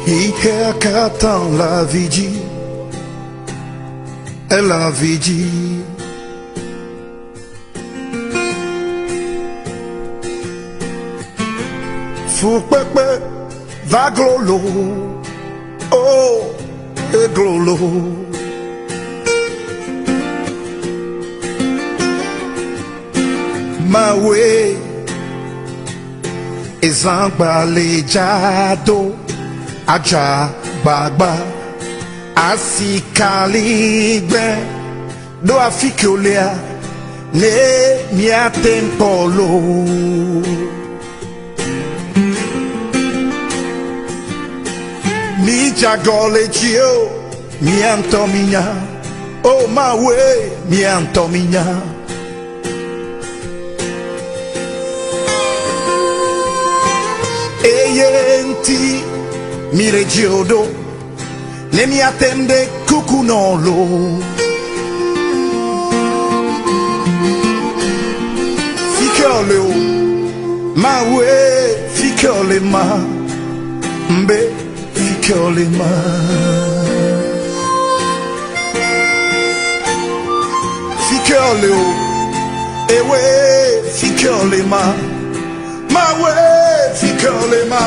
Xixea katã le avi dzi, ele avi dzi. Fukpekpe va glolo, oh, eglolo. Mawe ezãgbalẽ dzado adza gbagba asikaligbe ɖo afi ke wolea ne míate ŋu kpɔ loo. Mídze agɔ le dzi o, mía ŋutɔ mínya. O Mawue, mía ŋutɔ mínya. Eye ŋuti míle dzi o ɖo, ne míate ŋu ɖe kuku nɔ loo. Fike wòle o, Mawue, fike wòle ma, mbe fike wòle ma. Fike wòle o, ewe fike wòle ma, Mawue fike wòle ma.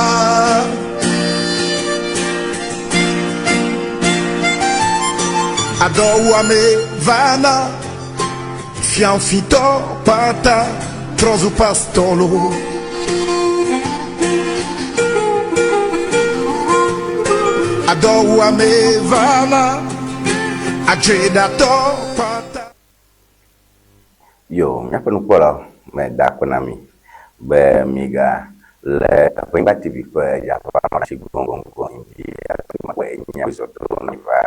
Adɔwuame vana, fiafitɔ kpata trɔ zu pastɔlo. Adɔwuame vana, adzeɖatɔ kpata. Yo, míaƒe nukpɔlawo, meda akpe na mi be miga le Eƒenyigba TV ƒe dzaƒamɔɖatsi goŋgoŋgoŋ dzi ate ŋu akpɔe nye zɔzɔ na mi va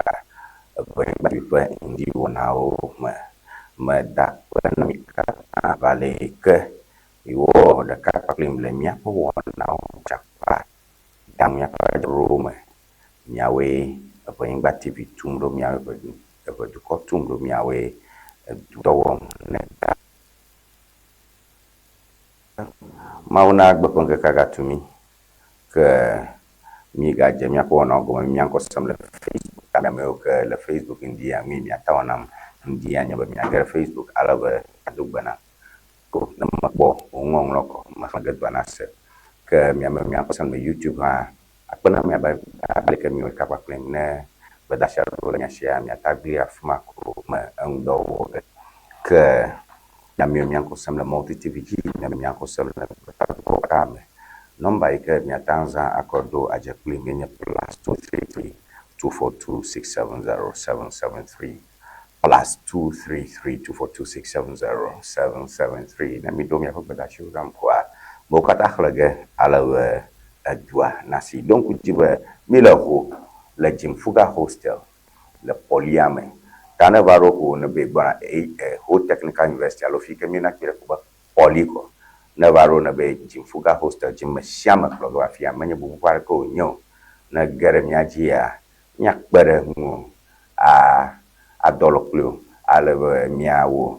Eƒenyigba TV ƒe ŋdiwɔnawo me. Meda akpe na mi katã abe ale yi ke miwɔ ɖeka kpakplim le míaƒe wɔnawo dzaƒa dam míaƒe adzɔɖoɖowo me. Miawoe Eƒenyigba TV tum ɖo, miawoe Eʋedukɔ tum ɖo, miawoe dɔ wɔm ne ta. Mawu na agbe ƒe ŋkekea gatu mí, ke mígadze míaƒe wɔnawo gɔme mía ŋkɔ sem le Facebook. Amewo ke le Facebook ŋdi ya nui miata wɔnam ŋdi ya nye be miage ɖe Facebook ale be ado gbe nam. Ko ne mekpɔ wò ŋɔŋlɔ kɔ mexlẽ ge dua nase. Ke miame mia ŋkɔ sem le YouTube hã akpe na mi abe aleke miwɔe kaba kplim ne gbedeasi aɖewo le mia sia miata gli afi ma ko me eŋudɔ wɔ ge. Ke miame mia ŋkɔ sem le Multi TV dzi, miame mia ŋkɔ sem le gbetakpɔkpɔ katã me. Nɔmba yi ke miata zã akɔ ɖo adze kplim ye nye +233 242 670 773. +233 242 670 773. Ne miɖo miaƒe gbedeasiwo ɖam koa, mewo katã xlẽ ge ale be edua nasi. Ɖo ŋku dzi be míle ho le Jimfuga Hostel le Pɔlia me. Ta ne va ɖo ho ne be gbɔna Ho Technical University alo fi ke míena kpi ɖe ko be Pɔli kɔ. Ne va ɖo ne be Jimfuga Hostel dzi me sia me kplɔ ge va afia. Menye bubu ƒe aɖeke wònye o. Ne ge ɖe mía dzia, míakpe ɖe ŋuwò a adɔ alɔ kpli wò ale be míawɔ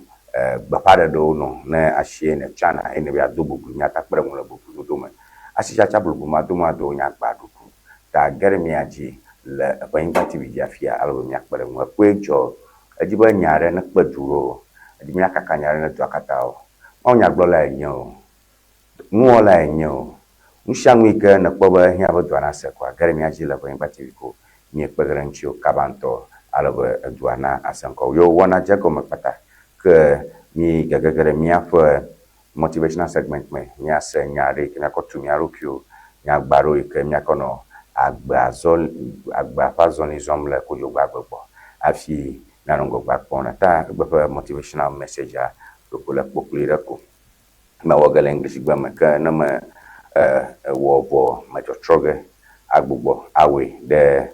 gbeƒãɖeɖewo nɔ ne asie nètsana eye nèbe yeado boblo míate akpe ɖe ŋuwò le boblododo me. Asitsatsa bloblomadomado nye agba ɖuɖu ta ge ɖe mía dzi le eƒe anyigba TV dzi afia ale be míakpe ɖe ŋuwò. Ekpɔe dzɔ edzi be nya aɖe nekpe du ɖo o, edzi be míakaka nya aɖe ne dua katã o. Mawunyagblɔlae nye o. Nuwɔlae nye o. Nusianu yi ke nèkpɔ be ehiã be dua nase koa, ge ɖe mía dzi le ƒe TV ko míekpe ge ɖe ŋutiwò kaba ŋutɔ ale be edua na ase ŋkɔ. Yo wɔna dze egɔme kpata ke mí gege ge ɖe míaƒe motivational segment me míase nya aɖe yi ke míakɔ tu mía ɖokuiwo, nyagba aɖewo yi ke míakɔ nɔ agbea zɔ agbea ƒe azɔli zɔm le kodzogbe agbe gbɔ hafi míanɔ ŋgɔgbea kpɔm ɖa. Ta egbe ƒe motivational message-a ɖeko le kpokploe ɖe ko. Mewɔ ge le Englishigbe me ke ne me ewɔ vɔ metsɔtrɔ ge agbugbɔ awɔe ɖe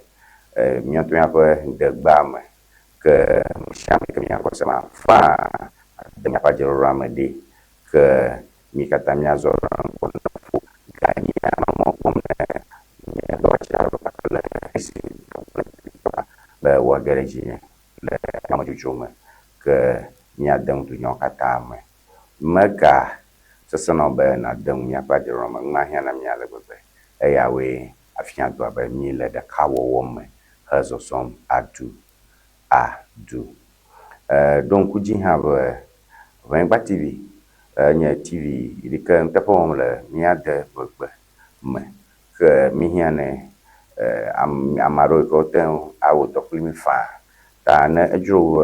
mía ŋutɔ míaƒe degbea me ke nusiame ke míakpɔ se ma faa ade míaƒe adzeɖoɖoa me ɖi ke mí katã míazɔ ɖe ŋgɔ ne ƒo ganye anɔ mɔ kpɔm ne mía dɔwɔtsi kpakple esi be woage ɖe dzinye le amedzodzro me ke míade ŋu dunyawo katã me. Mega sesẽ na wò be nàde ŋu míaƒe adzeɖoɖoa me. Nu mahiã na mí ale gbegbe. Eyawoe. Afia dua be míele ɖekawɔwɔ me he zɔzɔm adu adu. Ɖo ŋku dzi hã be Ʋenyigba TV enye TV yi ke nuteƒe wɔm le mía de ʋegbe me ke míhiã ne ame aɖewo yi ke wote ŋu awɔ dɔ kpli mí faa. Ta ne edzro wò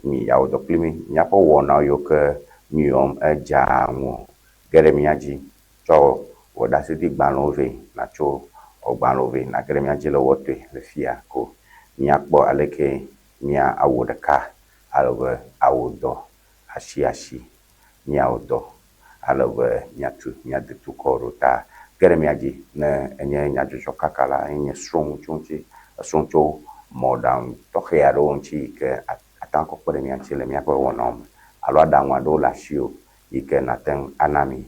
be miawɔ dɔ kpli mí, míaƒe wɔna yiwo ke míwɔm edzea ŋuwò ge ɖe mía dzi. Tsɔ wò ɖaseɖigbalẽwo vɛ nàtso wò gbalẽwo vɛ nàge ɖe mía dzi le wɔtɔe le fiya ko míakpɔ aleke míawɔ ɖeka ale be awɔ dɔ asiasi, míawɔ dɔ ale be míatu mía detukɔ ɖo ta ge ɖe mía dzi. Ne enye nyadzɔdzɔkaka la, enye srɔ̃ nu tso eŋuti, esrɔ̃ nu tso mɔɖaŋu tɔxɛ aɖewo ŋuti yi ke ate ŋu akɔ kpe ɖe mía ŋuti le míaƒe wɔnawo me alo aɖaŋu aɖewo le asiwò yi ke nàte ŋu ana mí.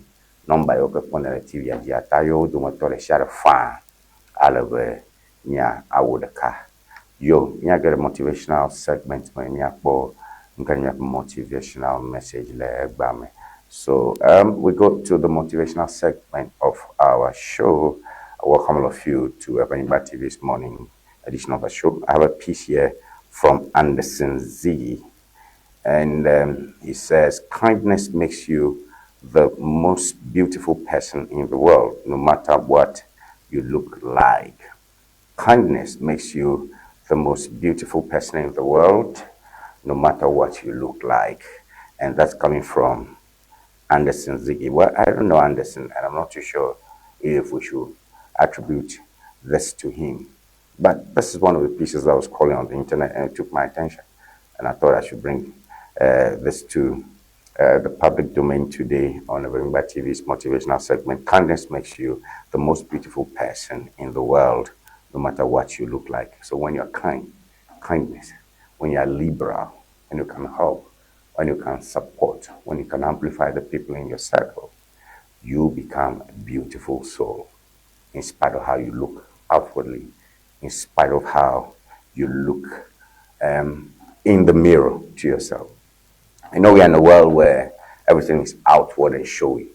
Nɔmba yiwo ke kpɔm nèle le TV-a dzia, ta yɔ wo dometɔ ɖe sia ɖe faa ale be míawɔ ɖeka. Yo, míage ɖe motivational segment me míakpɔ nu ka nye míaƒe motivational message le egbea me. So, we go to the motivational segment of our show. I welcome all of you to Ebenyigba TV's morning edition of the show. I have a piece here from Anderson Z. And he says, kindness makes you the most beautiful person in the world, no matter what you look like. Kindness makes you the most beautiful person in the world, no matter what you look like. And that's coming from Anderson Zigi. Well, I don't know Anderson, and I'm not too sure if we should attribute this to him. But this is one of the pieces that was calling on the internet, and it took my attention. And I thought I should bring this to the public domain today on Ebenyigba TV's motivational segment. Kindness makes you the most beautiful person in the world, no matter what you look like. So when you're kind, kindness, when you're liberal, when you can help, when you can support, when you can amplify the people in your circle, you become a beautiful soul, in spite of how you look outwardly, in spite of how you look in the mirror to yourself. I know we are in a world where everything is outward and showy.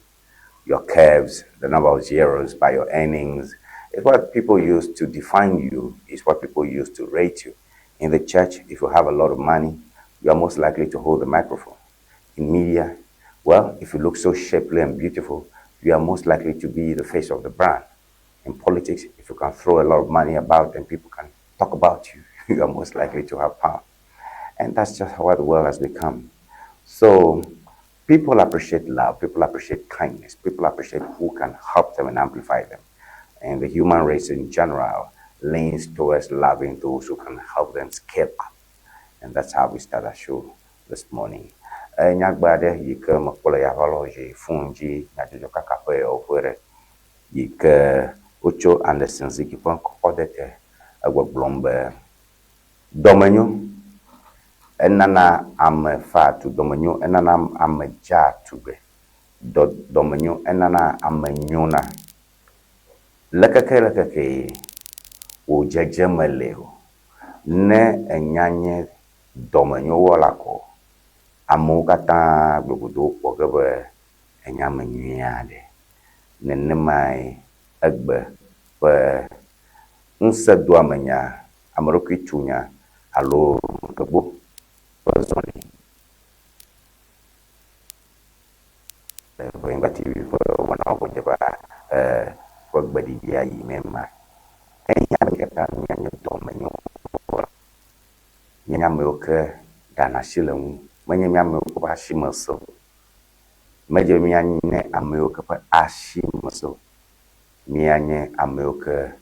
Your curves, the number of zeros by your earnings, is what people use to define you, is what people use to rate you. In the church, if you have a lot of money, you are most likely to hold the microphone. In media, well, if you look so shapely and beautiful, you are most likely to be the face of the brand. In politics, if you can throw a lot of money about and people can talk about you, you are most likely to have power. And that's just how the world has become. So people appreciate love, people appreciate kindness, people appreciate who can help them and amplify them. And the human race in general leans towards loving those who can help them scale up. And that's how we start our show this morning. Nyagbe aɖe yi ke mekpɔ le yaʋalɔdzi fon dzi nyadzɔdzɔkaka ƒe wɔƒe ɖe yi ke wotso Anderson Zigi ƒe ŋkɔ kɔ de te egbɔgblɔm be dɔmenyo enana ame faa tu, dɔmenyo enana ame dzaa tugbe, dɔmenyo enana ame nyona. Lekeke wò dzedzeme le o, ne enya nye dɔmenyowɔla ko, amewo katã gbogbodo kpɔ ge be enye ame nyui aɖe. Nenemae egbe ƒe ŋusẽdoamenya, ame ɖokui tunya alo gbogbo ƒe zɔli le Ebenyigba TV ƒe wɔnawo ƒe dzeƒea ƒe gbeɖiɖia yi me ma. Ehiã be mí katã míanye dɔmenyowɔla. Míanye amewo ke ɖana asi le ŋu. Menye mía amewo ƒe asi me sẽ o. Medze be míanye amewo ke ƒe asi me sẽ o. Míanye amewo ke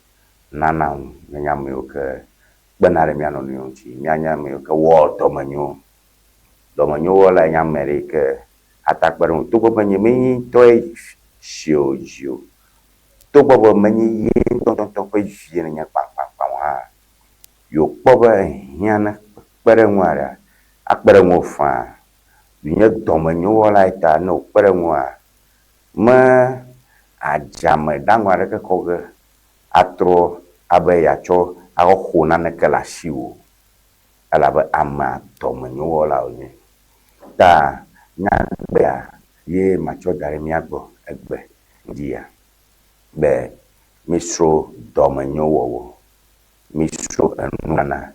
nana nu. Míanye amewo ke kpena ɖe mía nɔnɔewo ŋuti. Míanye amewo ke wɔa dɔmenyo. Dɔmenyowɔlae nye ame ɖe yi ke ate akpe ɖe ŋu. Togbɔ be nye menye ŋutɔe si o dzi o. Togbɔ be menye ye ŋutɔŋutɔ ƒe vie nenye kpakpakpa o hã, yewo kpɔ be ehiã ne kpe ɖe ŋua ɖea, akpe ɖe ŋuwò faa. Nye dɔmenyowɔlae ta ne wòkpe ɖe ŋua, me adzameɖaŋu aɖeke kɔ ge atrɔ abe yeatsɔ axɔ xo naneke le asiwò o. Elabe amea dɔmenyowɔla wònye. Ta nyagbea ye matsɔ da ɖe mía gbɔ egbe ŋdia be Misrɔ̃ dɔmenyowɔwɔ, misrɔ̃ enunana,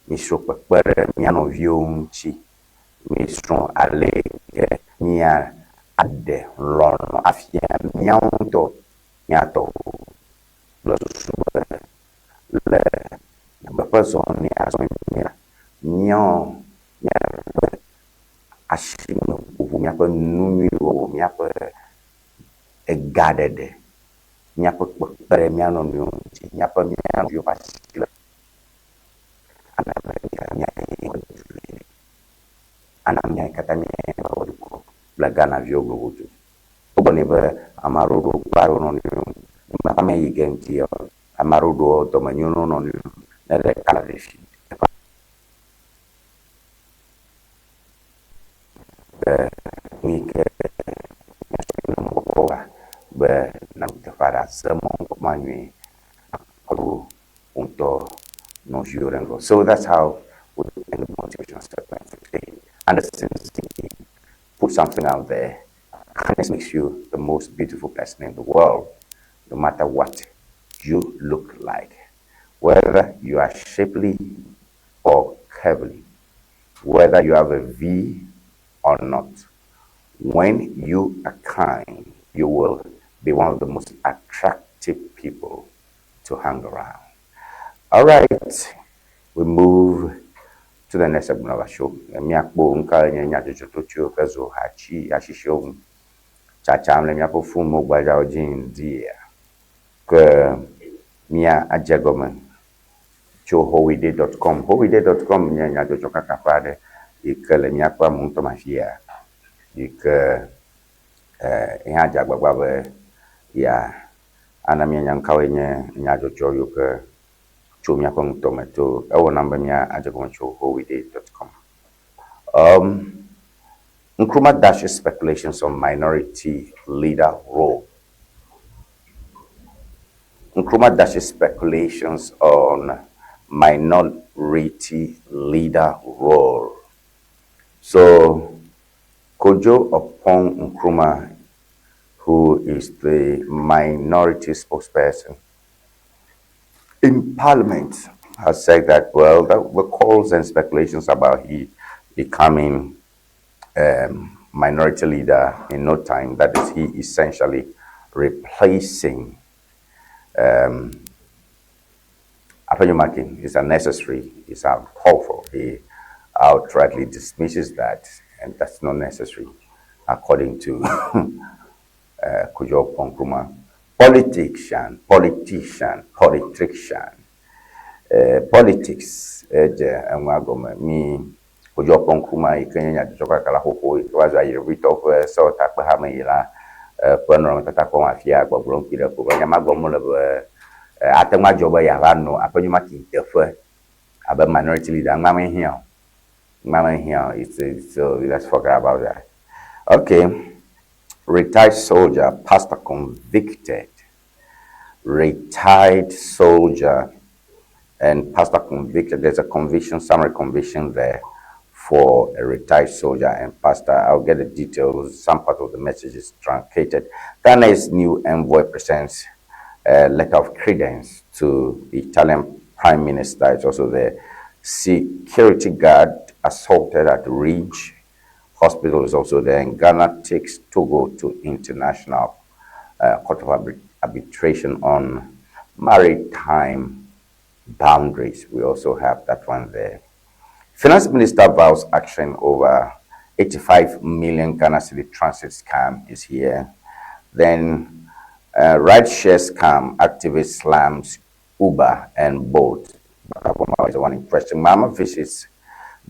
misrɔ̃ kpekpe ɖe mía nɔviwo ŋuti, misrɔ̃ ale yi ke míaɖe lɔlɔ̃ afia míawo ŋutɔ mía tɔwo kple susu be le agbe ƒe zɔlia zɔm míele la, míawo míaƒe asimeʋuʋu, míaƒe nu nyui wɔwɔ, míaƒe egaɖeɖe, míaƒe kpekpe ɖe mía nɔnɔewo ŋuti, míaƒe mía nɔviwo ƒe asi le ana be mí katã míayi ana mía katã míayi dukɔ kple Ghanaviwo globodo. Wogblɔ nɛ be ame aɖewo ɖo kpa ɖe wo nɔnɔewo ŋu. Ame yi ke ŋuti yɔ. Ame aɖewo ɖoa dɔmenyo na wo nɔnɔewo ne ɖeka le fi teƒe be nu yi ke mɔkpɔkpɔ wa be nànɔ teƒe aɖe aze mɔkpɔkpɔ ma nyuie akɔ wò ŋutɔ nɔviwò ɖe ŋgɔ. So that's how we end the motivational segment for today. Anderson Ziggy put something out there. Kindness makes you the most beautiful person in the world, no matter what you look like. Whether you are shapely or curvily, whether you have a V or not. When you are kind, you will be one of the most attractive people to hang around. All right, we move to the next segment of our show. Míakpɔ nuka nye nyadzɔdzɔtotsiwo ke zu hatsi asisiwo ŋu tsatsam le míaƒe fonuwo gbadzawo dzi ŋdia ke mía adze gɔme tso howide.com. Howide.com nye nyadzɔdzɔkakaƒe aɖe yi ke le míaƒe ame ŋutɔ me afia yi ke eh, hã dze agbagba be ya ana míanya nukawoe nye nyadzɔdzɔ yiwo ke tso míaƒe ŋutɔ me to ewɔ nam be mía adze gɔme tso howide.com. Nkrumah dashes speculations on minority leader role. Nkrumah dashes speculations on minority leader role. So, Kojo Oppong Nkrumah, who is the minority spokesperson in parliament, has said that, well, that the calls and speculations about he becoming minority leader in no time, that is, he essentially replacing Afenyo-Markin is unnecessary, is uncalled for. He outrightly dismisses that, and that's not necessary, according to Kojo Oppong Nkrumah. Politician, politician, politician. Politics, edze enua gɔme mi Kojo Oppong Nkrumah yi ke nye nyadzɔdzɔkakala xoxo yi ke va zu ayirevitɔwo ƒe sewɔtakpehame yi la ƒe nɔnɔmetata kpɔm afia gbɔgblɔm kpi ɖe ko be nya ma gblɔm wole be ate ŋu adzɔ be yeava nɔ Afenyo-Markin teƒe abe minority leader ŋma mehiã o ŋma mehiã o. It's, so let's forget about that. Okay, retired soldier, pastor convicted. Retired soldier and pastor convicted. There's a conviction, summary conviction there for a retired soldier and pastor. I'll get the details. Some part of the message is truncated. Ghana's new envoy presents a letter of credence to the Italian Prime Minister. It's also the security guard assaulted at Ridge Hospital is also there. And Ghana takes Togo to International Court of Arbitration on maritime boundaries. We also have that one there. Finance Minister vows action over 85 million Ghana Cedi transit scam is here. Then rideshare scam activist slams Uber and Bolt. Is the one in question. Mama visits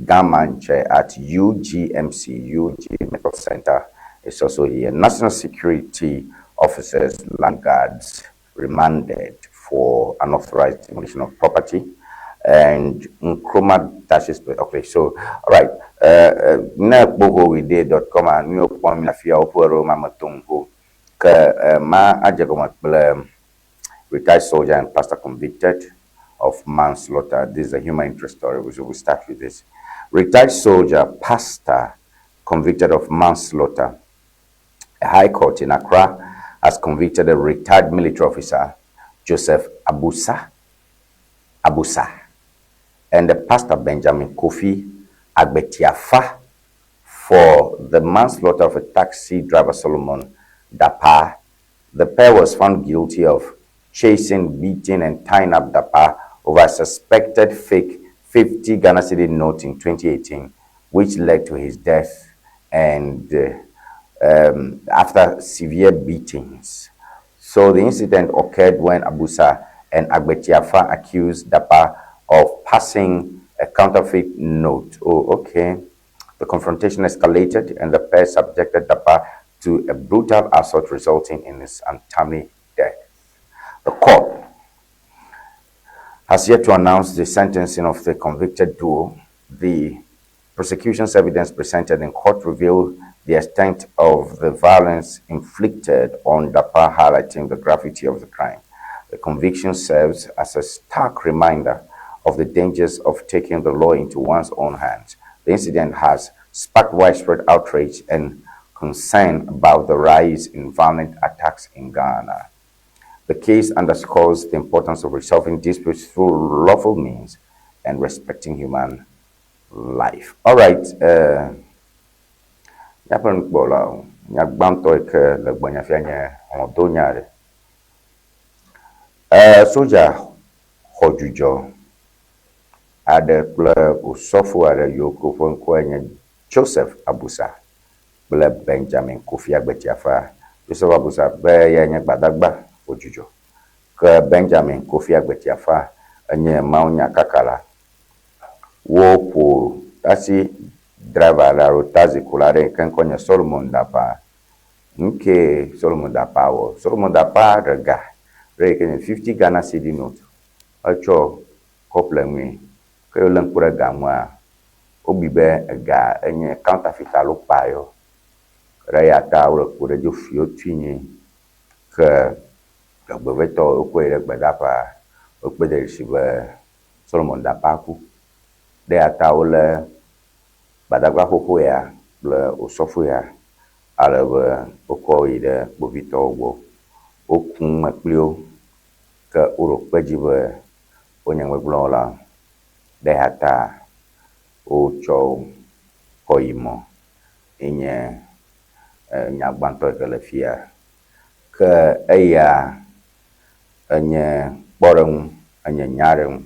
Ga Mantse at UGMC, UG Medical Center is also here. National Security officers, land guards remanded for unauthorized demolition of property. And Nkrumah dashes, okay, so, all right. Ne kpohowide.com a nu kpɔm mi afia woƒe ɖewo ma me tom ho ke ma adze gɔme kple retired soldier and pastor convicted of manslaughter. This is a human interest story, so we start with this. Retired soldier, pastor convicted of manslaughter. A high court in Accra has convicted a retired military officer, Joseph Abusa Abusa and the Pastor Benjamin Kofi Agbetiafa for the manslaughter of a taxi driver Solomon Dapa. The pair was found guilty of chasing, beating, and tying up Dapa over a suspected fake 50 Ghana cedi note in 2018, which led to his death and after severe beatings. So the incident occurred when Abusa and Agbetiafa accused Dapa of passing a counterfeit note. Oh, okay. The confrontation escalated and the pair subjected Dapa to a brutal assault resulting in his untimely death. The court has yet to announce the sentencing of the convicted duo. The prosecution's evidence presented in court revealed the extent of the violence inflicted on Dapa, highlighting the gravity of the crime. The conviction serves as a stark reminder of the dangers of taking the law into one's own hands. The incident has sparked widespread outrage and concern about the rise in violent attacks in Ghana. The case underscores the importance of resolving disputes through lawful means and respecting human life. All right. Míaƒe nukpɔlawo, nya gbãtɔ yi ke le gbɔnye fia nye hlɔ̃donya aɖe. Sodza xɔ dzudzɔ aɖe kple osɔfo aɖe yiwo ke woƒe ŋkɔe nye Joseph Abusa kple Benjamin Kofi Agbetiafa. Joseph Abusa be eyae nye gbadagba xɔ dzudzɔ ke Benjamin Kofi Agbetiafa enye mawunyakakala. Woƒo taxi driver aɖe alo taxi kula aɖe yi ke ŋkɔ nye Solomon Dapa. Nu kee Solomon Dapa wɔ? Solomon Dapa ɖe ga ɖe yi ke nye 50 Ghana cedi note etsɔ kɔ ƒle nui. Ke wolé ŋku ɖe ga ŋua, wobui be ega enye counterfeit alo kpa yɔ. Ɖe eya ta wole ku ɖe edzi wofi wotui nɛ ke dzɔgbevɔ̃etɔ wokɔe yi ɖe gbadaƒea, wokpɔe de dzesi be Solomon Dapa ku. Ɖe eya ta wolé gbadagba xoxo ya kple osɔfo ya ale be wokɔ yi ɖe kpovitɔwo gbɔ. Woku nu me kpli wo ke woɖo kpe edzi be wonye nugbegblẽwɔlawo. Ɖe eya ta wotsɔ wo kɔ yi mɔ ye nye nya gbãtɔ yi ke le fia. Ke eya enye kpɔɖeŋu, enye nya ɖe ŋu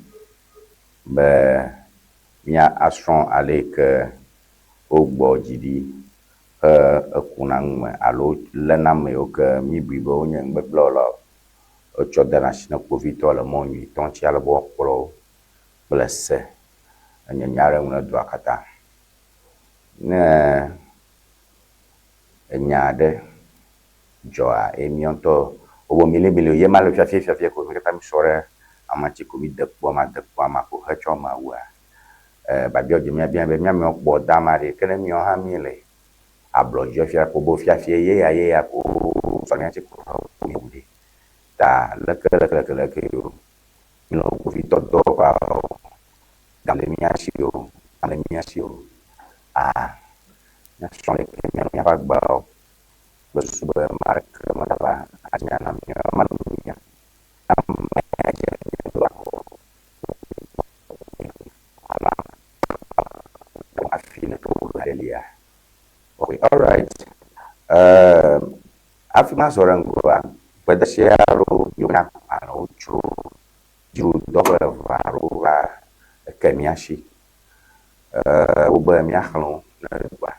be mía asrɔ̃ ale yi ke wogbɔ dzi ɖi he ekuna nu me alo léna ame yiwo ke míbui be wonye nugbegblẽwɔlawo. Wotsɔ dena asi na kpovitɔ le mɔ nyuitɔ ŋuti ale be woakplɔ wo kple se. Enye nya ɖe ŋu ne dua katã. Ne enya aɖe dzɔa eye míawo ŋutɔ wobe milibili ye ma le fiafia fiafia ko mi katã mi sɔ ɖe ame ŋuti ko mi de kpo ama de kpo ama ko hetsɔ amea wua, biabia dze míabia be míamewo kpɔ dama ɖe ke ne míawo hã míele ablɔdzi fia ko be fiafia ye ya ye ya ko sɔ mía ŋuti ko wu ɖe. Ta leke leke leke leke o míenɔ kpovitɔ dɔwɔƒeawo ga le mía si o, ga le mía si o. Míasrɔ̃ leke míanɔ míaƒe agbeawo kple susu be ame aɖeke megava anya na mí o. Ame mía ame dze míado akɔ ala hafi ne to aɖe lia. Okay, all right. Hafi mazɔ ɖe ŋgɔa, gbedeasi alo yiwo nye agbalẽwo tso dziɖuɖudɔ ƒe eve alo va eke mía si. Wobe míaxlẽ wo ne dua.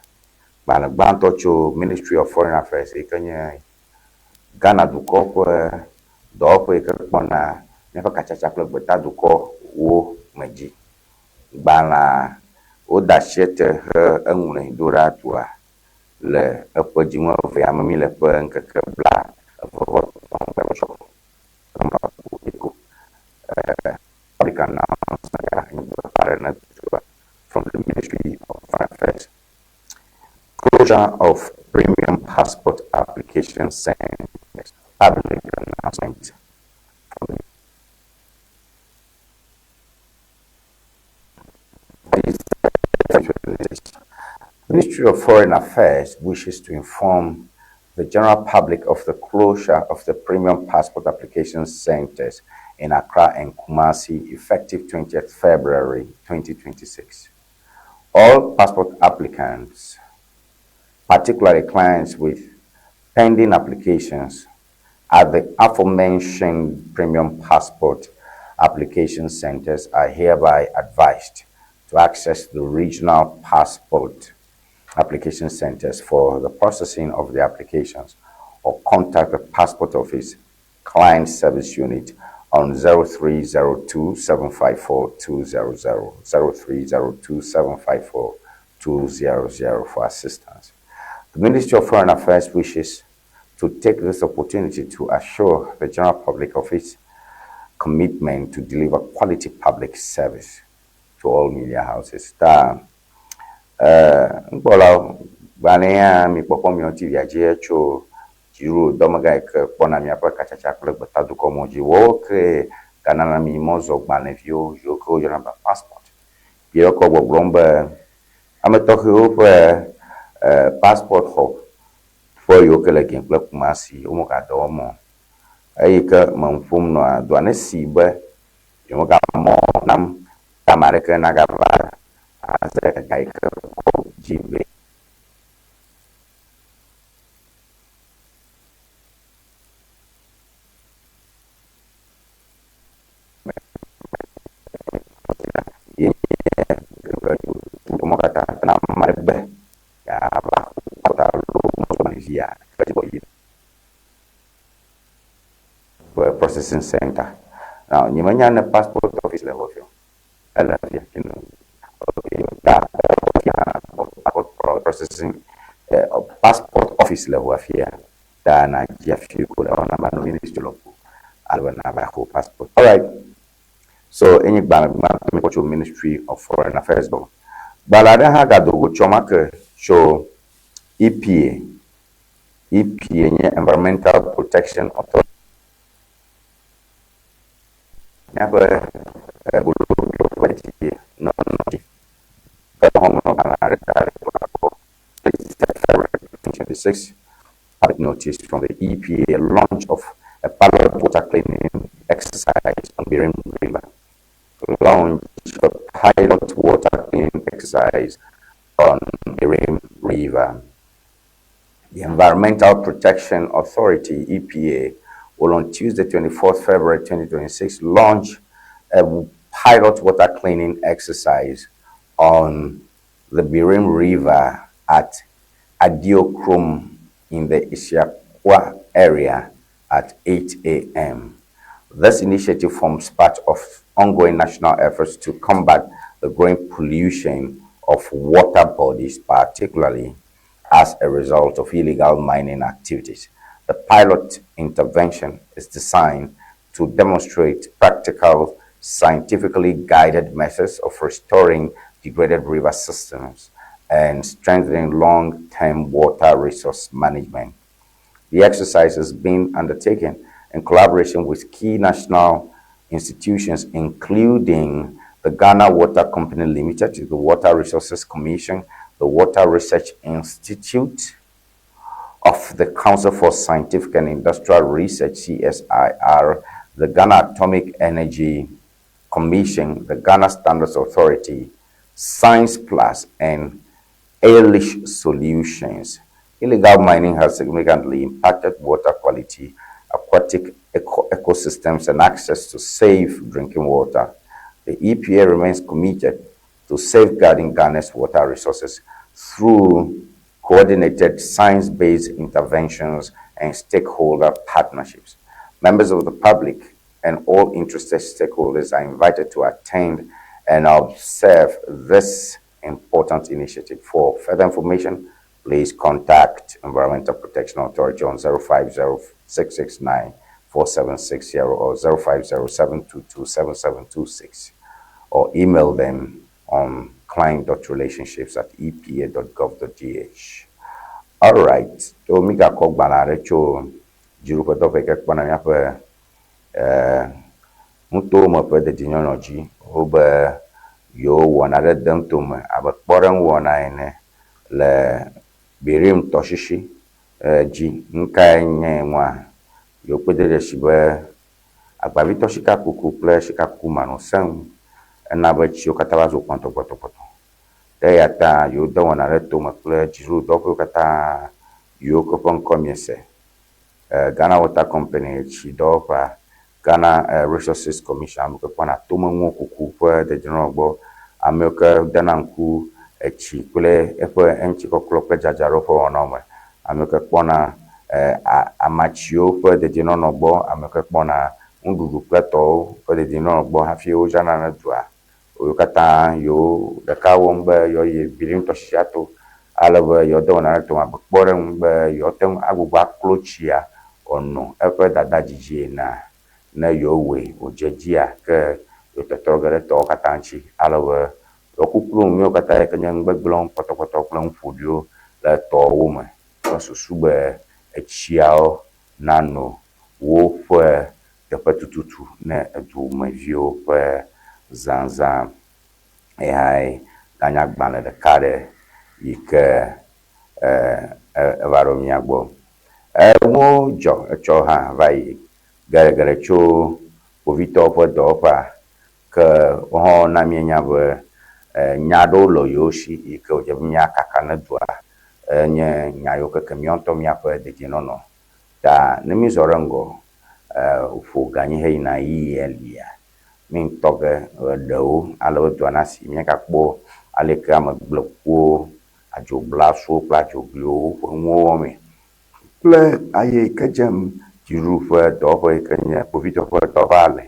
Gbalẽ gbãtɔ tso Ministry of Foreign Affairs yi ke nye Ghana dukɔ ƒe dɔwɔƒe yi ke kpɔna míaƒe katsatsa kple gbetadukɔwo me dzi. Gbalẽa woda asi ete he eŋlɔe do ɖa dua le eƒe dziŋu evea me mi le ƒe ŋkeke bla eve vɔ etɔ̃ public announcement from the Ministry of Foreign Affairs. Closure of premium passport application centers. Public announcement from the Ministry of Foreign Affairs wishes to inform the general public of the closure of the premium passport application centers in Accra and Kumasi effective 20th February 2026. All passport applicants, particularly clients with pending applications at the aforementioned premium passport application centers, are hereby advised to access the regional passport application centers for the processing of the applications or contact the passport office client service unit on 0302 754 200, 0302 754 200 for assistance. The Ministry of Foreign Affairs wishes to take this opportunity to assure the general public of its commitment to deliver quality public service to all media houses. Ta ŋkpɔlawo gbalẽ ya mikpɔkpɔ miɔ TV dzi tso dziɖuɖu dɔmegã yi ke kpɔna miaƒe katsatsa kple gbetadukɔmɔ dzi. Woawo ke ganana mi mɔzɔgbalẽviwo yiwo ke woyɔna be passport. Ye wokɔ gbɔgblɔm be ame tɔxɛwo ƒe passport xɔ ƒe yiwo ke le Gɛ̃ kple Kumasi womegadɔ wɔm o. Eyi ke me nu ƒom nɔa doa ne si be yewomegamɔ nam be ame aɖeke nagava aze ga yi ke kɔ dzi vɛ. Ye nye mɔ katã na ame aɖe be yeava xɔ alo mɔzɔgbalẽvia yi ƒe processing center. Now, nyemenya ne passport office le xɔ fia o. Ele fia okay, ta passport processing passport office le xɔ fia. Ta na dzi afi ko le wɔna ba no ministry lɔƒo ale be nava xɔ passport. Alright. So enye gbalẽ gbãtɔ mi kpɔ tso Ministry of Foreign Affairs gbɔ. Gbalẽ aɖe hã gado go tsɔ ma ke tso EPA. EPA nye Environmental Protection Authority. Míaƒe ƒe dzi nɔnɔ dzi. Exɔŋlɔ gbalẽ aɖe da ɖe kpɔ. February 2026, public notice from the EPA launch of a pilot water cleaning exercise on Birim River. Launch a pilot water cleaning exercise on Birim River. The Environmental Protection Authority, EPA, will on Tuesday, 24th February 2026, launch a pilot water cleaning exercise on the Birim River at Adiokrom in the Isiakwa area at 8 a.m. This initiative forms part of ongoing national efforts to combat the growing pollution of water bodies, particularly as a result of illegal mining activities. The pilot intervention is designed to demonstrate practical, scientifically guided methods of restoring degraded river systems and strengthening long-term water resource management. The exercise is being undertaken in collaboration with key national institutions, including the Ghana Water Company Limited, the Water Resources Commission, the Water Research Institute of the Council for Scientific and Industrial Research, CSIR, the Ghana Atomic Energy Commission, the Ghana Standards Authority, Science Plus, and Ailish Solutions. Illegal mining has significantly impacted water quality, aquatic ecosystems, and access to safe drinking water. The EPA remains committed to safeguarding Ghana's water resources through coordinated science-based interventions and stakeholder partnerships. Members of the public and all interested stakeholders are invited to attend and observe this important initiative. For further information, please contact Environmental Protection Authority on 050 669 4760 or 050 722 7726 or email them on client.relationships at epa.gov.gh. All right. So migakɔ gbalẽ aɖe tso dziɖuƒe dɔƒe yi ke kpɔna míaƒe nutome ƒe dedienɔnɔ dzi. Wobe yewo wɔna ɖe dem tome abe kpɔɖeŋu wɔna ene le Birim tɔsisi. dzi. Nukae nye nua? Yewo de dzesi be agbavitɔ sikakuku kple sikakuku manɔsenu ena be tsiwo katã va zu kpɔtɔkpɔtɔkpɔtɔ. Eya ta yewo de wɔna ɖe tome kple dziɖuɖudɔwɔƒewo katã yiwo ke ƒe ŋkɔ miese. Ghana Water Company, tsidɔwɔƒea, Ghana Resources Commission, ame ke kpɔna tomenuwo kuku ƒe dedienɔnɔ gbɔ, ame yiwo ke dena ŋku etsi kple eƒe eŋutikɔklɔ kple dzadzraɖo ƒe wɔnawo me, ame yiwo ke kpɔna amatsiwo ƒe dedienɔnɔ gbɔ, ame yiwo ke kpɔna nuɖuɖu kple tɔwo ƒe dedienɔnɔ gbɔ hafi wodzrana ne dua. Wo katã yewo ɖeka wɔm be yewoayi Birim tɔsisia to ale be yewoade wɔna ɖe tome abe kpɔɖeŋu be yewoate ŋu agbugbɔ aklo tsia wòano eƒe dada dzidzi enea. Ne yewowɔe wòdze edzia, ke yewotɔtrɔ ge ɖe tɔwo katã ŋuti ale be yewoakuklu nu yiwo katã yi ke nye nu gbegblẽwo, kpɔtɔkpɔtɔ kple nu ƒoɖiwo le tɔwo me kple susu be etsiawo nano woƒe teƒe tututu ne edumeviwo ƒe zazã. Eyae ganye agbalẽ ɖeka aɖe yi ke eva ɖo mía gbɔ. Enuwo dzɔ etsɔ hã va yi geɖegeɖe tso kpovitɔwo ƒe dɔwɔƒea ke wohã wona míenya be nya aɖewo le yewo si yi ke wòdze be míakaka ne dua enye nya yiwo ke ke míawo ŋutɔ míaƒe dedienɔnɔ ta ne mízɔ ɖe ŋgɔ ƒo ganyi heyina ɣeyiɣia lia, mí ŋutɔ ge ɖewo ale be dua nasi míagakpɔ aleke ame gblẽkuwo, adzoblasuwo kple adzogliwo woƒe nuwo wɔmee kple aye yi ke dzem dziɖuɖu ƒe dɔwɔƒe yi ke nye kpovitɔ ƒe dɔwɔƒea le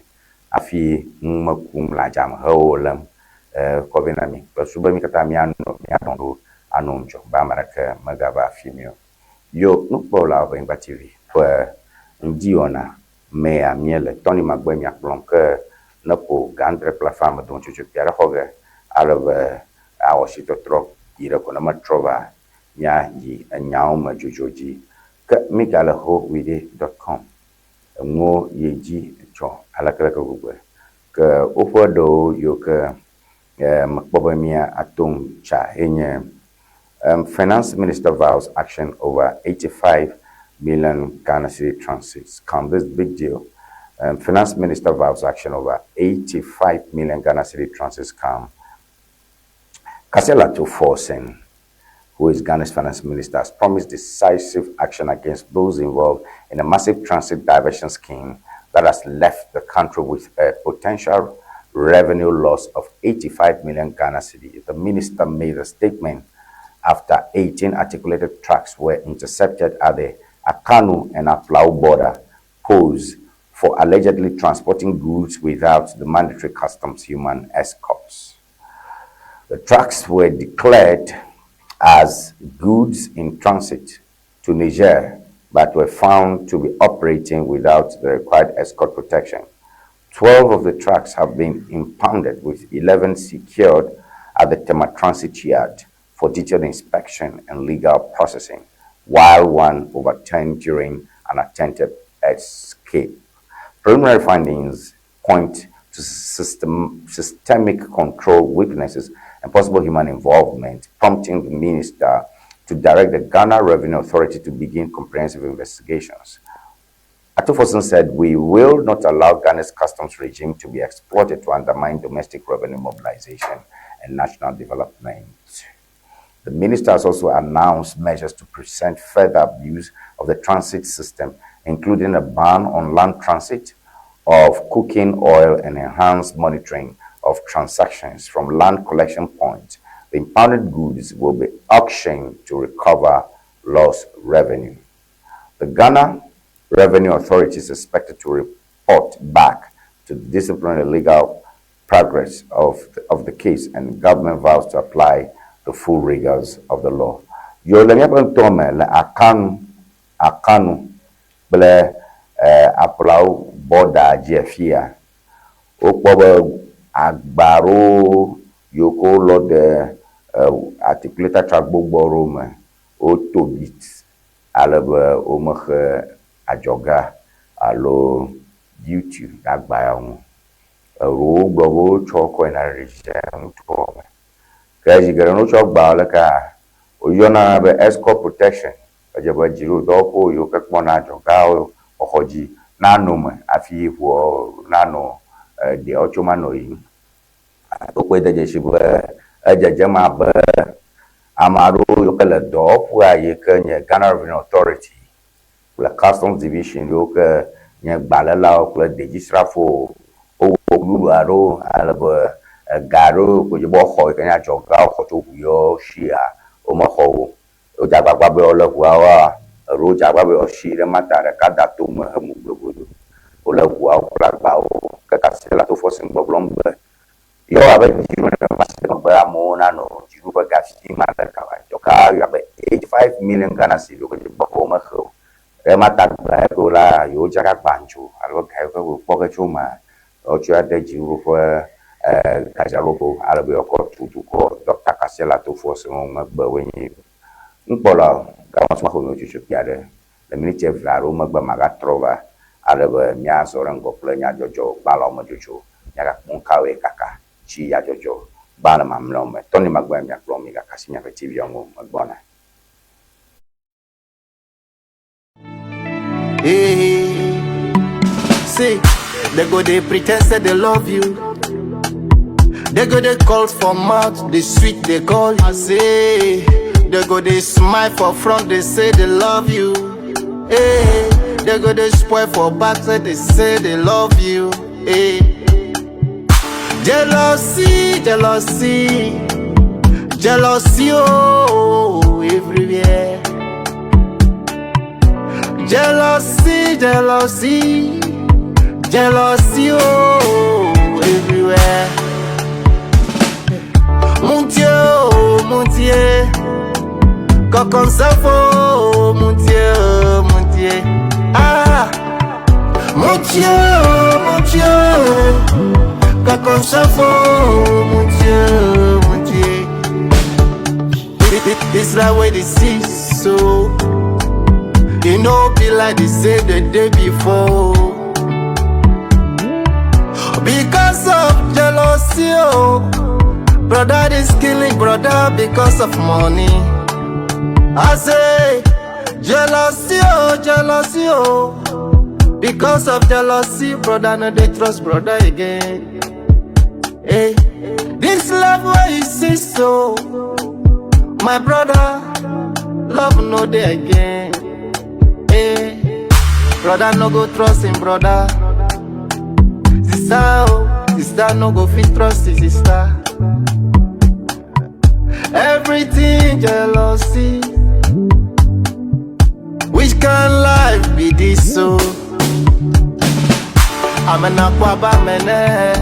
hafi nu me kum le adzame hewo lém kɔ vɛ na mí kple susu be mí katã míanɔ míaɖɔ ɖo anɔ ŋudzɔ be ame aɖeke megava afi mí o. Yo nukpɔlawo ƒe Anyigba TV ƒe ŋdiwɔna mea míele Tony Magbe mia kplɔm ke ne ƒo ga adre kple afã me dometsotso kpui aɖe xɔ ge ale be awɔ asitɔtrɔ kpui ɖe ko ne metrɔ va míayi enyawo me dzodzo dzi. Ke mígale howide.com enuwo yi dzi tsɔ alekeleke gbegbe ke woƒe ɖewo yiwo ke mekpɔ be mía ato ŋu tsa enye Finance Minister vows action over 85 million Ghana cedi transit scam. This big deal. Finance Minister vows action over 85 million Ghana cedi transit scam. Cassiel Ato Forson, who is Ghana's finance minister, has promised decisive action against those involved in a massive transit diversion scheme that has left the country with a potential revenue loss of 85 million Ghana cedi. The minister made a statement after 18 articulated trucks were intercepted at the Akanu and Aflao border posts for allegedly transporting goods without the mandatory customs human escorts. The trucks were declared as goods in transit to Niger, but were found to be operating without the required escort protection. 12 of the trucks have been impounded, with 11 secured at the Tema Transit Yard for detailed inspection and legal processing, while one overturned during an attempted escape. Preliminary findings point to systemic control weaknesses and possible human involvement, prompting the minister to direct the Ghana Revenue Authority to begin comprehensive investigations. Ato Forson said, "We will not allow Ghana's customs regime to be exploited to undermine domestic revenue mobilization and national development." The minister has also announced measures to prevent further abuse of the transit system, including a ban on land transit of cooking oil and enhanced monitoring of transactions from land collection points. The impounded goods will be auctioned to recover lost revenue. The Ghana Revenue Authority is expected to report back to disciplinary legal progress of the case, and government vows to apply the full rigors of the law. Yo le míaƒe ŋutɔ me le Akanu kple Aflao border dzi afia, wokpɔ be agba ɖewo yiwo ke wolɔ de articulator truck gbogbo aɖewo me woto bit ale be womexe adzɔga alo duty ɖe agba ya ŋu. Eɖewo gblɔ be wotsɔ kɔ yina ɖe nutoa me. Ke zi geɖe ne wotsɔ agbawo lekea, woyɔna be escort protection. Edze be dziɖuɖudɔwɔƒewo yiwo ke kpɔna adzɔgawo xɔxɔ dzi nanɔ eme hafi ʋua nanɔ ɖeawo tsom anɔ yiyim. Wokpɔe de dzesi be edzedzem abe ame aɖewo yiwo ke le dɔwɔƒea yi ke nye Ghana Revenue Authority kple Customs Division yiwo ke nye gbalẽlawo kple dedzisrafowo wowɔ nuɖuɖu aɖewo ale be ega aɖewo ko dze be woaxɔ yi ke nye adzɔgawo xɔ tso ʋu yawo shia womexɔ o. Wodze agbagba be yewoalé ʋuawoa, eɖewo dze agbagba be yewoasi ɖe mata ɖeka da to me hemu globodo. Wolé ʋuawo kple agbawo ke kasia to fɔ si gbɔgblɔm be yewo abe dziɖuɖu ene va se be amewo nanɔ dziɖuɖu ƒe ga si ma le kaba dzɔka yɔ abe 85 million Ghana cedi wo ke dze gbɔ ke womexe o. Ɖe mata gba ya ke la yewodzra ɖe agbandzo alo ga yiwo ke wokpɔ ge tso emea Wotsɔe ade dziɖuɖu ƒe gadzraɖoƒewo ale be yewoakɔ tu dukɔ Ɖɔkta Kasela Tofoɔ si ŋu megbe woe nye nukpɔla o. Gake maxɔ nutsotso kpui aɖe le miniti eve alo megbe magatrɔ va ale be míazɔ ɖe ŋgɔ kple nyadzɔdzɔ gbalẽawo me dzodzro. Míagakpɔ nukawoe kaka tsi nyadzɔdzɔ gbalẽ mamlɛawo me. Tɔnye magbe miakplɔ mi gake asi miaƒe TV-a ŋu megbɔna. Hey, see, they go they pretend say they love you. They go they call for mouth, they sweet they call. I say, they go they smile for front, they say they love you. Hey, they go they spoil for back, say they say they love you. Hey, jealousy, jealousy, jealousy, oh, everywhere. Jealousy, jealousy, jealousy, oh, everywhere. Mon Dieu, oh, mon Dieu, quand on s'en faut, mon Dieu, mon Dieu. Ah, mon Dieu, oh, mon Dieu, quand on s'en faut, mon Dieu, mon Dieu. This life where they see so. It no be like they say the day before. Because of jealousy, oh, brother is killing brother because of money. I say, jealousy, oh, jealousy, oh. Because of jealousy, brother, no they trust brother again. Hey, this love where you see so, my brother, love no day again. Hey, brother no go trust him brother. Sister, oh, sister no go fit trust his sister. Everything jealousy. Which kind life be this so? Amena kwa ba mene.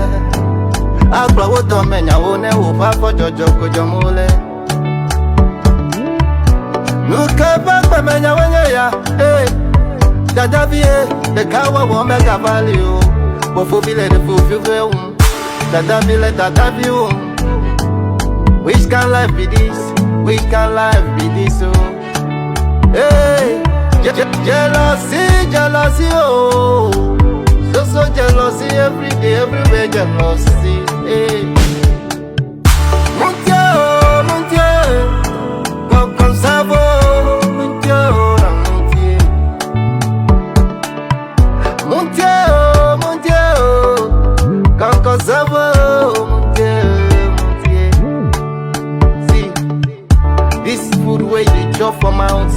Agblɔ wo dɔme nyawo ne woƒe afɔ dzɔdzɔ ko dzɔm wole. Nu ke ƒe gbeme nyawoe nye ya, ee. Dadavi ye, ɖeka wɔwɔ megava li o. Fofovi le ɖe fofovi wum, dadavi le dadavi wum. Which kind life be this? Which kind life be this? Oh, hey, jealousy, jealousy, oh, so so jealousy every day, everywhere jealousy. Hey. Mon Dieu, mon Dieu, comme ça vaut, mon Dieu, mon Dieu. Mon Dieu, mon Dieu, comme ça vaut, mon Dieu, mon Dieu. See, this food where you chop for mouth,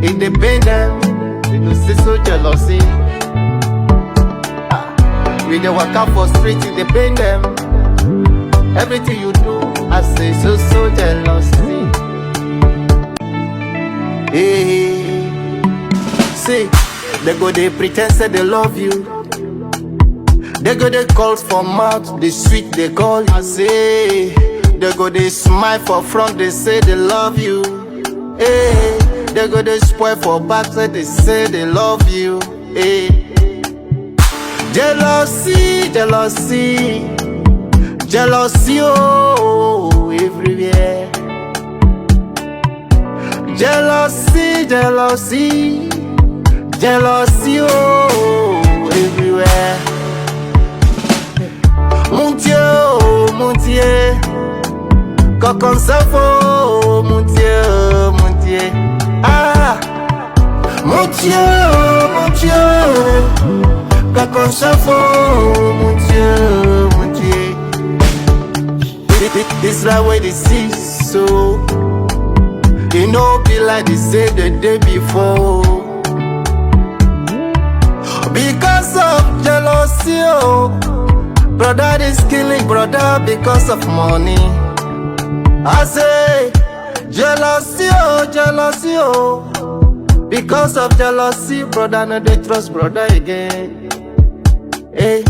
it dey pain them, they go say so jealousy. Ah, we dey waka for street, it dey pain them. Everything you do, I say so so jealousy. Hey, see, they go they pretend say they love you. They go they call for mouth, they sweet they call. I say, they go they smile for front, they say they love you. Hey, they go they spoil for back, say they say they love you. Hey, jealousy, jealousy, jealousy, oh, everywhere. Jealousy, jealousy, jealousy, oh, everywhere. Mon Dieu, oh, mon Dieu, quand ça faut, mon Dieu, mon Dieu. Ah, Dieu, mon Dieu, quand ça faut, mon Dieu, mon Dieu. This life where they see so, it no be like they say the day before. Because of jealousy, oh, brother is killing brother because of money. I say, jealousy, oh, jealousy, oh. Because of jealousy, brother, no they trust brother again. Hey,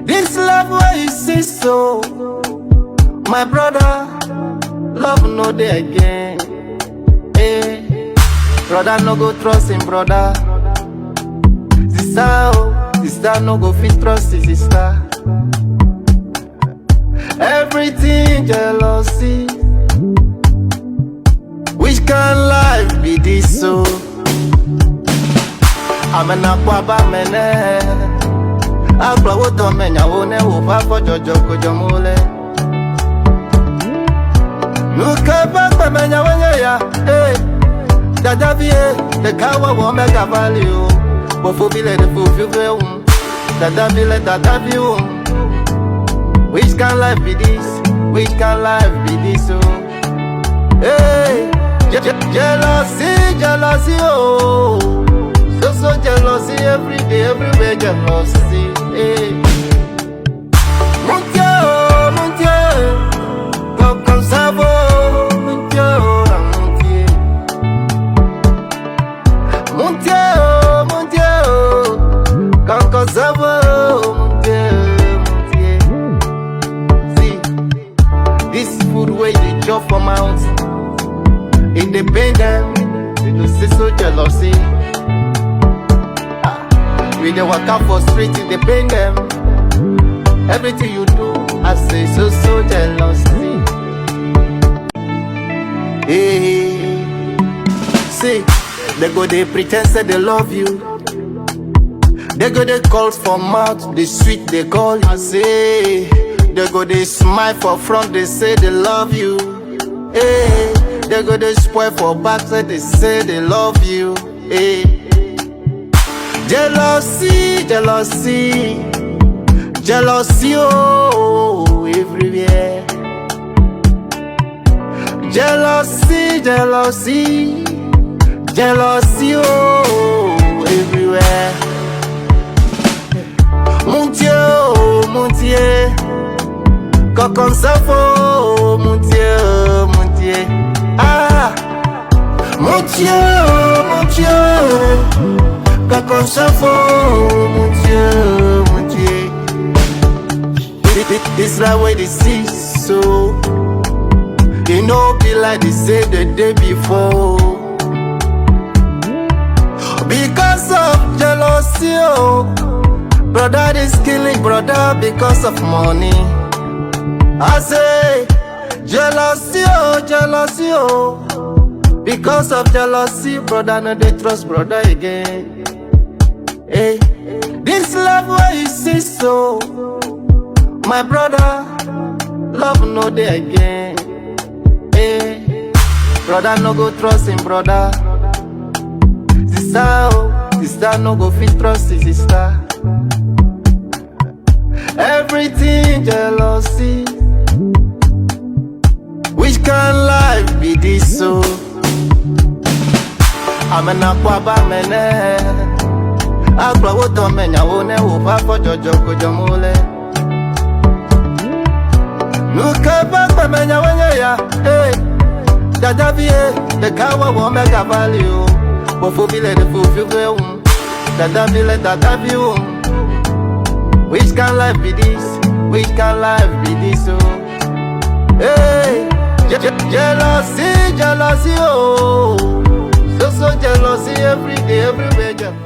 this love where you see so, my brother, love no day again. Hey, brother no go trust him brother. Sister, oh, sister no go fit trust his sister. Everything jealousy. Which kind life be this so? Amena kwa ba mene. Agblɔ wo tɔ me nyawo ne woƒe afɔ dzɔdzɔ ko dzɔm wole. Nu ke ƒe gbeme nyawo nye ya, ee. Dadavi ye, ɖekawɔwɔ megava li o. Fofovi le ɖe fofi wum, dadavi le dadavi wum. Which kind life be this? Which kind life be this? Oh, hey, jealousy, jealousy, oh, so so jealousy every day, everywhere jealousy. Hey. Mon Dieu, mon Dieu, comme ça va, mon Dieu, mon Dieu. Mon Dieu, mon Dieu, comme ça va, mon Dieu, mon Dieu. See, this food where you chop for mouth, it dey pain them, they do say so jealousy. Ah, we dey waka for street, it dey pain them. Everything you do, I say so so jealousy. Hey, see, they go they pretend say they love you. They go they call for mouth, they sweet they call you. I say, they go they smile for front, they say they love you. Hey, they go they spoil for back, say they say they love you. Hey, jealousy, jealousy, jealousy, oh, everywhere. Jealousy, jealousy, jealousy, oh, everywhere. Mon Dieu, oh, mon Dieu, quand ça faut, mon Dieu, mon Dieu. Ah, mon Dieu, oh, mon Dieu, quand ça faut, mon Dieu, mon Dieu. This life where they see so, it no be like they say the day before. Because of jealousy, oh, brother is killing brother because of money. I say, jealousy, oh, jealousy, oh. Because of jealousy, brother, no they trust brother again. Hey, this love where you see so, my brother, love no day again. Hey, brother no go trust him brother. Sister, oh, sister no go fit trust his sister. Everything jealousy. Which kind life be this so? Amena kwa ba mene. Agblɔ wo tɔ me nyawo ne woƒe afɔ dzɔdzɔ ko dzɔm wole. Nu ke ƒe gbeme nyawo nye ya, ee. Dadavi ye, ɖekawɔwɔ megava li o. Fofovi le ɖe fofi wum, dadavi le dadavi wum. Which kind life be this? Which kind life be this? Oh, hey, jealousy, jealousy, oh, so so jealousy every day, everywhere jealousy.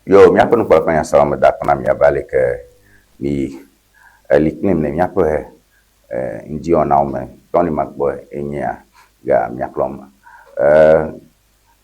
Yo, míaƒe nukpɔkpɔ nyaselawo meda akpe na mi abe ale ke mi eli kplim le míaƒe ŋdiwɔnawo me. Tɔni magbɔ enyea ga miaklɔ me.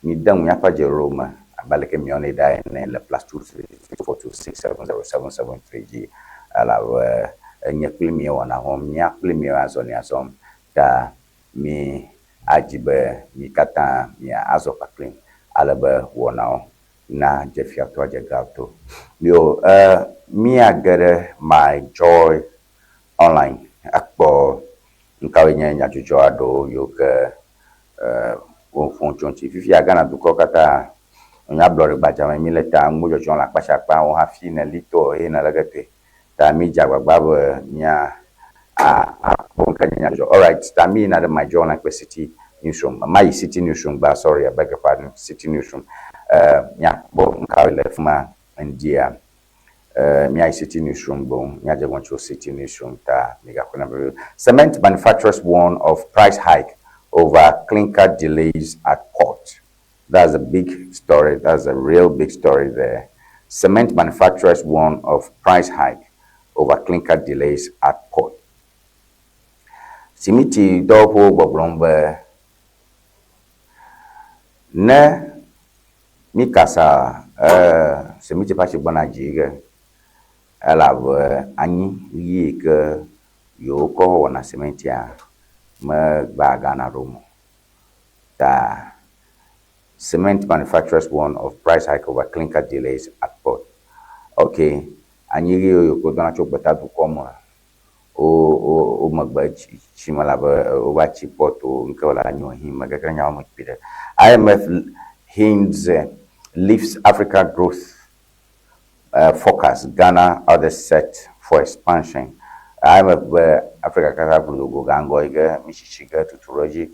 Mi de ŋu míaƒe dzeɖoɖo me Abe aleke miawo ne ɖa ene le +23426707773 dzi elabe enye kpli mí wɔna wɔm, mía kpli mí azɔlia zɔm ta mí adzi be mí katã mía azɔ kpakplim ale be wɔnawo na dze fiato adze gato. Yo e míage ɖe My Joy Online akpɔ nukawoe nye nyadzɔdzɔ aɖewo yiwo ke e woƒo tso ŋuti. Fifia Ghana dukɔ katã wonye ablɔɖe gbadza me mí le ta ŋgbo dzɔdzɔm le akpa sia akpa wo hafi ne li tɔ eye ne leke toe. Ta mí dze agbagba be mía a akpɔ nuke nye nyadzɔdzɔ. Alright, ta mí yina ɖe My Joy Online kple Citi Newsroom. Mayi Citi Newsroom gbã, sorry, I beg your pardon, Citi Newsroom. E míakpɔ nukawoe le fi ma ŋdia. E míayi Citi Newsroom boŋ, míadze egɔme tso Citi Newsroom ta migaxɔe na be Cement manufacturers warn of price hike over clinker delays at port. That's a big story. That's a real big story there. Cement manufacturers warn of price hike over clinker delays at port. Simiti dɔwɔƒewo gbɔgblɔm be ne mí kasa e simiti ƒe asi gbɔna dzi ge elabe anyi ɣi yi ke yewokɔ wɔna simitia megba Ghana ɖo me o. Ta cement manufacturers warn of price hike over clinker delays at port. Okay, anyi ɣi yiwo yewokɔ dona tso gbeta dukɔ me wo wo wo megbe tsi me elabe wova tsi port o ŋke wole anyi o hi megeke nyawo me kpi ɖe. IMF hints lifts Africa growth forecast Ghana others set for expansion. IMF be Africa katã gblɔ go gã ŋgɔ yi ke mi tsitsi ge tutu ɖe edzi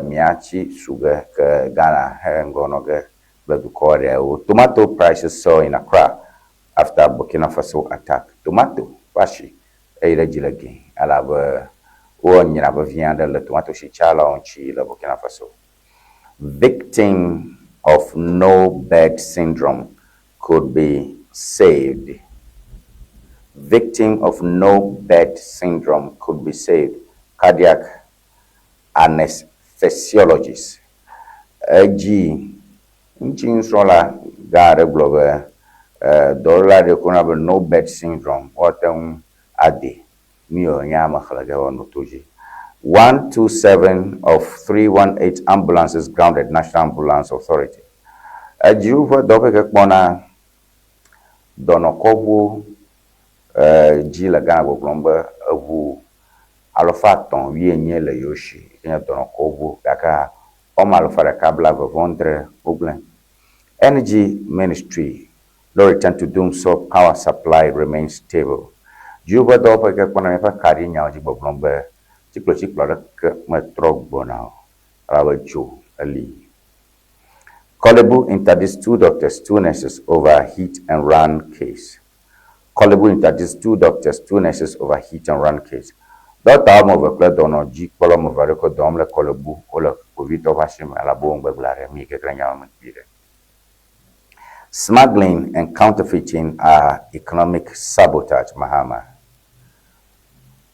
míatsi su ge ke Ghana he ŋgɔ nɔ ge kple dukɔ ɖewo. Tomato prices soar in Accra after Burkina Faso attack. Tomato ƒe asi eyi ɖe dzi le gĩ elabe wowɔ nyra vevi aɖe le tomato sitsalawo ŋuti le Burkina Faso. Victim of no bed syndrome could be saved. Victim of no bed syndrome could be saved. Cardiac anesthesiologist. Edzi ŋuti nusrɔ̃la gã aɖe gblɔ be dɔléle aɖe ko woyɔna be no bed syndrome woate ŋu ade nu yi wònye ame xlẽ ge woanɔ to dzi. 127 of 318 ambulances grounded National Ambulance Authority. Edziwo ƒe dɔwɔƒe ke kpɔna dɔnɔkɔʋuwo dzi le Ghana gbɔgblɔm be eʋu alafa etɔ̃ wuienyi le yewo si yi ke nye dɔnɔkɔʋu gake woame alafa ɖeka blaeve vɔ adre wogblẽ. Energy Ministry no return to dumsor power supply remains stable. Dziwo ƒe dɔwɔƒe ke kpɔna míaƒe kaɖinyawo dzi gbɔgblɔm be tsikplɔtsikplɔ aɖeke metrɔ gbɔna o elabe dzo eli. Korle Bu interdicts two doctors, two nurses over hit and run case. Korle Bu interdicts two doctors, two nurses over hit and run case. Dɔkta woame eve kple dɔnɔdzikpɔla woame eve aɖewo ke dɔ wɔm le Korle Bu wole kpovitɔwo ƒe asi me elabe wowɔ nugbegblẽ aɖe. Nu yi ke kle nyawo me kpui ɖe. Smuggling and counterfeiting are economic sabotage, Mahama.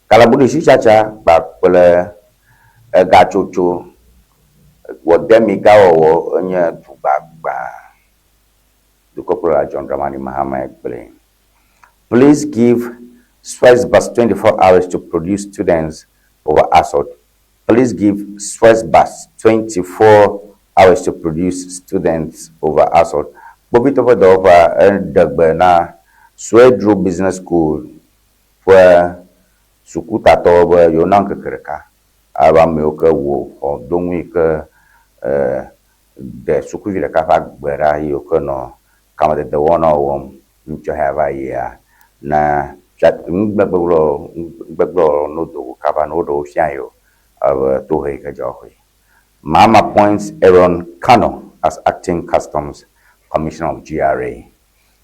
Kalabuɖisitsatsa kpakple egatsotso wɔdemigawɔwɔ enye dugbagba. Dukɔkplɔla John Dramani Mahama gblɔe. Police give Swesbus 24 hours to produce students over assault. Police give Swesbus 24 hours to produce students over assault. Kpovitɔ ƒe dɔwɔƒea eɖe gbe na Swedru Business School ƒe sukutatɔwo be yewona ŋkeke ɖeka ale be ameyiwo ke wɔ xɔ do ŋui ke ɖe sukuvi ɖeka ƒe agbe ɖa yi wo ke nɔ kamedede wɔnawo wɔm ŋutsɔ hea va yia na nugbegblẽ no do go kaba ne woɖe wo fia yewo ebe tohe yi ke dze woaxɔe. Mahama appoints Aaron Kano as acting customs commissioner of GRA.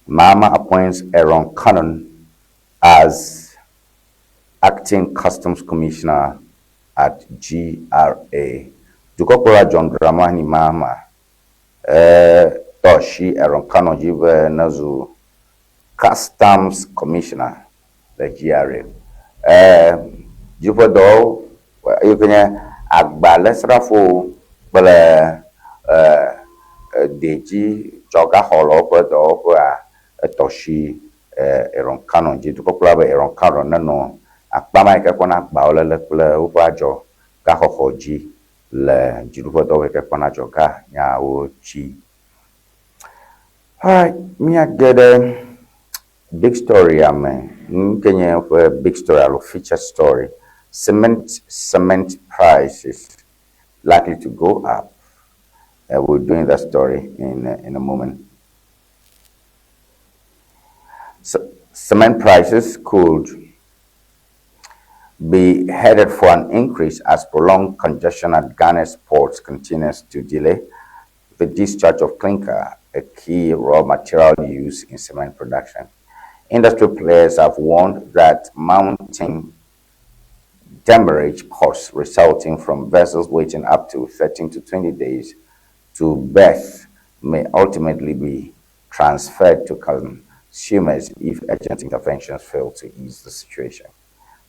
Mahama appoints Aaron Cannon as acting customs commissioner at GRA. Dukɔkplɔla John Dramani Mahama tɔ asi Aaron Kano dzi be nezu customs commissioner le GRA. Dziƒe dɔwɔwo yi ke nye agbalẽsrafowo kple Dedzi dzɔgaxɔlawo ƒe dɔwɔƒea etɔ shi Aaron Cannon dzi. Dukɔkplɔla be Aaron Cannon nenɔ akpa ma yi ke kpɔna agbawo léle kple woƒe adzɔ gaxɔxɔ dzi le dziɖuƒe dɔwɔƒe yi ke kpɔna adzɔga nyawo dzi. Alright, míage ɖe big story ya me. Nu ke nye woƒe big story alo feature story. Cement prices likely to go up. We're doing that story in a moment. So, cement prices could be headed for an increase as prolonged congestion at Ghana's ports continues to delay the discharge of clinker, a key raw material used in cement production. Industry players have warned that mounting demurrage costs resulting from vessels waiting up to 13 to 20 days to berth may ultimately be transferred to consumers if urgent interventions fail to ease the situation.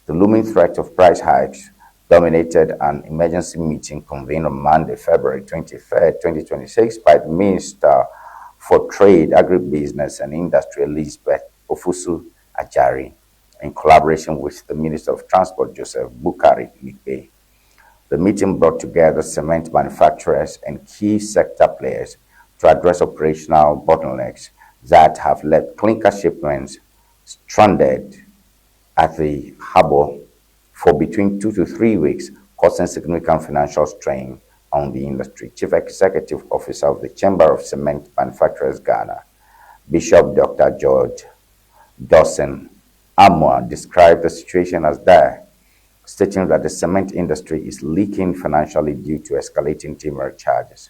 The looming threat of price hikes dominated an emergency meeting convened on Monday, February 23rd, 2026, by the Minister for Trade, Agribusiness and Industry, Elizabeth Ofosu Adjare, in collaboration with the Minister of Transport, Joseph Bukari Nikpe. The meeting brought together cement manufacturers and key sector players to address operational bottlenecks that have left clinker shipments stranded at the harbor for between 2 to 3 weeks, causing significant financial strain on the industry. Chief Executive Officer of the Chamber of Cement Manufacturers Ghana, Bishop Dr. George Dawson Amoah, described the situation as dire, stating that the cement industry is leaking financially due to escalating demurrage charges.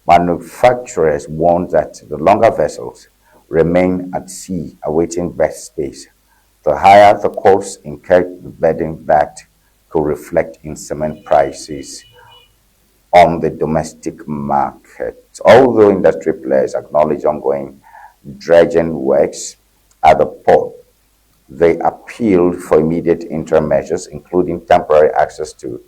Manufacturers warned that the longer vessels remain at sea awaiting berth space, the higher the costs incurred, the burden that could reflect in cement prices on the domestic market. Although industry players acknowledge ongoing dredging works at the port, they appealed for immediate interim measures, including temporary access to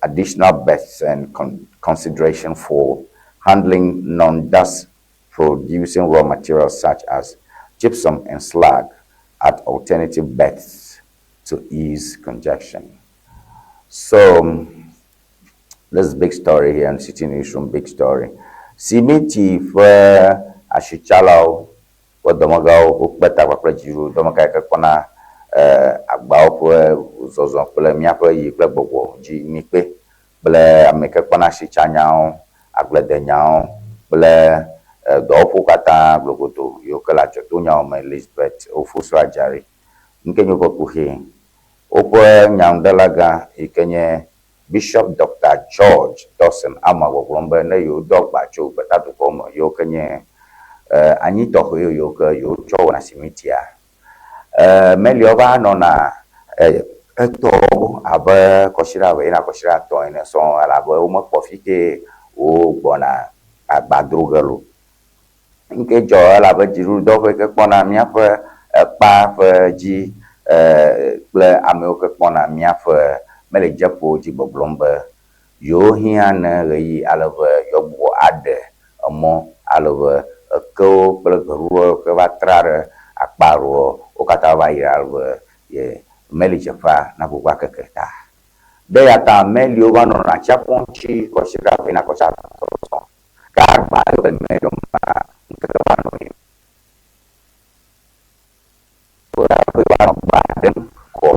additional berths and consideration for handling non-dust producing raw materials such as gypsum and slag at alternative berths to ease congestion. So, this is big story here in City Newsroom, big story. Simiti ƒe asitsalawo ƒe dɔmegãwo wokpe ta kpakple dziɖuɖu dɔmegã yi ke kpɔna agbawo ƒe zɔzɔ kple míaƒe yi kple gbɔgbɔ dzi mikpe kple ame yi ke kpɔna asitsanyawo, agbledenyawo kple dɔwɔƒewo katã glogodo yiwo ke le adzɔtonyawo me Elizabeth Ofosu Adjare. Nu ke nye woƒe kuxi. Woƒe nyanuɖelagã yi ke nye Bishop Dr. George Dawson Amoah gbɔgblɔm be ne yewo do agba tso gbetadukɔwo me yiwo ke nye anyi tɔxɛ yiwo ke yewo tsɔ wɔna simitia, meliawo va nɔna etɔwo abe kɔsiɖa eve yina kɔsiɖa etɔ̃ ene sɔŋ elabe womekpɔ fi ke wogbɔna agba dro ge lo. Nu ke dzɔ elabe dziɖuɖudɔwɔƒe yi ke kpɔna míaƒe ekpa ƒe dzi kple amewo ke kpɔna míaƒe melidzeƒowo dzi gbɔgblɔm be yewo hiã ne ɣeyiɣi ale be yewoagbugbɔ aɖe emɔ ale be ekewo kple gbeɖuɖɔwo ke va tra ɖe akpa ɖewo wo katã va yi ale be ye melidzeƒea nagbugbɔ akeke ta. Ɖe ya ta meliwo va nɔna atsiaƒu ŋuti kɔsiɖa eve yina kɔsiɖa etɔ̃ sɔŋ. Ke agba yiwo le meliwo mea ŋkeke va nɔ yiyim. Va nɔ gba ɖem kɔ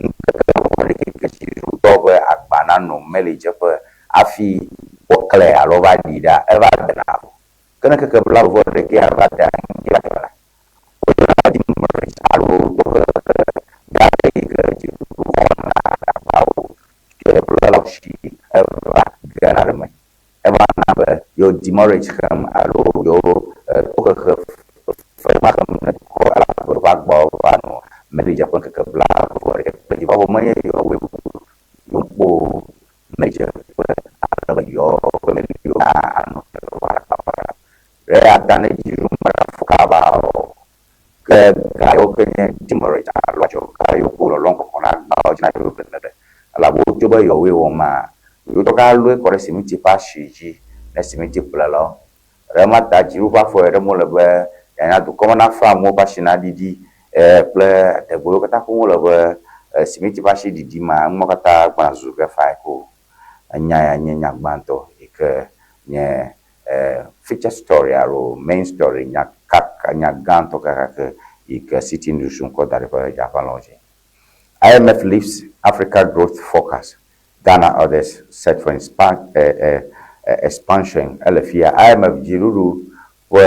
ŋkeke ɖeke ke dziɖuɖutɔ ƒe agba nanɔ melidzeƒe hafi woklẽ alo va ɖi ɖa eva dena vɔ. Ke ne keke blaeve vɔ ɖekɛ va de anyi la, woyɔna demurrage alo tohehe gã aɖe yi ke dziɖuɖu xɔna agbawo ƒlelawo si eva gena ɖe eme. Eva na be yewo demurrage xem alo yewo tohehe fe ma xem ne dukɔ elabe woƒe agbawo va nɔ melidzeƒe ŋkeke blaeve vɔ ɖekɛ kple dzi. Vɔ menye yewoawoe yewo melidzeƒe ale be yewoƒe meliwo anɔ Eya ta ne dziɖuɖu meɖe kaba o, ke ga yiwo ke nye demurrage alo adzɔga yiwo ke wolɔlɔm kɔkɔ na agbawo dzi na yewo gbeɖegbeɖe elabe wotso be yewoe wɔmaa, yewo tɔ ga lɔe kɔ ɖe simiti ƒe asi dzi ne simiti ƒlelawo. Ɖe ema ta dziɖuɖu ƒe afɔ ɖem wole be yeanya dukɔ me nafa amewo ƒe asi naɖiɖi kple adegbewo katã ƒom wole be simiti ƒe asi ɖiɖi ma, numawo katã gbɔna zuzu ge fae ko. Enya ya nye nya gbãtɔ yi ke nye feature story alo main story, nya kaka, nya gãtɔ kekeake yi ke Citi News ŋkɔ da ɖi ƒe dzaƒãlɔwo dzi. IMF lifts Africa growth forecast, Ghana others set for expansion ele fia. IMF dziɖuɖu ƒe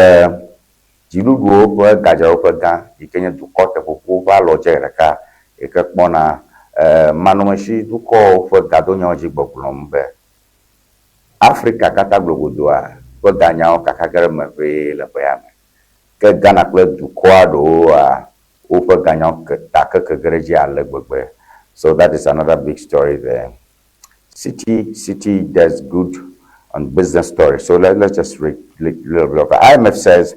dziɖuɖuwo ƒe gadzraɖoƒe gã yi ke nye dukɔ teƒoƒowo ƒe alɔdze ɖeka yi ke kpɔna manɔmesi dukɔwo ƒe gadonyawo dzi gbɔgblɔm be Afrika katã glogodoa ƒe ganyawo kaka ge ɖe eme ʋee le ƒe ya me. Ke Ghana kple dukɔa ɖewoa woƒe ganyawo ta keke ge ɖe edzi ale gbegbe. So that is another big story there. Citi Citi does good on business story. So let's just read a little bit of it. IMF says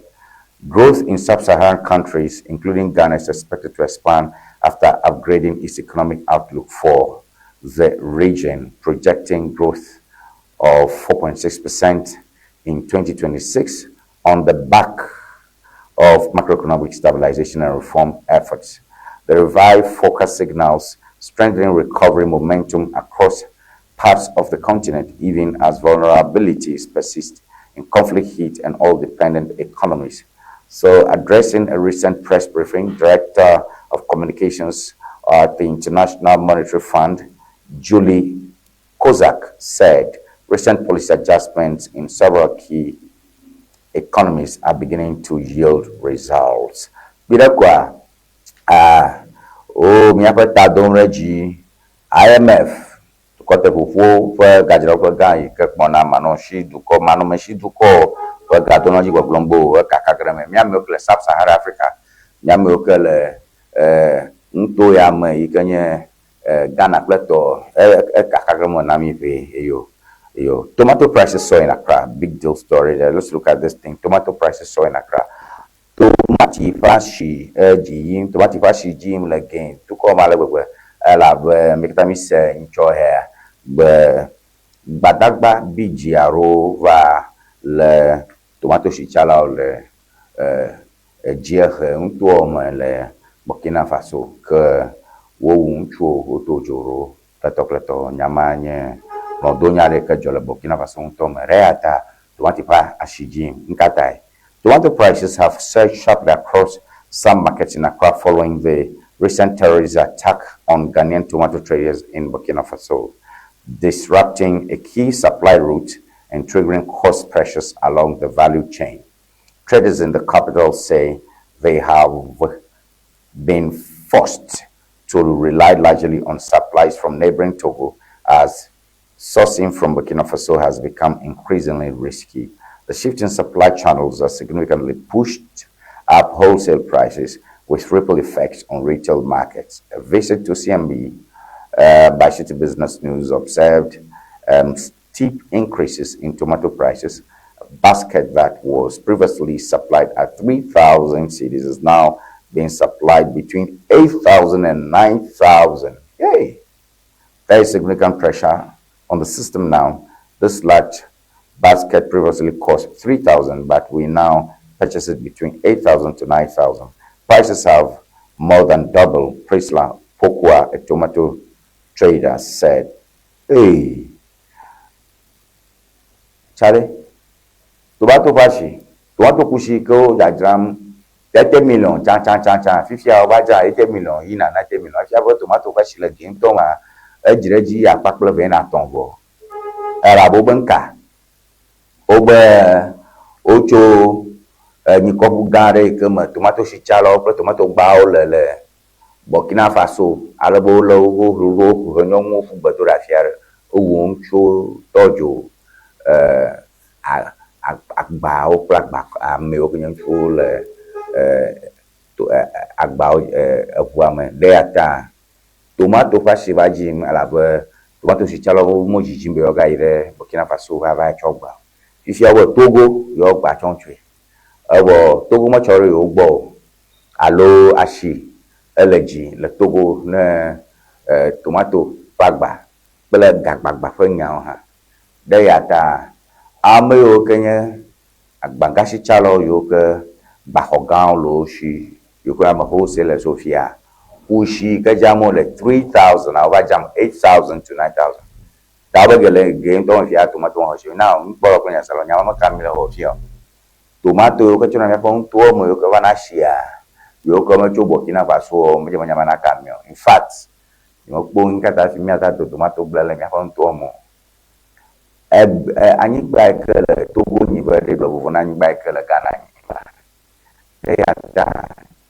growth in sub-Saharan countries, including Ghana, is expected to expand after upgrading its economic outlook for the region, projecting growth of 4.6% in 2026 on the back of macroeconomic stabilization and reform efforts. The revived forecast signals strengthening recovery momentum across parts of the continent, even as vulnerabilities persist in conflict-hit and oil-dependent economies. So, addressing a recent press briefing, Director of Communications at the International Monetary Fund, Julie Kozack, said recent policy adjustments in several key economies are beginning to yield results. Kpi ɖe koa, ah, o míaƒe ta dom ɖe dzi IMF dukɔteƒoƒo ƒe gadzraɖoƒe gã yi ke kpɔna manɔsi dukɔ manɔmesi dukɔ ƒe gadonɔ dzi gbɔgblɔm be o ekaka ge ɖe eme. Míamewo ke le Sub-Sahara Africa, míamewo ke le nuto ya me yi ke nye Ghana kple tɔ ekaka ge eme na mí ʋee eyo. Yo, tomato prices soar in Accra. Big deal story there. Let's look at this thing. Tomato prices soar in Accra. Tomati ƒe asi edzi yim, tomati ƒe asi dzi yim le gɛ dukɔ me ale gbegbe elabe mi katã mi se ŋtsɔ hea be gbadagba bi dzi aɖewo va le tomatositsalawo le edziehe nutoa me le Burkina Faso ke wowu ŋutsuwo woto dzo ɖo kletɔkletɔ. Nya ma nye hlɔ̃donya aɖe ke dzɔ le Burkina Faso ŋutɔ me. Ɖe eya ta tomati ƒe asi dzi yim. Nu ka tae? Tomato prices have surged sharply across some markets in Accra following the recent terrorist attack on Ghanaian tomato traders in Burkina Faso, disrupting a key supply route and triggering cost pressures along the value chain. Traders in the capital say they have been forced to rely largely on supplies from neighboring Togo as sourcing from Burkina Faso has become increasingly risky. The shift in supply channels has significantly pushed up wholesale prices with ripple effects on retail markets. A visit to CMB by Citi Business News observed steep increases in tomato prices. A basket that was previously supplied at 3,000 cedis is now being supplied between 8,000 and 9,000. Yay! There is significant pressure on the system now. This large basket previously cost 3,000, but we now purchase it between 8,000 to 9,000. Prices have more than doubled, Priscilla Pokua, a tomato trader, said. Hey, Charlie, tomato ƒe asi, tomato kusi ke wo dzadzram 30 million tsã tsã tsã tsã fifia wova dzra 80 million yina 90 million efia be tomato ƒe asi le gɛ ŋutɔ ma edzi ɖe edzi akpa kple eve na atɔ̃ vɔ. Elabe wobe ŋka wobe wotso enyikɔƒu gã aɖe yi ke me tomatositsalawo kple tomatogbawo le le Burkina Faso ale be wolé wo wo he nyɔnuwo ƒu gbe do ɖe afi aɖe. Wowu ŋutsuwo tɔ dzo agbawo kple agba amewo ke nye ŋutsuwo le to agbawo eʋua me. Ɖe ya ta tomato ƒe asi va dzi yim elabe tomatositsalawo medzidzim be yewoagayi ɖe Burkina Faso va va tsɔ gba o. Fifia wobe Togo yewo gba tsɔm tsoe. Evɔ Togo metsɔ ɖe yewo gbɔ o alo asi ele dzi le Togo ne tomato ƒe agba kple gagbagba ƒe nyawo hã. Ɖe ya ta ame yiwo ke nye Agbagasitsalawo yiwo ke gbaxɔ gãwo le wo si yiwo ke ame wholesale so fia, kusi yi ke dzram wole 3000 wova dzram 8000 to 9000. Ta wobe ge le ge ŋutɔ me fia tomato mexɔ si o. Na nukpɔlawo kple nyaselawo nya ma meka mi le xɔ fia o. Tomato yiwo ke tsona míaƒe nutoa me yiwo ke vana asia yiwo ke metso Burkina Faso o medze be nya ma naka mi o. In fact, nyemekpɔ nu katã hafi míate ado tomato gble le míaƒe nutoa me o. Anyigba yi ke le Togo nyigba ɖe gbe vovo na anyigba yi ke le Ghana nyigba. Eya ta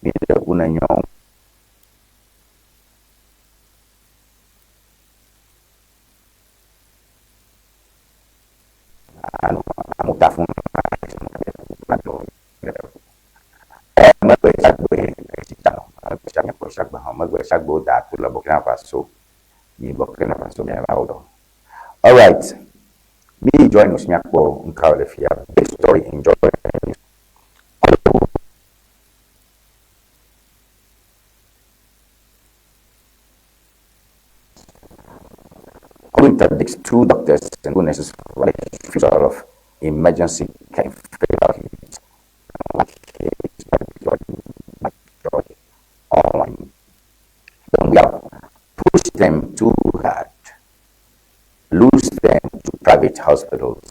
míɖe ku ne nyɔnu. All right, me join us míakpɔ nuka le fia. Big story enjoy. Interdicts two doctors and two nurses for refusal of emergency care online. We have pushed them too hard, lose them to private hospitals,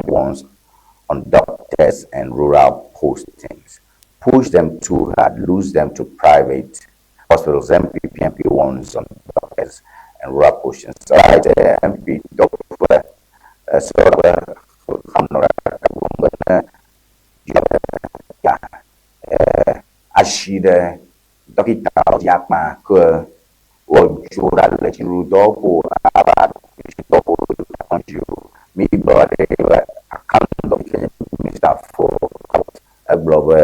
ones on doctors and rural postings. Push them too hard, lose them to private hospitals, MPP, MP ones on doctors and rural postings. All right, MP, doctor, so, asi ɖe dɔkitawo dzi akpa ke woadzo ɖa le dziɖuɖudɔwɔƒewo ava dɔwɔƒewo dzi o. Migblɔ ɖe be akantɔ yi ke nye Minister for Health egblɔ be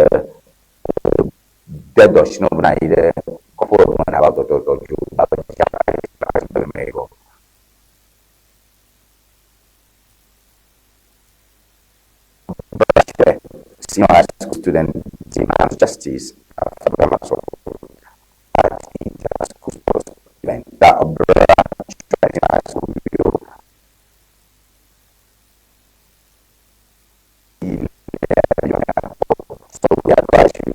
de dɔ si na wo be nayi ɖe kɔƒe me nava dɔdɔdɔ dzo abe me vɔ. Senior high school student demands justice after at inter-school sports event. That high school So we advise you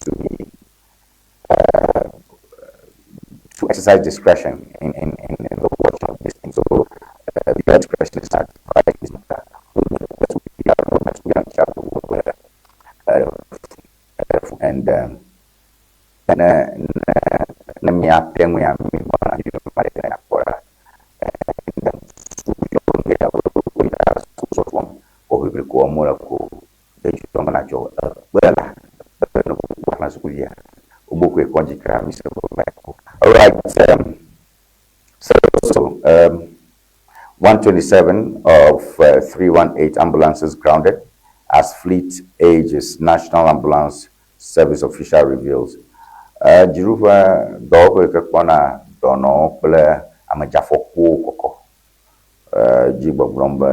to be to exercise discretion in the watching of this thing. So your discretion is not and ne míate ŋui All right. So 127 of 318 ambulances grounded as fleet ages, National Ambulance Service official reveals. Dziɖuƒe dɔwɔƒe yi ke kpɔna dɔnɔwo kple amedzafɔkuwo kɔkɔ dzi gbɔgblɔm be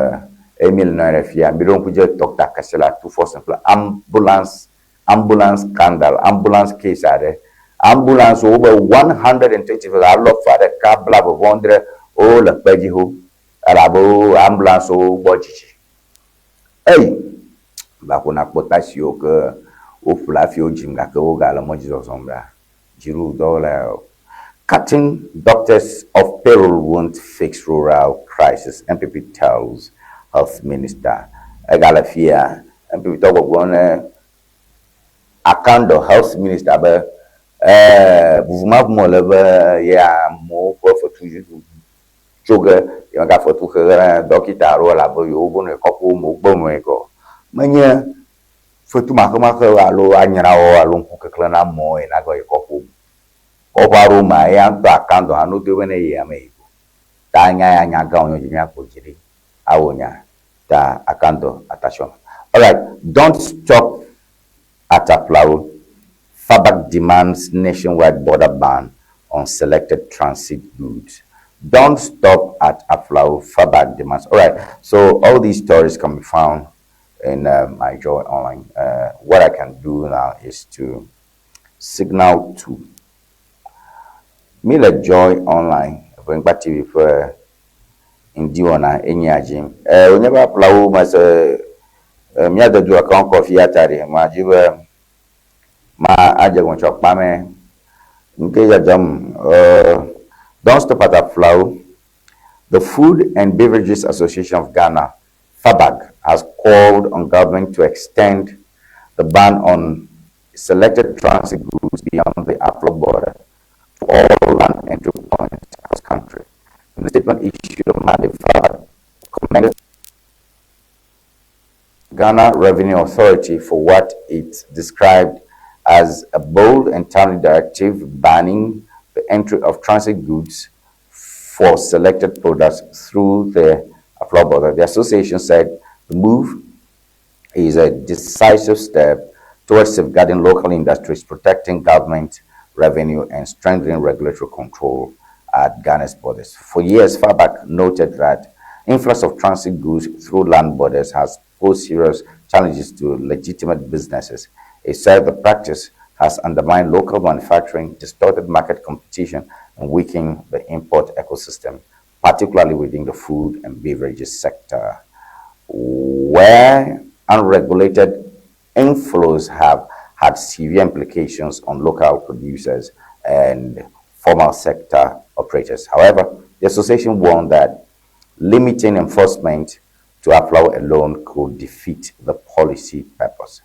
Emil nɔ anyi ɖe fia. Miɖo ŋku dzi Dr. Kasela Tufosin kple ambulance ambulance scandal, ambulance case aɖe. Ambulance wo be 125 alɔfa ɖeka blaeve vɔ adre wole kpe dzi ho elabe wo ambulance wo gbɔ dzidzi. Eyi va ƒo na kpɔ taxi yiwo ke woƒle hafi wodzim gake wogale mɔ dzi zɔzɔm ɖa. Dziɖuɖudɔwɔla Cutting doctors of payroll won't fix rural crisis, MPP tells health minister. Egale fia, MPP tɔ gbɔgblɔm ne Akando health minister be bubumaʋume le be ye amewo ƒe fetu tso ge yemegafetu xe ge na dɔkita alo elabe yewo be nɔ kɔƒewo me wogbe nɔe gɔ. Menye fetu maxemaxe alo anyrawɔ alo ŋkukeklẽ na amewo ye nagɔ yi kɔƒewo me. Kɔƒe aɖewo mea, eya ŋutɔ Akando hã no do be ne yi ame yi go. Ta nya ya nya gã wònye dzi míakpɔ dzi ɖi awɔ nya ta Akando atasiɔ. All right, don't stop at Aflao. Fabak demands nationwide border ban on selected transit goods. Don't stop at Aflao. Fabak demands. All right, so all these stories can be found in my Joy Online. What I can do now is to signal to me le Joy Online Ʋeŋgba TV ƒe Ŋdi wɔna enye dzi. E wonye be aƒlawo mese e mía dedu eke ŋkɔ fia ta ɖi ma dzi be ma adze gɔme tsɔ kpamɛ. Ŋke dzɔdzɔm e don't stop at aƒlawo. The Food and Beverages Association of Ghana, FABAG, has called on government to extend the ban on selected transit goods beyond the Aflao border to all land entry points across the country. In a statement issued on Monday, FABAG commended Ghana Revenue Authority for what it described as a bold and timely directive banning the entry of transit goods for selected products through the Aflao border. The association said the move is a decisive step towards safeguarding local industries, protecting government revenue, and strengthening regulatory control at Ghana's borders. For years, FABAC noted that influx of transit goods through land borders has posed serious challenges to legitimate businesses. It said the practice has undermined local manufacturing, distorted market competition, and weakened the import ecosystem, particularly within the food and beverages sector, where unregulated inflows have had severe implications on local producers and formal sector operators. However, the association warned that limiting enforcement to Aflao alone could defeat the policy purpose.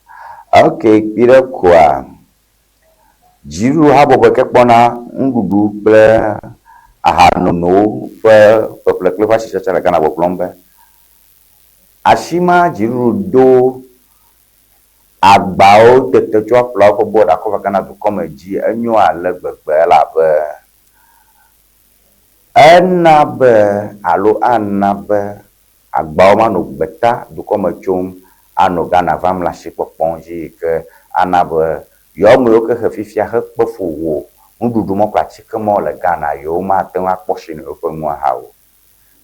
Okay, Peter Kwa. Dziɖuɖu habɔbɔ ke kpɔna nuɖuɖu kple ahanonowo ƒe ƒeƒle kple eƒe asitsatsa le Ghana gbɔgblɔm be asima dziɖuɖu do agbawo tete tso aƒlawo ƒe bɔda kɔ va Ghana dukɔ me dzi enyo ale gbegbe elabe ena be alo ana be agbawo manɔ gbeta dukɔ me tsom anɔ Ghana vam le asikpɔkpɔ dzi yi ke ana be yewo ame yiwo ke he fifia hekpe fu wɔ nuɖuɖu mɔ kple atike mɔ le Ghana yewo mate ŋu akpɔ shi ne yewoƒe nua hã o.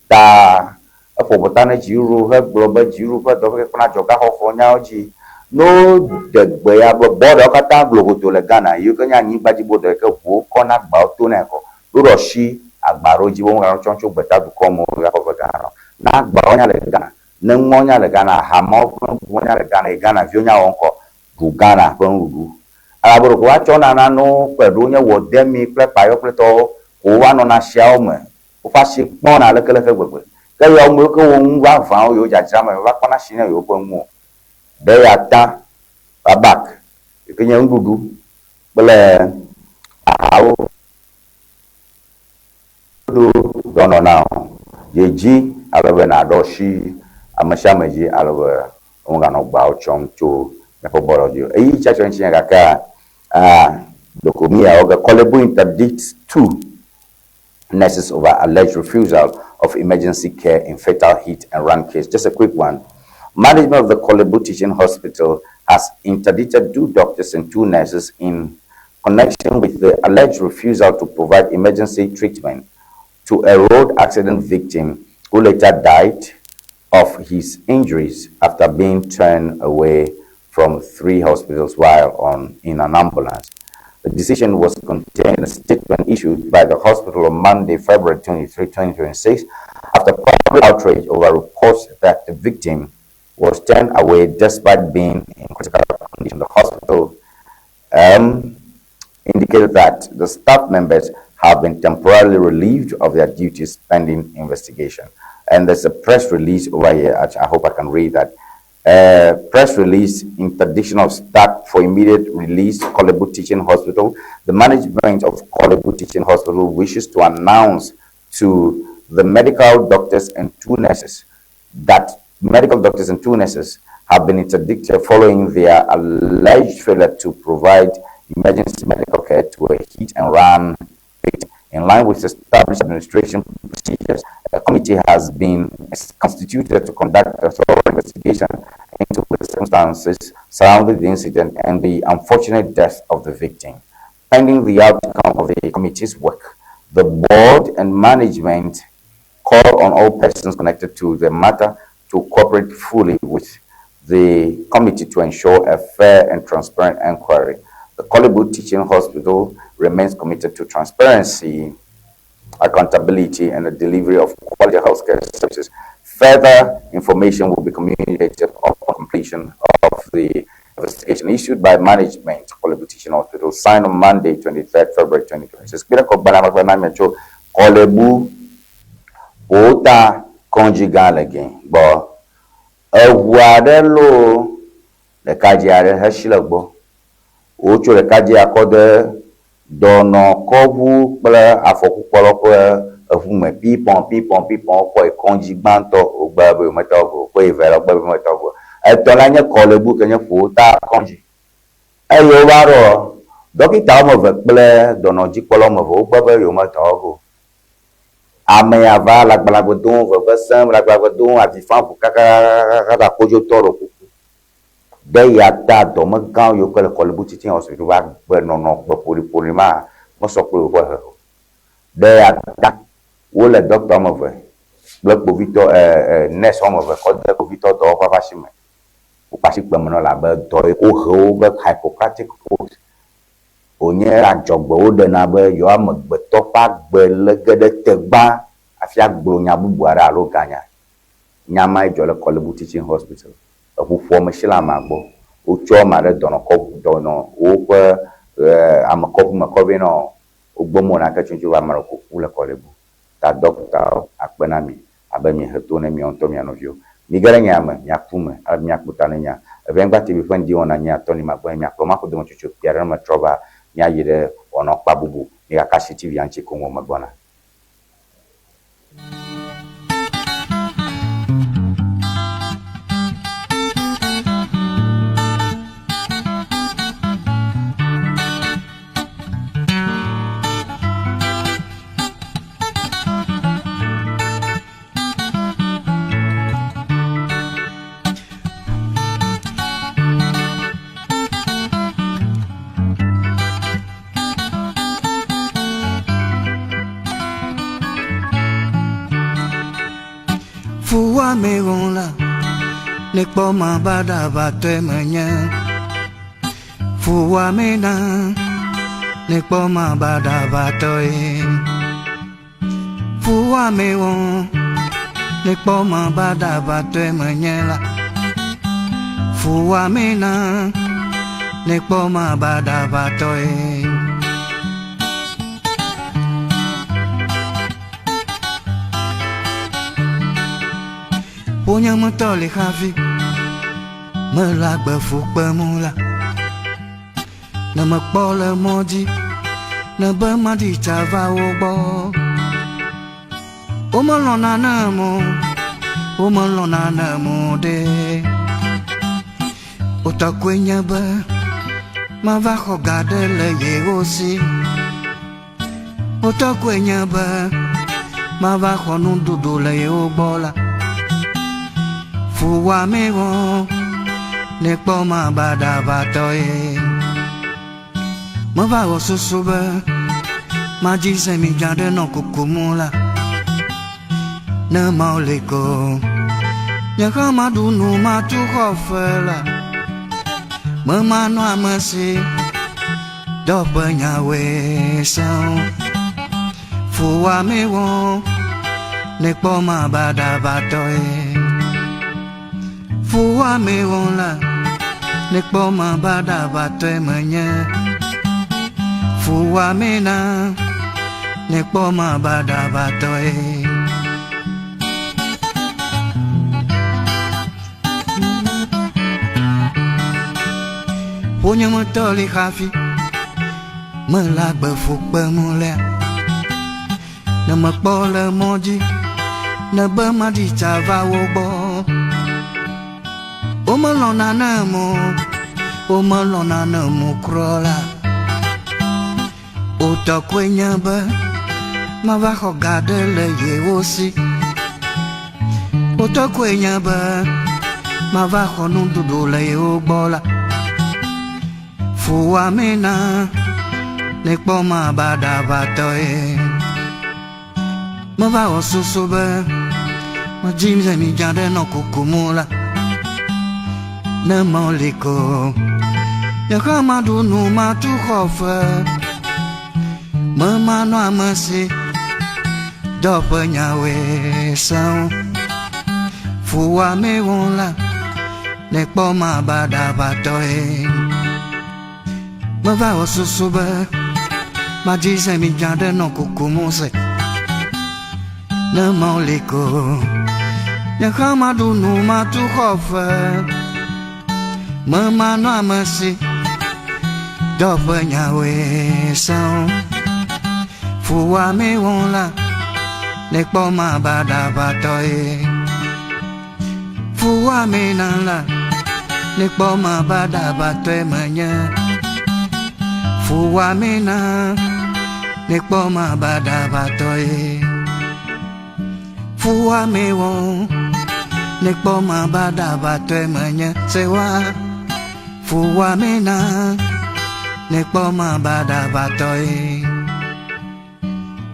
Ta eƒo ʋɔta ne dziɖuɖu hegblɔ be dziɖuɖu ƒe dɔwɔƒe ke kpɔna adzɔgaxɔxɔ nyawo dzi ne woɖe gbe ya be bɔdawo katã glo godoo le Ghana yiwo ke nye anyigbadzi bɔda yi ke ʋuwo kɔna agbawo tonɛ kɔ ɖo ɖe asi agba ɖewo dzi be womeganɔ tsɔm tso gbeta dukɔ me o akɔ va Ghana o. Ne agbawo nya le Ghana, ne nuawo nya le Ghana, ahamɔwo kple nububuwo nya le Ghana ye Ghana viwo nya wɔ ŋkɔ ɖu Ghana ƒe nuɖuɖu. Elabe ɖeko woatsɔ nananewo kple ɖewo nye wɔdemi kple kpayɔ kple tɔwo ko wova nɔna asiawo me. Woƒe asi kpɔna lekeleke gbegbe. Ke yewo ame yiwo ke wɔ nu vavãwo yewo dzadzra me va kpɔna asi ne yewoƒe nu o. Ɖe ya ta FABAC yi ke nye nuɖuɖu kple ahawo ɖo dɔnɔ na wò. Ye dzi ale be nàɖo asi ame sia ame dzi ale be womeganɔ gbawo tsɔm tso míaƒe bɔdawo dzi o. Eyi tsia ŋuti gake ah, ɖeko mi yawo ge Korle Bu interdicts two nurses over alleged refusal of emergency care in fatal hit and run case. Just a quick one. Management of the Korle Bu Teaching Hospital has interdicted two doctors and two nurses in connection with the alleged refusal to provide emergency treatment to a road accident victim who later died of his injuries after being turned away from three hospitals while on in an ambulance. The decision was contained in a statement issued by the hospital on Monday, February 23, 2026, after public outrage over reports that the victim was turned away despite being in critical condition. The hospital indicated that the staff members have been temporarily relieved of their duties pending investigation. And there's a press release over here. I hope I can read that. Press release, interdiction of staff for immediate release, Korle Bu Teaching Hospital. The management of Korle Bu Teaching Hospital wishes to announce to the medical doctors and two nurses that medical doctors and two nurses have been interdicted following their alleged failure to provide emergency medical care to a hit and run victim. In line with established administration procedures, a committee has been constituted to conduct a thorough investigation into the circumstances surrounding the incident and the unfortunate death of the victim. Pending the outcome of the committee's work, the board and management call on all persons connected to the matter to cooperate fully with the committee to ensure a fair and transparent inquiry. The Korle Bu Teaching Hospital remains committed to transparency, accountability, and the delivery of quality healthcare services. Further information will be communicated upon completion of the investigation issued by management Korle Bu Teaching Hospital, signed on Monday, 23rd February 2026. Kpe ɖe kɔgbalẽa me ƒe na mia tso Korle Bu Ƒowota Kɔdzi Gã le gɛ gbɔ. Eʋu aɖe loo ɖekadze aɖe hesi le gbɔ. Wotso ɖekadzea kɔ de dɔnɔkɔʋu kple afɔkukpɔlawo ƒe eʋu me pipɔn pipɔn pipɔn wokɔ yi kɔdzi gbãtɔ wogbe be yewometɔ ʋu o, kɔ yi evelia wogbe be yewometɔ ʋu o. Etɔ̃lia nye Kɔlebu ke nye Ƒowota kɔdzi. Eye wova ɖoa, ɖɔkita woame eve kple dɔnɔdzikpɔla woame eve wogbe be yewometɔ ʋu o. Amea va le agbalẽgbe dom, veve sem le agbalẽgbe dom, avi fam ʋu kakakakaka va kodzotɔ ɖo kuku. Ɖe ya ta dɔmegãwo yiwo ke le Korle Bu Teaching Hospital ƒe agbenɔnɔ gbe ƒoɖiƒoɖi ma mesɔ kple woƒe hehe o. Ɖe ya ta wole ɖɔkta woame eve kple kpovitɔ e e nurse woame eve kɔ de kpovitɔ dɔwɔƒea ƒe asi me. Woƒe asi kpem nɔ labe dɔ yi wohe wo be Hippocratic Oath wònye adzɔgbe woɖena be yewo amegbetɔ ƒe agbe lé ge ɖe te gbã hafi agblɔ nya bubu aɖe alo ganya. Nya mae dzɔ le Korle Bu Teaching Hospital. Eʋu ƒo ame si le amea gbɔ. Wotsɔ amea ɖe dɔnɔkɔʋu, dɔnɔ woƒe amekɔʋu me kɔ vɛ nɔ wogbe mɔ nake tsontso va ame ɖe ko ku le Korle Bu. Ta ɖɔktawo akpe na mi abe miehe to ne miawo ŋutɔ mia nɔviwo. Mige ɖe nya me, miaku me, ale be miakpo ta ne nya. Evenyigba TV ƒe ŋdi wɔna nye atɔ ni magbɔe miakplɔ maƒo dometsotso kpui aɖe ne metrɔ va miayi ɖe wɔnɔkpa bubu. Migaka asi TV-a ŋuti koŋ o megbɔna. Fuwɔamewɔla, nekpɔ mabaɖaʋatɔe menye. Fuwɔame na, nekpɔ mabaɖaʋatɔe. Fuwɔamewɔ, nekpɔ mabaɖaʋatɔe menye la. Fuwɔame na, nekpɔ mabaɖaʋatɔe. Ƒonyemetɔ li hafi mele agbe fu kpem la. Ne mekpɔ le mɔ dzi, ne be maɖi tsa va wo gbɔ. Womelɔ̃na nam o, womelɔ̃na nam o ɖe. Wotɔ koe nye be mava xɔ ga ɖe le yewo si. Wotɔ koe nye be mava xɔ nuɖuɖu le yewo gbɔ la. Fuwɔamewɔ nekpɔ mabaɖaʋatɔe. Meva wɔ susu be madzi zemidza ɖe nɔ kukum la. Ne Mawu li ko, nye hã maɖu nu matu xɔ fe la. Memanɔ ame si dɔ ƒe nyawoe sẽo. Fuwɔamewɔ nekpɔ mabaɖaʋatɔe. Fuwɔamewɔ la nekpɔ mabaɖaʋatɔe menye. Fuwɔame na nekpɔ mabaɖaʋatɔe. Ƒonyemetɔ li hafi mele agbe fu kpem lea. Ne mekpɔ le mɔ dzi, ne be maɖi tsa va wo gbɔ. Womelɔ̃na nam o, womelɔ̃na nam o kura la. Wotɔ koe nye be mava xɔ ga ɖe le yewo si. Wotɔ koe nye be mava xɔ nuɖuɖu le yewo gbɔ la. Fuwɔame na nekpɔ mabaɖaʋatɔe. Meva wɔ susu be medzi zemidza ɖe nɔ kukum la. Ne meli ko, nye hã maɖu nu matu xɔ fe. Memanɔ ame si Dɔ ƒe nyawoe sẽŋu. Fuwɔamewo la, nekpɔ mabaɖabatɔe. Meva wɔ susu be madzi zemidza ɖe nɔ kukum se. Ne Mawu li ko, nye hã maɖu nu matu xɔ fe. Memanɔ ame si dɔ ƒe nyawoe sẽŋu. Fuwɔamewo la, nekpɔ mabaɖabatɔe. Fuwɔame na la, nekpɔ mabaɖabatɔe menye. Fuwɔame na, nekpɔ mabaɖabatɔe. Fuwɔame wɔ, nekpɔ mabaɖabatɔe menye. Sewa, fuwɔame na, nekpɔ mabaɖabatɔe.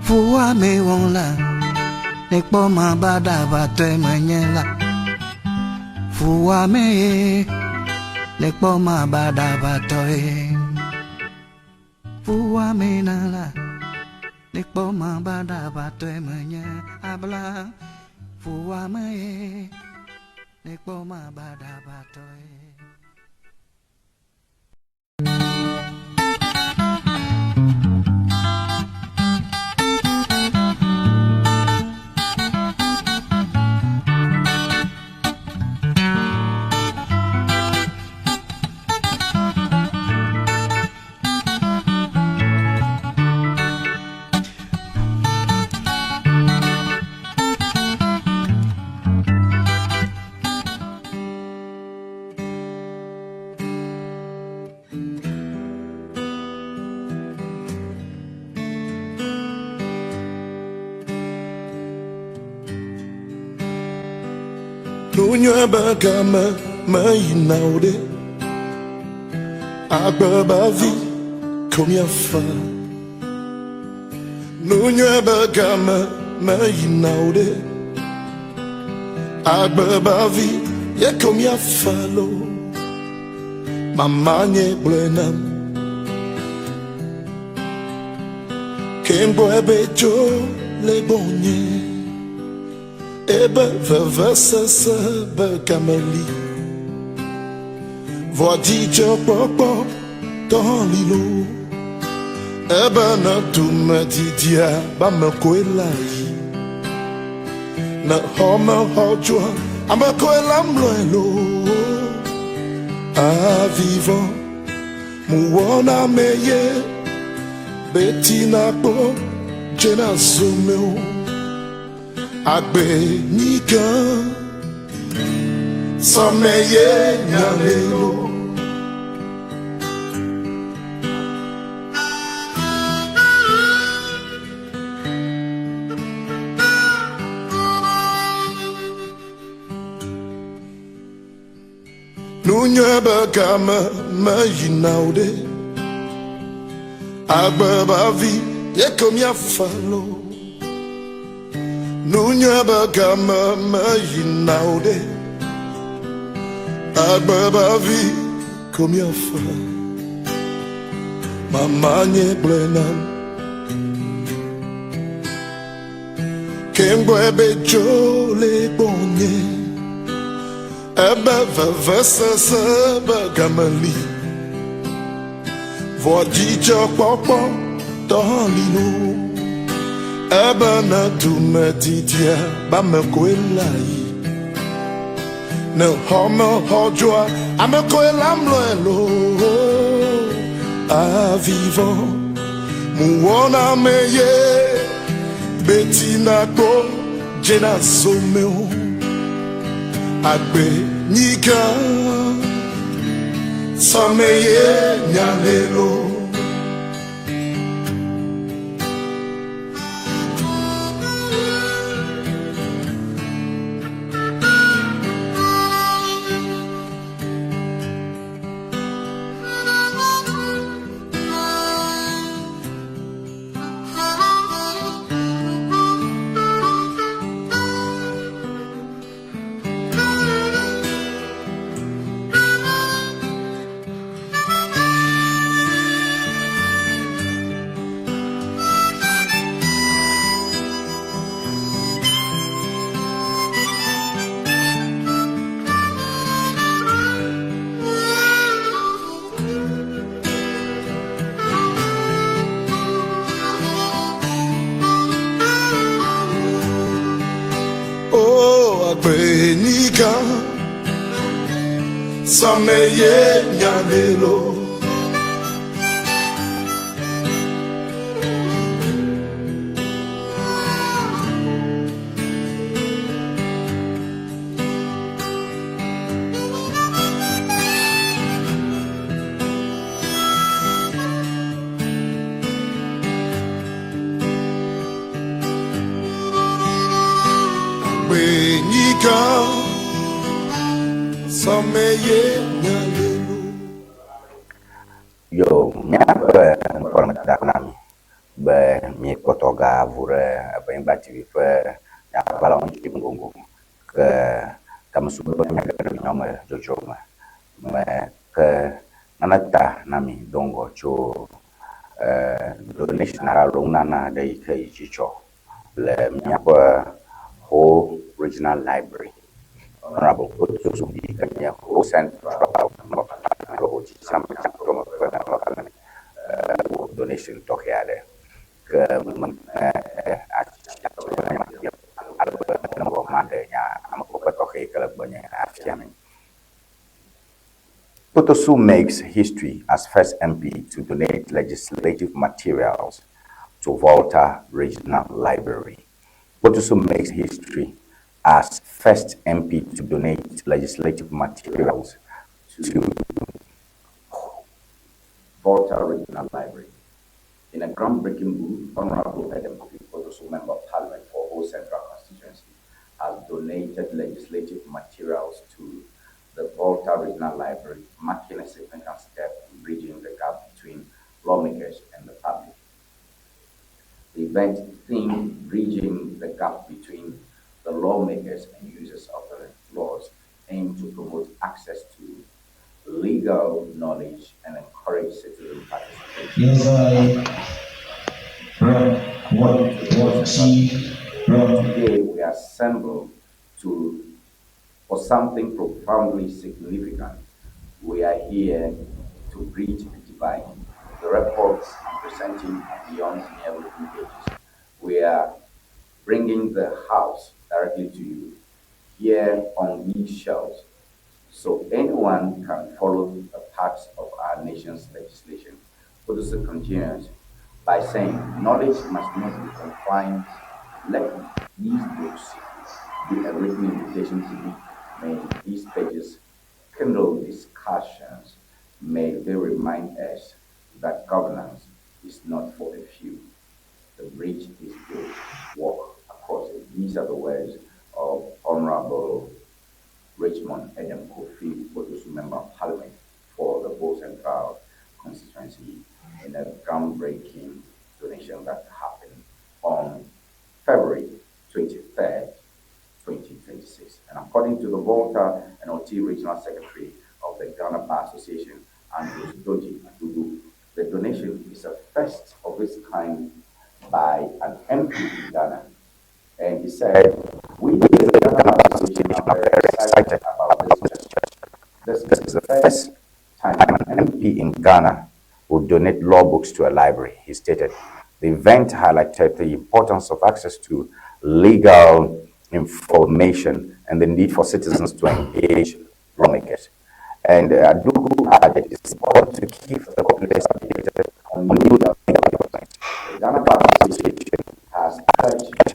Fuwɔame wɔ la, nekpɔ mabaɖabatɔe menye la. Fuwɔame ye, nekpɔ mabaɖabatɔe. Fuwɔame na la, nekpɔ mabaɖabatɔe menye abla. Fuwɔame ye, nekpɔ mabaɖabatɔe. Nunyɔe be game meyina o ɖe. Agbe be vi ko míafa. Nunyɔe be game meyina o ɖe. Agbe be vi ye ko míafa lo. Mama nye gblɔe nam. Ke ŋgbɔe be dzo le gbɔnye. Ebe vevesese be game li. Vɔ dzidzɔkpɔkpɔ tɔ li lo. Ebe ne dume didia be ame koe la yi. Ne xɔme xɔ dzoa, ame koe la mlɔe lo. Avivɔ muwɔna me ye betina kpɔ dzena zome o. Agbe nyigã sɔme ye nyale lo. Nunyɔe be game meyina o ɖe. Agbe be vi ye ko míafa lo. Nunyɔe be game meyina o ɖe. Agbe be vi ko míafa. Mama nye gblɔe nam. Ke ŋgbɔe be dzo le gbɔnye. Ebe vevesese be game li. Vɔ dzidzɔkpɔkpɔ tɔ hã li lo. Ebe ne dume didia be ame koe la yi. Ne xɔme xɔ dzoa, ame koe la mlɔe lo. Avivɔ muwɔna me ye betina kpɔ dzena zome o. Agbe nyigã sɔme ye nyale lo. Agbenyigã sameye nyalelo. Agbenyigã sameye nyalelo. Yo, míaƒe ŋkɔme da na mi be miekpɔtɔ gavu ɖe Ebenyigba TV ƒe nyagbalẽwo ŋuti goŋgoŋ ke tamesusu be míage ɖe nyame dzodzro me me ke nane ta na mi do ŋgɔ tso donation alo nunana ɖe yi ke yi dzi tsɔ le míaƒe Ho Regional Library. Honorable Otosu yi ke nye Ho Central alo Ho Titina ƒe Member of Parliament wɔ donation tɔxɛ aɖe ke me ale be ne mewɔ maɖe nya amekpekpe tɔxɛ yi ke le gbɔnye afia mi. Otosu makes history as first MP to donate legislative materials to Volta Regional Library. Otosu makes history as first MP to donate legislative materials to Volta Regional Library. In a groundbreaking move, Honorable Edem Kofi Otosu, Member of Parliament for Ho Central Constituency, has donated legislative materials to the Volta Regional Library, marking a significant step in bridging the gap between lawmakers and the public. The event themed Bridging the Gap Between the Lawmakers and Users of the Laws aimed to promote access to legal knowledge and encourage citizen participation. Yes, I one one one T one. Today we assemble to for something profoundly significant. We are here to bridge the divide. The reports I'm presenting are beyond mere written pages. We are bringing the house directly to you here on these shelves so anyone can follow the paths of our nation's legislation. Otosu continues by saying, knowledge must not be confined. Let these books be a written invitation to read. May these pages kindle discussions. May they remind us that governance is not for a few. The bridge is built. Walk across it. These are the words of Honorable Richmond Edem Kofi Otosu, Member of Parliament for the Bo Central constituency, in a groundbreaking donation that happened on February 23rd, 2026. And according to the Volta and OT Regional Secretary of the Ghana Bar Association, Andrews Doji Adugu, the donation is a first of its kind by an MP in Ghana. And he said, we, the Ghana Bar Association, are very excited about this gesture. This is the first time an MP in Ghana will donate law books to a library, he stated. The event highlighted the importance of access to legal information and the need for citizens to engage lawmakers. And Adugu added, it's important to keep the populace updated on new legal developments. The Ghana Bar Association has pledged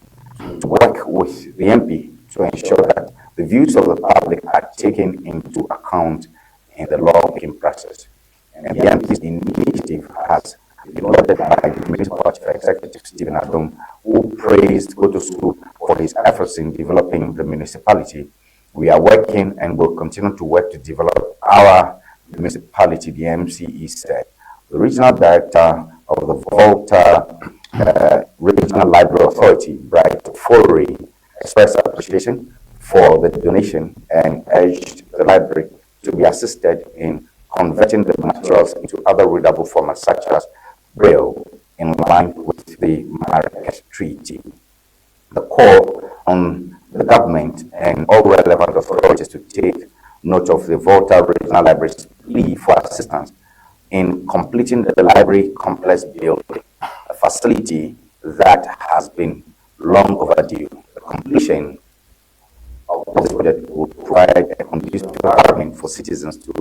to work with the MP to ensure that the views of the public are taken into account in the lawmaking process. And the MP's initiative has been lauded by the Municipal Chief Executive Stephen Adom, who praised Otosu for his efforts in developing the municipality. We are working and will continue to work to develop our municipality, the MCE said. The regional director of the Volta Regional Library Authority, Bright Fori, expressed appreciation for the donation and urged the library to be assisted in converting the materials into other readable formats such as Braille in line with the Marrakesh Treaty. The call on the government and all relevant authorities to take note of the Volta Regional Library's plea for assistance in completing the library complex building, a facility that has been long overdue. The completion of this project will provide a conducive environment for citizens to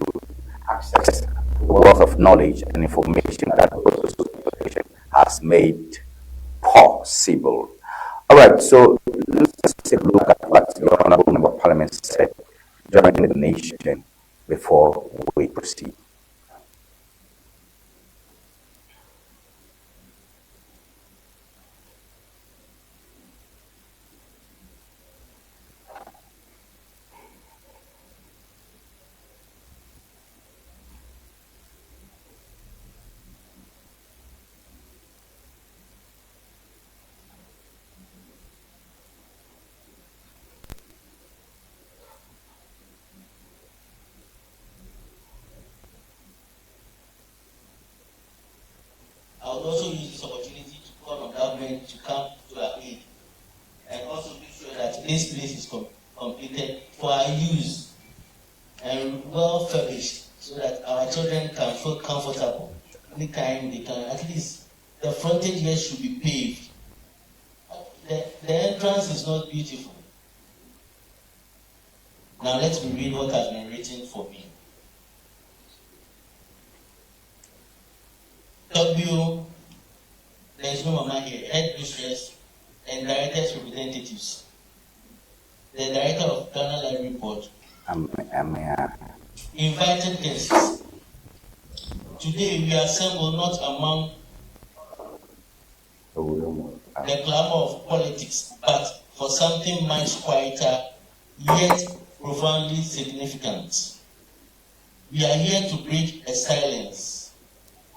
access the wealth of knowledge and information that the has made possible. All right, so let's take a look at what the Honorable Member of Parliament said during the nation before we proceed. I would also use this opportunity to call on government to come to our aid and also make sure that this place is completed for our use and well furnished so that our children can feel comfortable anytime they can. At least the frontage here should be paved. The entrance is not beautiful. Now let me read what has been written for me. W, there is no mama here, head mistress and director's representatives. The director of Ghana Library Board. Invited guests. Today we assemble not among the clamor of politics, but for something much quieter, yet profoundly significant. We are here to break a silence,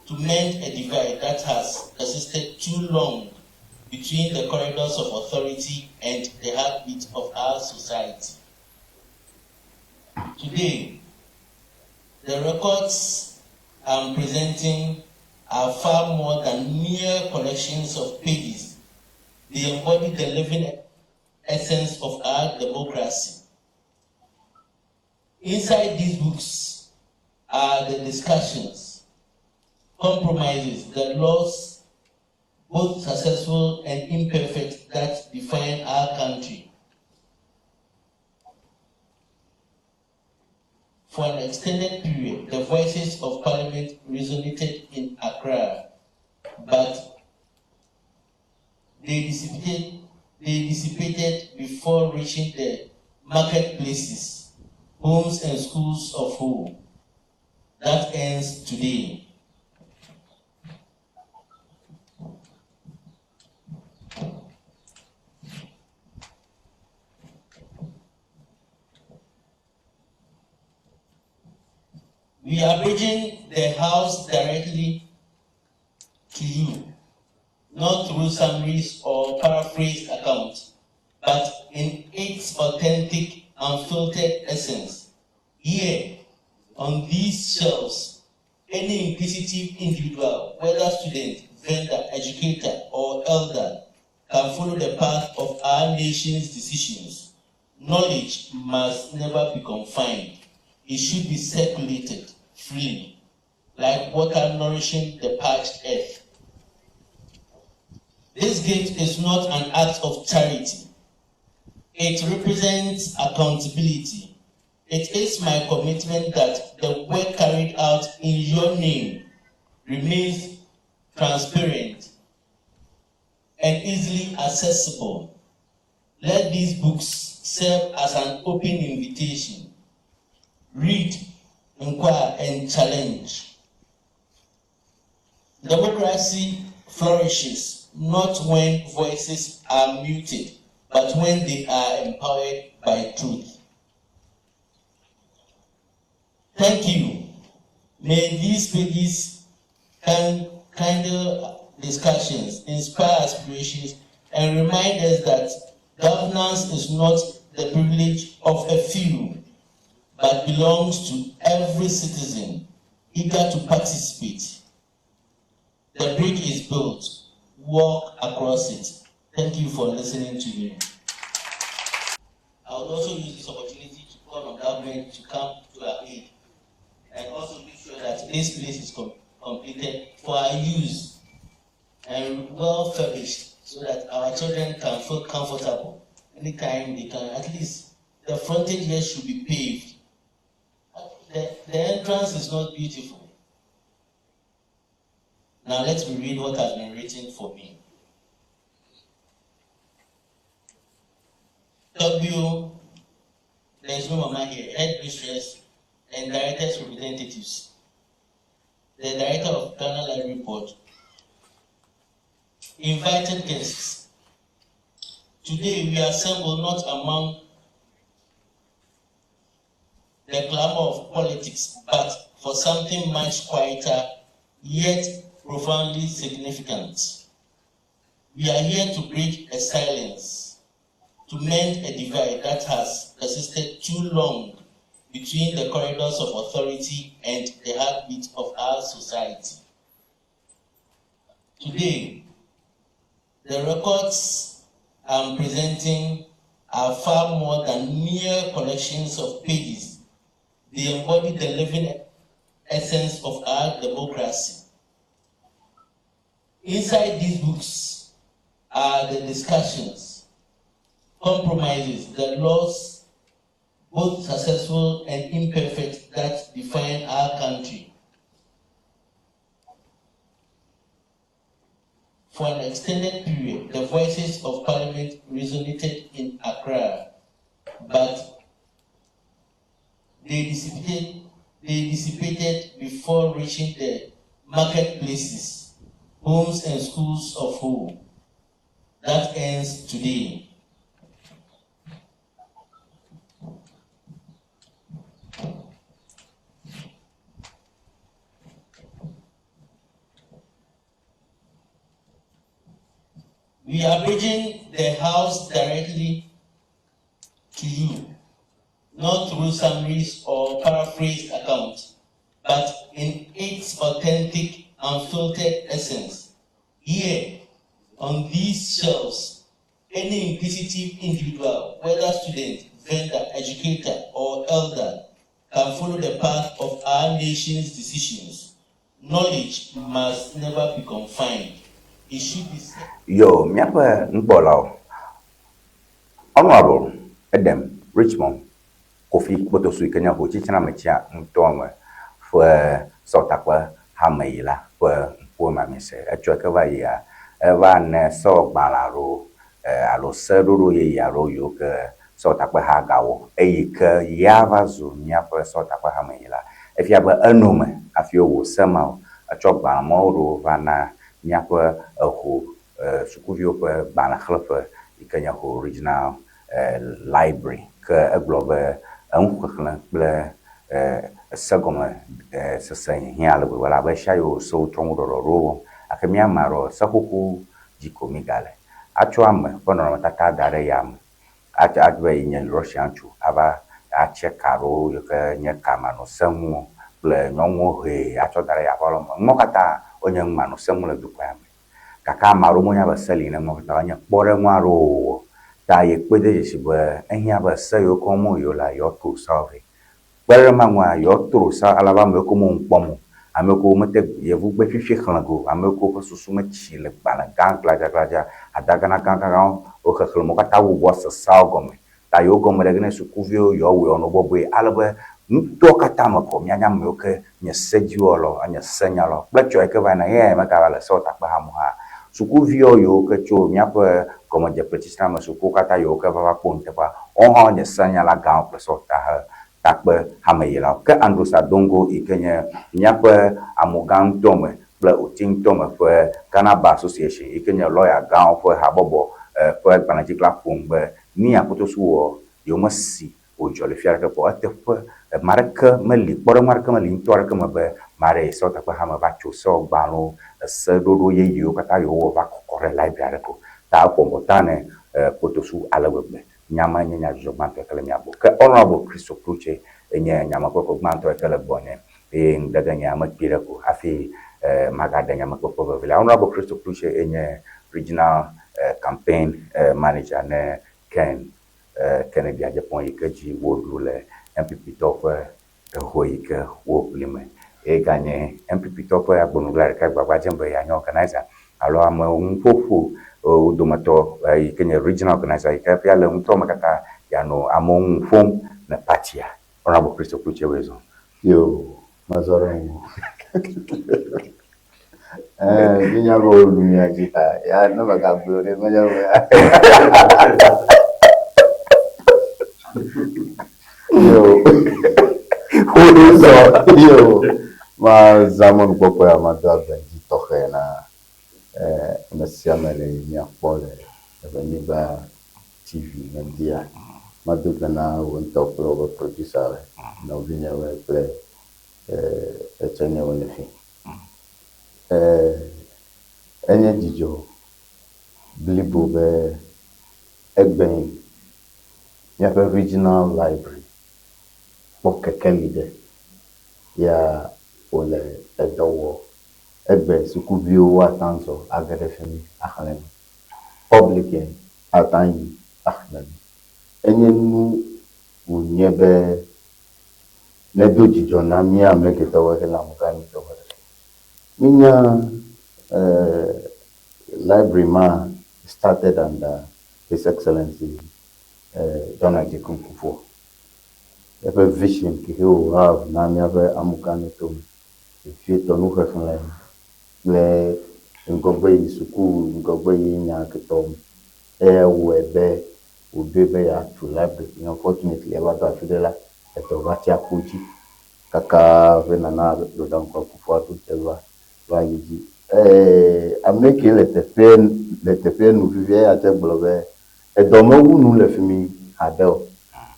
to mend a divide that has persisted too long between the corridors of authority and the heartbeat of our society. Today, the records I'm presenting are far more than mere collections of pages. They embody the living essence of our democracy. Inside these books are the discussions, compromises, the laws, both successful and imperfect, that define our country. For an extended period, the voices of Parliament resonated in Accra, but they dissipated before reaching the marketplaces, homes and schools of Ho. That ends today. We are bridging the house directly to you, not through summaries or paraphrased accounts, but in its authentic, unfiltered essence. Here, on these shelves, any inquisitive individual, whether student, vendor, educator, or elder, can follow the path of our nation's decisions. Knowledge must never be confined. It should be circulated freely, like water nourishing the parched earth. This gift is not an act of charity. It represents accountability. It is my commitment that the work carried out in your name remains transparent and easily accessible. Let these books serve as an open invitation. Read, inquire, and challenge. Democracy flourishes not when voices are muted, but when they are empowered by truth. Thank you. May these pages kindle discussions, inspire aspirations, and remind us that governance is not the privilege of a few, but belongs to every citizen eager to participate. The bridge is built. Walk across it. Thank you for listening to me. I would also use this opportunity to call on government to come to our aid and also make sure that this place is completed for our use and well furnished so that our children can feel comfortable anytime they can. At least The frontage here should be paved. The, the entrance is not beautiful. Now let me read what has been written for me. W, there is no mama here, head mistress and director's representatives. The director of Ghana Library Board. Invited guests. Today we assemble not among the clamor of politics, but for something much quieter, yet profoundly significant. We are here to break a silence, to mend a divide that has persisted too long between the corridors of authority and the heartbeat of our society. Today, the records I'm presenting are far more than mere collections of pages. They embody the living essence of our democracy. Inside these books are the discussions, compromises, the laws, both successful and imperfect, that define our country. For an extended period, the voices of Parliament resonated in Accra, but they dissipated, they dissipated before reaching the marketplaces, homes, and schools of hope. That ends today. We are bridging the house directly to you, not through summaries or paraphrased accounts, but in its authentic, unfiltered essence. Here, on these shelves, any inquisitive individual, whether student, vendor, educator, or elder, can follow the path of our nation's decisions. Knowledge must never be confined. It should be Yo, míaƒe nukpɔlawo, Honorable Edem Richmond Kofi Kpotosu yi ke nye hotsitsrametsia ŋutɔ me ƒe sewɔtakpe hame yi la ƒe ŋkume mise. Etsɔe ke va yia, eva ne sewɔgbalẽ alo alo seɖoɖo yeye alo yiwo ke sewɔtakpe ha gawɔ eyi ke ya va zu míaƒe sewɔtakpe hame yi la. Efia be eno me hafi wowɔ se mawo. Etsɔ gbalẽ mawo ɖewo va na míaƒe eho sukuviwo ƒe gbalẽxlẽƒe yi ke nye Ho Regional Library. Ke egblɔ be enuxexlẽ kple esegɔme sese hiã ale gbegbe elabe ɣesiaɣi wo sewo trɔm wo ɖɔɖɔɖo wɔm. Gake mía ame aɖewo se xoxo dzi ko mígale. Atsɔ ame ƒe nɔnɔmetata da ɖe yame Ate ŋu be yi nye Russia ŋutsu ava atse ka aɖewo yi ke nye ka manɔseŋuwo kple nyɔnuwo hee atsɔ da ɖe yeaƒe alɔme. Numawo katã wonye nu manɔseŋu le dukɔa me. Gake ame aɖewo menya be se li ne numawo katã wonye kpɔɖeŋu aɖewo wowɔ. Ta yekpɔe de dzesi be ehiã be se yiwo ke wɔm yewo lea, yewoato seawo vɛ. Kpe ɖe ema ŋua, yewoatro sa ale be amewo ke wo ŋu kpɔm o, amewo ke womete yevugbe fifi xlẽ ge o, amewo ke woƒe susu metsi le gbalẽ gã gladzagladza, adagana gãgãgãwo wo xexlẽ me, wo katã wowɔ se seawo gɔme. Ta yewo gɔme ɖe ge ne sukuviwo yewoawɔe wòanɔ bɔbɔe ale be nutoa katã me kɔ míanya amewo ke nye sedziwɔlawo, anye senyalawo kple tsɔ yi ke va yina eyae megava le sewɔtakpeha me o hã. Sukuviwo yiwo ke tso míaƒe gɔmedze kple tsitsina me sukuwo katã yiwo ke va va kpɔ nuteƒea, woawo hã wonye senyala gãwo kple sewɔtahe takpehameyilawo. Ke Andrews Adongo yi ke nye míaƒe Amugã ŋutɔ me kple Oti ŋutɔ me ƒe Ghana Bar Association yi ke nye lɔya gãwo ƒe habɔbɔ ƒe gbalẽdzigla ƒom be Mia Kotosu wɔ yewomesi wòdzɔ le fia aɖeke kpɔ o. Eteƒe ame aɖeke meli, kpɔɖeŋu aɖeke meli ŋutɔ aɖeke me be ame aɖe yi sewɔtakpeha me va tso sewɔgbalẽwo, eseɖoɖo yeyewo katã yi wowɔ va kɔkɔ ɖe library aɖeke o. Ta eƒo ŋgɔ ne kpotosu ale gbegbe. Nya ma nye nyadzɔdzɔ gbãtɔ yi ke le mía gbɔ. Ke Honourable Christo Klutse nye nyamekpekpe gbãtɔ yi ke le gbɔnye eye ŋdege nye ame kpui ɖe ko hafi magaɖe nyamekpekpe vevelia. Honourable Christo Klutse nye Regional Campaign Manager ne Ken Kennedy Agyapong yi ke dzi woɖu le NPP tɔwo ƒe eho yi ke woʋli me. Eye ganye NPP tɔwo ƒe agbonugla ɖeka gbagba dzem be yeanye organizer alo ame ŋuƒoƒo wo dometɔ yi ke nye regional organizer yi ke fia le ŋutɔ me katã. Yeanɔ amewo ŋu ƒom ne partia. Honorable Christo Klutse woe zɔ. Yo, mezɔ ɖe ŋu. Ɛɛ, mínya be woɖu mía dzi ta, ya ne megagblɔe ɖe, menye be Yo, Woe zɔ. Yo, mazã mɔnukpɔkpɔ ya mado agbe dzi tɔxɛ na eh, ame sia ame le míakpɔ le Eʋenyigba TV me ŋdia. Mado gbe na wò ŋutɔ kple woƒe producer nɔvinyewoe kple eh, etsɔnyewo le fi. Eh, enye dzidzɔ blibo be egbe míaƒe regional library kpɔ kekeli ɖe ya wòle edɔ wɔ. Egbe sukuviwo woate ŋu azɔ age ɖe fi mi axlẽ nu. Public ate ŋu ayi axlẽ nu. Enye nu wònye be nedo dzidzɔ na mía ame geɖewo hele ameganitɔwo le fi. Mínya eh, library ma started under His Excellency eh, John Agyekum Kufuor. Eƒe vision ke he wò have na míaƒe ameganitɔwo vevietɔ nuxexlẽ kple ŋgɔgbe yi suku, ŋgɔgbe yi nya ketɔ me. Eya wɔe be wòɖoe be yeatu library. Unfortunately, eva ɖo afi ɖe la, edɔ va tsi akpo dzi. Kaka ƒe Nana Addo Dankwa Akufo-Addo tse va va yi dzi. Ee, ame ke le teƒe le teƒe nu fifia eya tse gblɔ be edɔ mewu nu le fi mi haɖe o.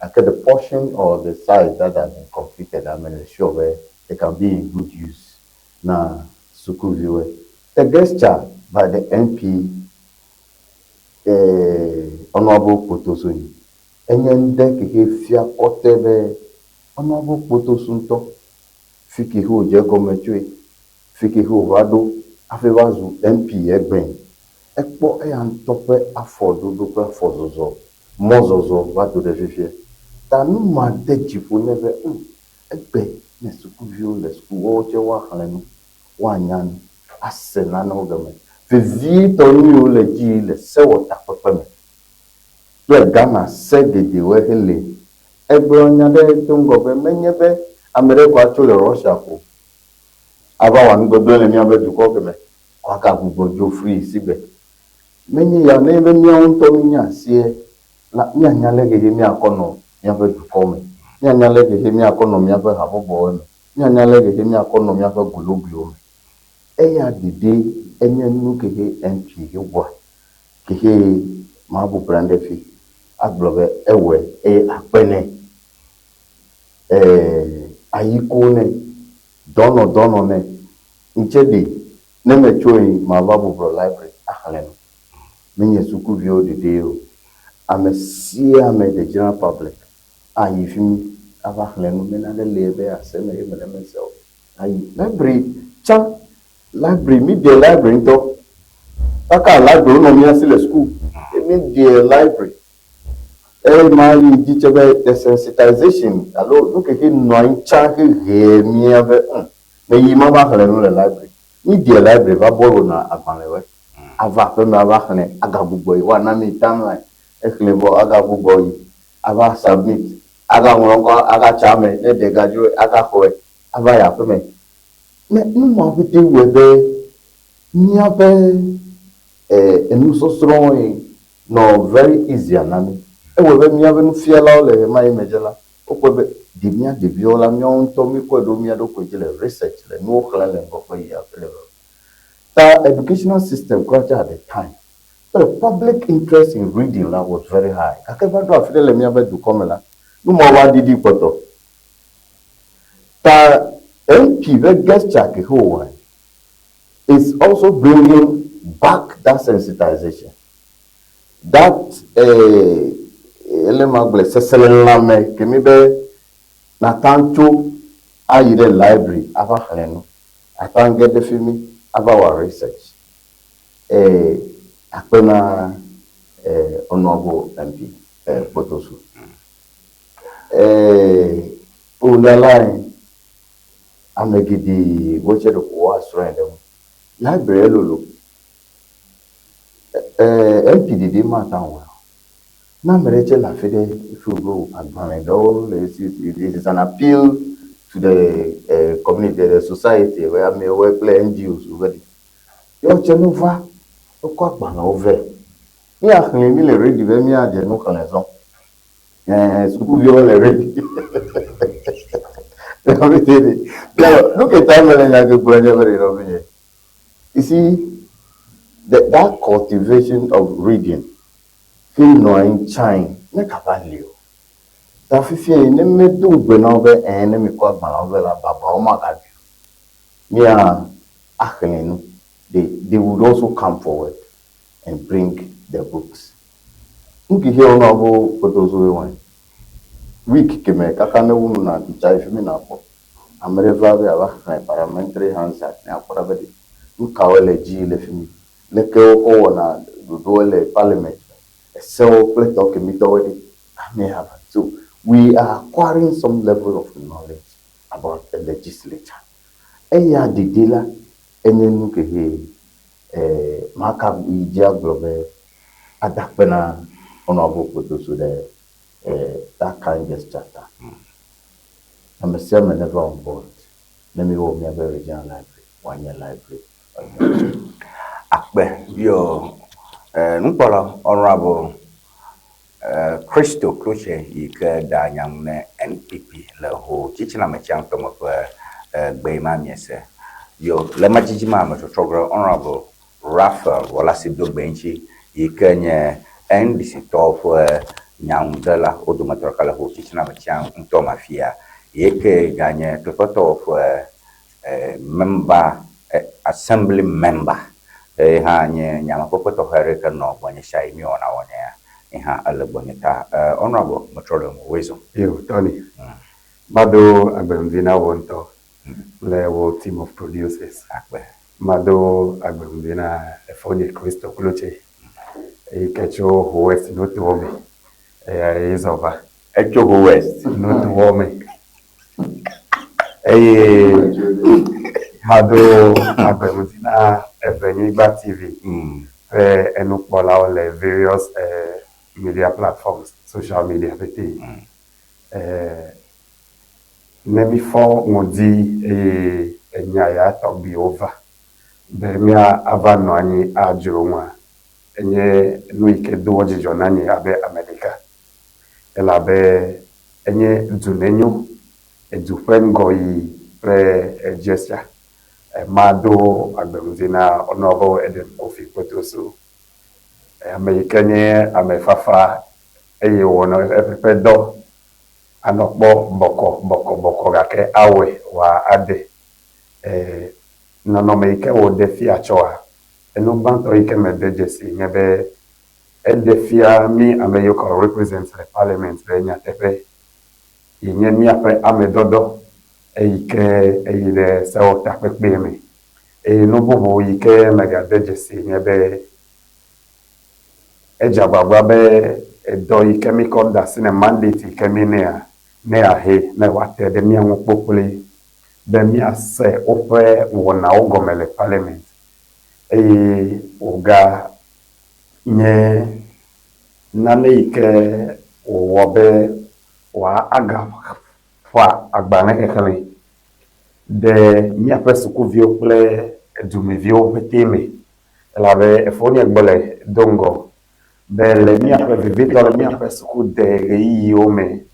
Gake the portion or the size that has been completed, I'm sure be it can be in good use na sukuviwoe. The gesture by the MP eh, Honorable Kpotosu enye ŋɖe kexe fia kɔtɛ be Honorable Kpotosu ŋutɔ fi ke wòdze egɔme tsoe, fi ke wòva ɖo hafi va zu MP egbe. Ekpɔ eya ŋutɔ ƒe afɔɖoɖo kple afɔzɔzɔ, mɔzɔzɔ va do ɖe fifia. Ta nu ma de dzi ƒo nɛ be hm, egbe ne sukuviwo le suku woawo tse woaxlẽ nu, woanya nu, ase nanewo gɔme. Vevietɔ nu yiwo le edzi yim le sewɔtakpekpe me kple Ghana se geɖewoe hele. Egblɔ nya ɖe do ŋgɔ be menye be ame ɖe ko atso le Russia ko ava wɔ nugbegblẽ le míaƒe dukɔ ke me ko agagbugbɔ dzo free sigbe. Menye ya o, nenye be míawo ŋutɔ míenya asie la, míanya le xexe míakɔ nɔ míaƒe dukɔ me, míanya le xexe míakɔ nɔ míaƒe habɔbɔwo me, míanya le xexe míakɔ nɔ míaƒe gologliwo me. Eya ɖeɖe enye nu kexe MP he wɔa kexe mabu plan ɖe fi agblɔ be ewɔe eye akpe nɛ. Ee, ayiko nɛ, dɔnɔ dɔnɔ nɛ. Ŋtse ɖe ne metsoe mava bublɔ library axlẽ nu. Menye sukuviwo ɖeɖe o. Ame sia ame the general public ayi fi mi ava xlẽ nu ne nane li be yease eme ye mele eme se o. Ayi library tsã library mi de library ŋutɔ. Kaka library wonɔ mía si le suku. Ye mi de library. Eye ma yi dzi tse be the sensitization alo nu ke ke nɔ anyi tsã hehe mía be hm meyi mava xlẽ nu le library. Mi de library va borrow na agbalẽwoe. Ava aƒeme ava xlẽ agagbugbɔ yi woana mi timeline. Exlẽ vɔ agagbugbɔ yi ava submit agaŋlɔ ŋkɔ agatsa eme ne ɖe gadzroe agaxɔe ava yi aƒeme. Ne nu ma ƒete wɔe be míaƒe enusɔsrɔ̃ ye nɔ very easy na mí. Ewɔe be míaƒe nufialawo le ɣemaɣi me dze la, wokpɔe be ɖe mía ɖeviwo la, míawo ŋutɔ míkɔe ɖo mía ɖokui dzi le research le nuwo xlẽm le ŋgɔgbe yi afi le veve. Ta educational system kura tse at the time kple public interest in reading la was very high. Gake va ɖo afi ɖe le míaƒe dukɔ me la, nu mawo va ɖiɖi kpɔtɔ. Ta MP ƒe gesture ke wòwɔe is also bringing back that sensitization, that eh, ele magblɔe seselelãme ke mi be nata tso ayi ɖe library ava xlẽ nu, ata ge ɖe fi mi ava wɔ research. Eh, akpe na eh, Honorable MP eh, Kpotosu. Eh, olalae ame geɖe wotse ɖeko woasrɔ̃e ɖe ŋu. Library lolo. Eh, MP ɖeɖe mate ŋu awɔe o. Ne ame ɖe tse le afi ɖe efi wòɖo agbalẽ ɖewo le esi, it is an appeal to the eh, community, the society, be amewo kple NGOs wo be ɖe. Yewo tse nu va, wokɔ agbalẽwo vɛ. Míaxlẽ, mí le ready be míadze nu xlẽ zɔ. Ɛɛ, sukuviwo le ready. Nu ke ta mele nya ke gblɔm nye be ɖe nɔvinye. You see, the, that cultivation of reading fi nɔ anyi tsãe ne gava li o. Ta fifia yi ne medo ŋugbe na wo be ɛɛ ne mikɔ agbalẽawo vɛ la, babawo magaɖui o. Mía axlẽ nu. They, they would also come forward and bring the books. Nu ke xewo nɔ abo kpotozoe wɔe. Week keme kaka ne wu nu na ɖi tsa yi fi mi nakpɔ. Ame ɖe va be yeava xlẽ parliamentary Hansard ne yeakpɔ ɖa be ɖe nu kawoe le edzi le fi mi. Leke wokɔ wɔna ɖoɖowo le parliament me. Esewo kple tɔ kemitɔwoe ɖe. Ame have. So we are acquiring some level of knowledge about the legislature. Eya didi la enye nu ke he eh, maka yi dzi agblɔ be ada akpe na Honorable Kpotosu ɖe eh, that kind gesture ta. Ame sia ame neva on board ne míwɔ míaƒe regional library wòanye library. Akpe yo eh, nukpɔla Honorable eh, Christo Klutse yi ke ɖa nya ŋu ne NPP le ho tsitsiname tsia ŋutɔ me ƒe eh, gbe ma miese. Yo le ma dzidzi ma me tsɔtsɔ gre Honorable Raphael Wɔlasi do gbe ŋuti yi ke nye NDC tɔwo ƒe nyaŋudela wo dometɔ ɖeka le ho tsitsiname tsia ŋutɔ me afia. Yi ke ganye kleƒetɔwo ƒe eh, member eh, assembly member eye hã nye nyamekpekpe tɔxɛ aɖe ke nɔ gbɔnye sia yi míwɔna wɔnɛ ye hã ele gbɔnye ta eh, honorable metrɔ ɖe ŋu wezɔ. Yo, Tony. Mado agbemvi na wo ŋutɔ kple wo team of producers. Akpe. Mado agbemvi na efonye Christo Klutse eyi ke tso Ho West nutowo me. Eya ye zɔ va. Etso Ho West. Nutowo me. Eye mado agbemvi na Evenyigba TV ƒe enukpɔlawo le various media platforms, social media pete. Ne mifɔ ŋdi eye enya ya tɔgbiwo va be mía ava nɔ anyi adzro ŋua, enye nu yi ke doa dzidzɔ na nye abe ame ɖeka. Elabe enye du nenyo, edu ƒe ŋgɔyiyi kple gesture. Mado agbeŋdi na Honorable Edem Kofi Kpotosu, ame yi ke nye ame fafa eye wòwɔna eƒe dɔ anɔ kpɔ bɔkɔ bɔkɔ bɔkɔ gake awɔe wòa ade. Nɔnɔme yi ke wòɖe fia tsɔa, enu gbãtɔ yi ke mede dzesi nye be eɖe fia mí ame yiwo ke represent le parliament be nyateƒe yi nye míaƒe amedɔdɔ eyi ke eyi ɖe sewɔtakpekpe me. Eye nu bubu yi ke megade dzesi nye be edze agbagba be edɔ yi ke míkɔ da asi ne mandate yi ke mí nɛa, ne ahe ne wòate ɖe mía ŋu kpokploe be míase woƒe wɔnawo gɔme le parliament eye wòga nye nane yi ke wòwɔ be wòa agaƒa agbalẽ xexlẽ ɖe míaƒe sukuviwo kple dumeviwo ƒete me. Elabe efonye gblɔe do ŋgɔ be le míaƒe vevitɔ le míaƒe sukude ɣeyiɣiwo me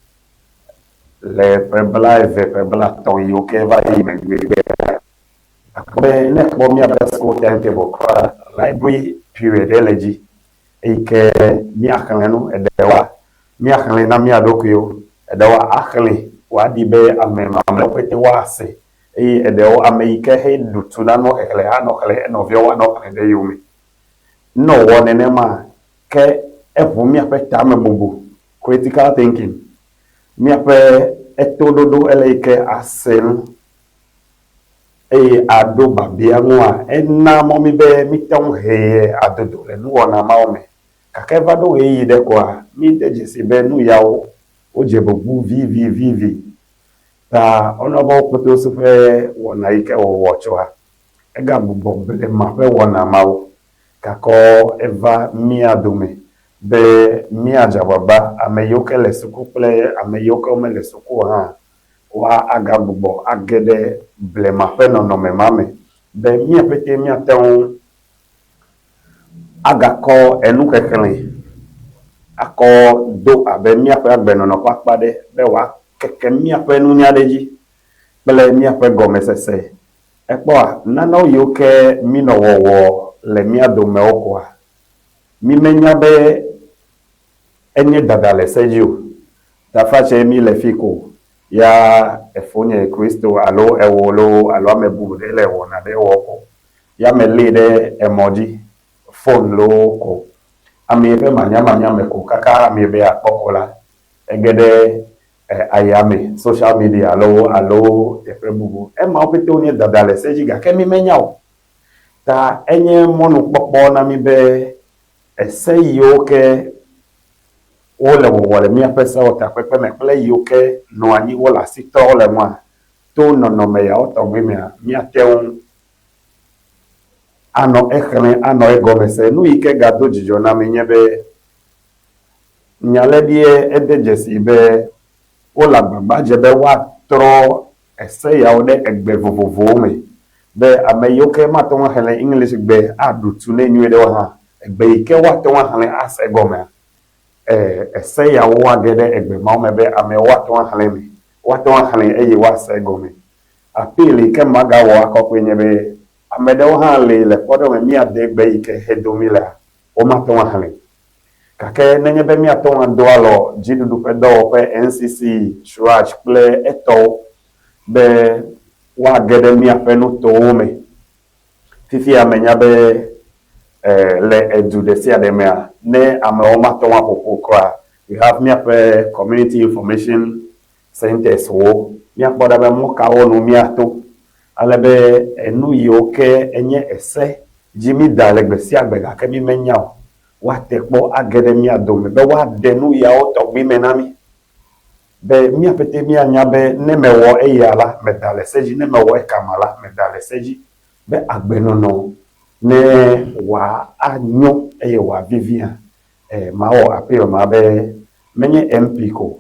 le ƒe blaeve, ƒe blaetɔ̃ yiwo ke va yi megbea, akpɔ be ne ekpɔ míaƒe school timetable kura, library period ele dzi eyi ke míaxlẽ nu eɖewoa, míaxlẽ na mía ɖokuiwo, eɖewoa axlẽ wòaɖi be ame mamlɛwo ƒete woase eye eɖewo ame yi ke he ɖu tu na nua xexlẽ anɔ xlẽ enɔviawo anɔ xlẽ ɖe yome. Ne wòwɔ nenema ke eʋu míaƒe tamebubu, critical thinking, míaƒe etoɖoɖo ele yi ke ase nu eye aɖo biabia ŋua, ena mɔ mí be míte ŋu hee adodo le nuwɔna mawo me. Gake eva ɖo ɣeyiɣi ɖe koa, míde dzesi be nu yawo wodze bubu vivivivi. Ta Honorable Kpotosu ƒe wɔna yi ke wòwɔ tsoa, egagbugbɔ blema ƒe wɔna mawo gakɔ eva mía dome. be míadze agbagba ame yiwo ke le suku kple ame yiwo ke womele suku o hã woa agagbugbɔ age ɖe blema ƒe nɔnɔme ma me be mía ƒete míate ŋu agakɔ enuxexlẽ akɔ do abe míaƒe agbenɔnɔ ƒe akpa ɖe be wòakeke míaƒe nunya ɖe edzi kple míaƒe gɔmesese. Èkpɔa, nanewo yiwo ke mínɔ wɔwɔ le mía domewo koa, mímenya be enye dada le se dzi o. Tafatse míle fi ko ya efonye Kristo alo ewò loo alo ame bubu ɖe le wɔna ɖe wɔ ko ya melée ɖe emɔ dzi, phone loo ko. Amee ƒe manyamanya me ko kaka amee be yeakpɔ ko la, ege ɖe ayame, social media loo alo teƒe bubu. Emawo pɛtɛ wonye dada le se dzi gake mi menya o. Ta enye mɔnukpɔkpɔ na mi be ese yiwo ke wole wɔwɔ le míaƒe sewɔtakpekpe me kple yiwo ke nɔ anyi wole asi trɔm le ŋua, to nɔnɔme yawo tɔgbi mea, míate ŋu anɔ exlẽ, anɔ egɔme se. Nu yi ke gado dzidzɔ na mi nye be, nya le ɖie ede dzesi be wole agbagba dze be woatrɔ ese yawo ɖe egbe vovovowo me be ame yiwo ke mate ŋu axlẽ English gbe aɖu tu nɛ nyuie ɖe o hã, egbe yi ke woate ŋu axlẽ ase egɔmea, e, ese yawo woage ɖe egbe mawo me be amewo woate ŋu axlẽ eme, woate ŋu axlẽe eye woase egɔme. Appeal yi ke magawɔ akɔ kpɔe nye be, ame ɖewo hã li le kpɔɖeŋu me míade gbe yi ke hedo mí lea, womate ŋu axlẽe o. Gake nenye be míate ŋu ado alɔ dziɖuɖu ƒe dɔwɔƒe NCC, CHRAJ kple etɔwo be woage ɖe míaƒe nutowo me. Fifia menya be le edu ɖesiaɖe mea, ne amewo mate ŋu aƒo ƒu kura, we have míaƒe community information centers wo. Míakpɔ ɖa be mɔ kawo nu míato ale be enu yiwo ke enye ese dzi mída le gbe sia gbe gake mímenya o, woate kpɔ age ɖe mía dome be woaɖe nu yawo tɔgbi me na mí be mía pɛtɛ míanya be ne mewɔ eya la, meda le se dzi, ne mewɔ ekama la, meda le se dzi be agbenɔnɔ ne wòanyo eye wòavivia, e, mawɔ appeal ma be menye MP ko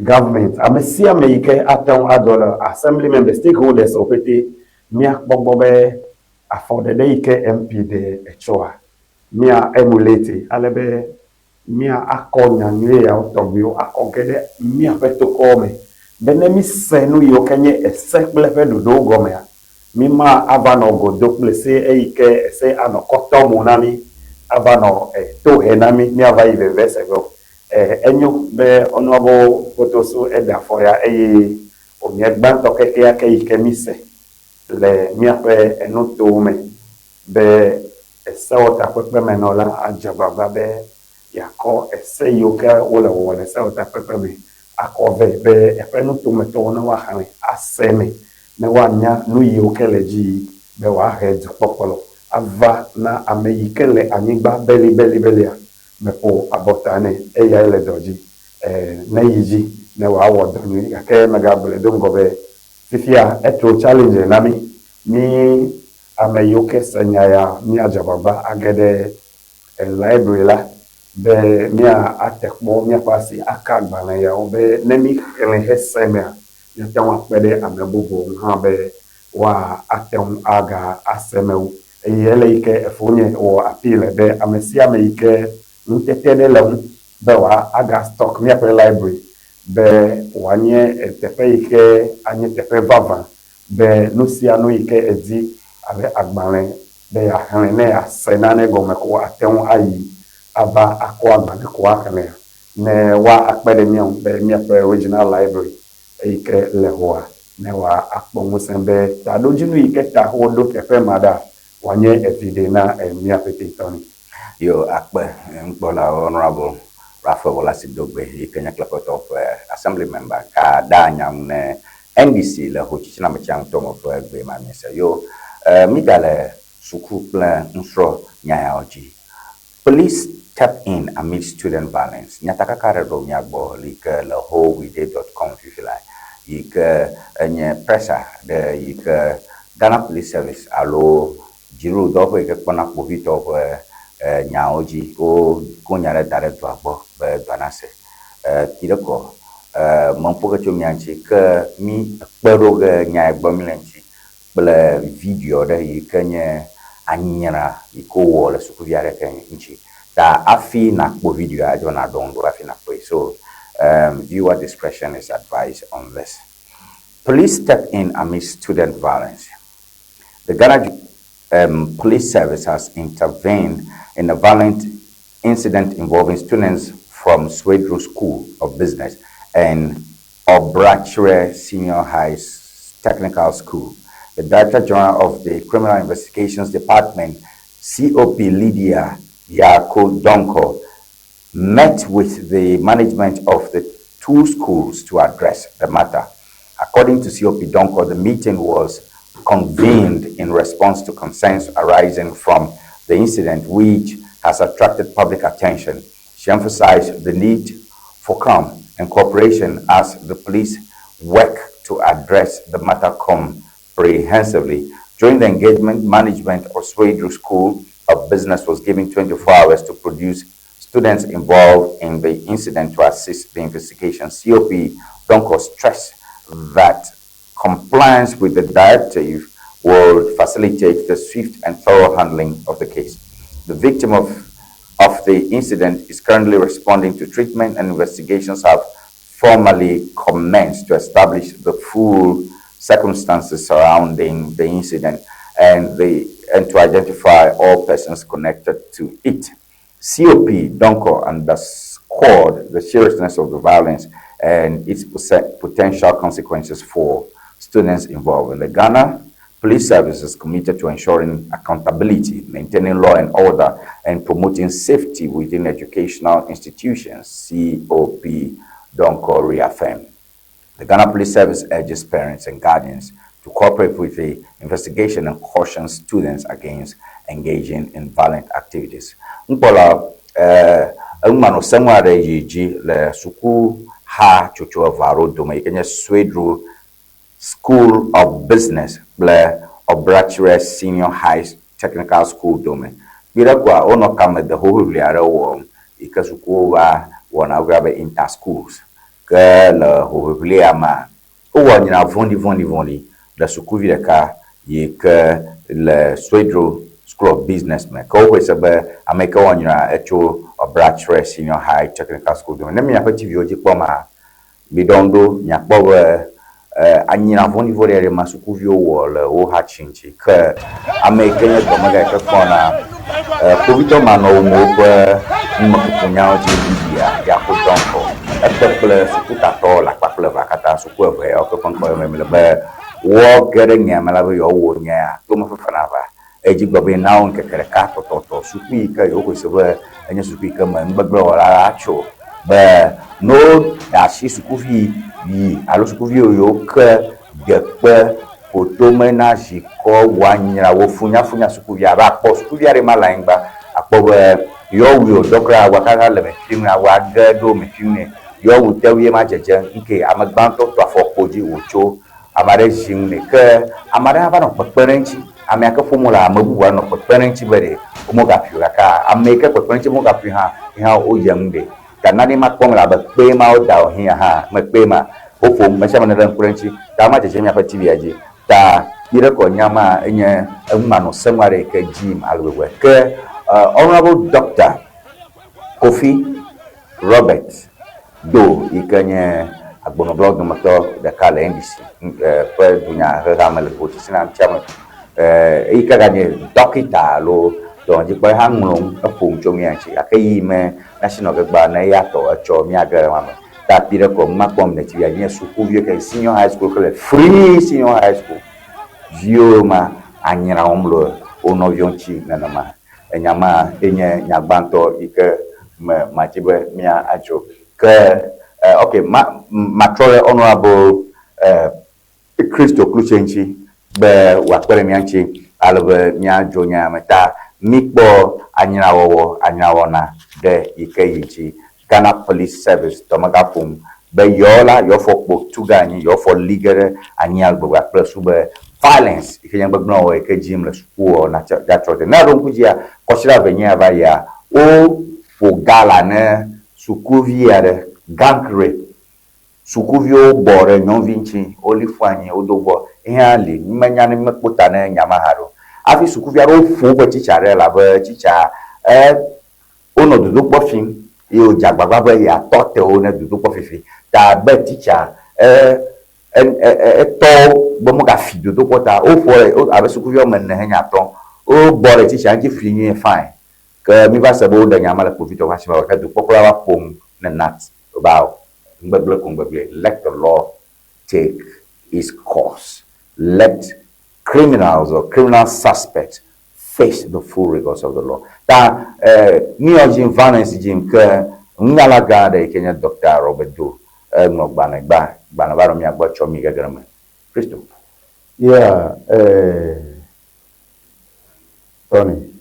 government, ame sia ame yi ke ate ŋu adɔ le assembly member, stakeholders wo pɛtɛ míakpɔ gbɔ be afɔɖeɖe yi ke MP ɖe etsɔa, mía emulate ale be mía akɔ nya nyuie yawo tɔgbiwo akɔ ge ɖe míaƒe tokɔwo me be ne míse nu yiwo ke nye ese kple eƒe ɖoɖowo gɔmea, mí ma ava nɔ go do kple se eyi ke ese anɔ kɔtɔ mo na mí, ava nɔ to he na mí, míava yi veve se ƒe o. Enyo be Honourable Fotosu eɖe afɔ ya eye wònye gbãtɔ kekeake yi ke míse le míaƒe enutowo me be esewɔtakpekpemenɔla adze agbagba be yeakɔ ese yiwo ke wole wɔwɔ le sewɔtakpekpe me akɔ vɛ be eƒe nutometɔwo ne woaxlẽ ase eme ne woanya nu yiwo ke le edzi yim be wòahe dukpɔkplɔ ava na ame yi ke le anyigba belibelibelia meƒo abɔta nɛ, eyae le dɔ dzi. E, neyi dzi ne wòawɔ dɔ nyui. Gake megagblɔe do ŋgɔ be fifia etro challenge na mí, mí ame yiwo ke se nya ya míadze agbagba age ɖe library la be míate kpɔ míaƒe asi aka agbalẽ yawo be ne míxlẽe hese emea, míate ŋu akpe ɖe ame bubuwo ŋu hã be woate ŋu aga ase eme wu. Eye ele yi ke efonye wɔ appeal le be ame sia ame yi ke ŋutete ɖe le ŋu be wòa aga stock míaƒe library be wòanye teƒe yi ke anye teƒe vavã be nu sia nu yi ke èdi abe agbalẽ be yeaxlẽ ne yease nane gɔme ko ate ŋu ayi ava akɔ agbalẽ ko axlẽa ne woa akpe ɖe mía ŋu be míaƒe regional library eyi ke le hoa ne wòa akpɔ ŋusẽ be taɖodzinu yi ke ta woɖo teƒe ma ɖa wòanye viɖe na mía ƒetetɔ ni. Yo akpe nukpɔla Honourable Raphael Worlasi Dogbe yi ke nye Kleƒetɔwo ƒe Assembly Member ga ɖa nya ŋu ne NDC le ho tsitsina me tsia ŋutɔ me ƒe gbe ma mi se. Yo mi ga le suku kple nusrɔ nya yawo dzi. Police step in amid student violence. Nyatakaka ɖe ɖo mía gbɔ li ke le howide dot com fifi la yi ke enye pressa ɖe yi ke Ghana Police Service alo dziɖuɖudɔwɔƒe yi ke kpɔna kpovitɔwo ƒe nyawo dzi. Woko nya ɖe da ɖe dua gbɔ be dua nase. Ti ɖe kɔ meƒo ge tso mia ŋuti ke mi kpe ɖo ge nya yi gbɔ mi le ŋuti kple video ɖe yi ke nye anyra yi ke wowɔ le sukuvi aɖe ke ŋuti. Ta hafi nakpɔ videoa edze be naɖɔ ŋu ɖo hafi nakpɔe. So viewer discretion is advised on this. Police step in amidst student violence. The Ghana Police Service has intervened in a violent incident involving students from Swedru School of Business and Obrachre Senior High Technical School. The Director General of the Criminal Investigations Department, COP Lydia Yako Donko, met with the management of the two schools to address the matter. According to COP Donko, the meeting was convened in response to concerns arising from the incident, which has attracted public attention. She emphasized the need for calm and cooperation as the police work to address the matter comprehensively. During the engagement, management of Swedru School of Business was given 24 hours to produce students involved in the incident to assist the investigation. COP Donko stressed that compliance with the directive will facilitate the swift and thorough handling of the case. The victim of the incident is currently responding to treatment, and investigations have formally commenced to establish the full circumstances surrounding the incident and to identify all persons connected to it. COP Donko underscored the seriousness of the violence and its potential consequences for students involved. And the Ghana Police Service is committed to ensuring accountability, maintaining law and order, and promoting safety within educational institutions, COP Donko reaffirmed. The Ghana Police Service urges parents and guardians to cooperate with the investigation and caution students against engaging in violent activities. Nkpɔla eŋmanɔ sẽŋu aɖe yi dzi le suku ha tsotso eve aɖewo dome yi ke nye Swedru School of Business kple Obrachre Senior High Technical School dome. Kpi ɖe koa wonɔ kame de hoʋiʋli aɖe wɔm yi ke sukuwo va wɔna woyɔna be inter schools. Ke le hoʋiʋlia mea, wowɔ nyra vɔ̃ɖivɔ̃ɖivɔ̃ɖi le sukuvi ɖeka yi ke le Swedru School of Business me. Ke woxɔe se be ame yi ke wɔ nyra etso Obrachre Senior High Technical School dome. Ne miaƒe TV-wo dzi kpɔma, miɖɔ ŋu ɖo miakpɔ be anyra vɔ̃ɖivɔ̃ɖi aɖe ma sukuviwo wɔ le wo hatsi ŋuti. Ke ame yi ke nye dɔmega yi ke kpɔna kpovitɔ manɔŋuwo ƒe numekukunyawo dzi Lydia Yako Donko ekpe kple sukutatɔ le akpa kple evea katã suku eve yawo ke ƒe ŋkɔ yɔm mele be woage ɖe nya me la be yewoawɔ nya tomefefe nava. Edzi gblɔ be na wo ŋkeke ɖeka tɔtɔtɔ suku yi ke yewoxɔe se be enye suku yi ke me nugbegblẽwɔla la tso be ne woɖe asi sukuvi yi alo sukuvi yiwo ke de kpe ƒotome na zi kɔ woanyra wo funyafunya sukuvi abe akpɔ sukuvi aɖe ma le anyigba akpɔ be yewoawui o dɔkra wakaka le mefi ŋu woage ɖo mefi ŋu nɛ yewoawu tewui ma dzedze ŋke ame gbãtɔ to afɔkpo dzi wòtso ame aɖe zi ŋu nɛ ke ame aɖe hã va nɔ kpekpe ɖe eŋuti amea ke ƒom wole ame bubu anɔ kpekpe ɖe eŋuti be ɖe womegaƒui o gake ame yi ke kpekpe ɖe eŋuti be womegaƒui hã ye hã woyia ŋu ɖe. Ta nane ma kpɔm le abe kpe ma woda o hiã hã me kpe ma woƒom me sia ame ne ɖe ŋku ɖe eŋuti ta ma dzedze miaƒe TV-a dzi ta yi ɖe kɔ nya ma enye enu manɔ sẽŋu aɖe yi ke dzi ale gbegbe ke Honorable Doctor Kofi Robert Do yi ke nye agbonɔgblɔwo dometɔ ɖeka le NDC ƒe dunyaheha me le Votisina ŋutia me. Eyi ke ganye dɔkita alo dɔnɔdzikpɔla hã ŋlɔ nu eƒo nu tso nu ya ŋuti gake yi me míasi nɔ gegbea ne eya tɔ etsɔ míage ɖe ema me. Ta pi ɖe kɔ numakpɔm le TV nye sukuviwo ke senior high school ke le free senior high school viwo ma anyra wɔm le wo nɔviwo ŋuti nenema. Enya ma enye nya gbãtɔ yi ke me madzi be mía adzro. Ke ok ma matrɔ ɖe Honorable Kristo Klutse ŋuti be wòakpe ɖe mía ŋuti ale be míadzro nya ya me. Ta míkpɔ anyrawɔwɔ, anyrawɔna ɖe yi ke yi dzi. Ghana Police Service dɔmega ƒom be yewo la, yewoafɔ kpo tu ge anyi, yewoafɔ li ge ɖe anyi ale gbegbe akple su be Violence yi ke nye gbegblẽ wɔwɔ yi ke dzi yim le sukuwɔ na dza trɔ te. Ne eɖo ŋku dzia, kɔsiɖa eve nyia va yia, wo ƒo gala ne sukuvi aɖe, gang rape. Sukuviwo bɔ ɖe nyɔnuvi ŋuti, woli ƒu anyi, wodo gbɔ. Eya li, menya ne mekpɔ ta ne nya ma haɖe o. Hafi sukuvi aɖewo ƒo woƒe tsitsa ɖe elabe tsitsa e wonɔ dodokpɔ fim ye wòdze agbagba be yeatɔ te wo ne dodokpɔ fifi. Ta be tsitsa e etɔ wo be megafi dodokpɔ ta woƒo abe sukuvi woame ene henye atɔ̃. Wobɔ ɖe tsitsa ŋuti fli nyuie fine. Ke míva se be woɖe nya ma le kpovitɔ ƒe asi me gake dukpɔkplɔla va ƒo nu ne Nat be nugbegblẽ ko nugbegblẽe. Let the law take its course. Let criminals or criminal suspects face the full rigors of the law. Ta nuyɔ dzim, violence dzim ke nunyala gã aɖe yi ke nye Doctor Robert Doe eŋlɔ gbalẽ gba gbalẽ va ɖo mía gbɔ tsɔ mí gegre me. Kristo. Yeah, Tony,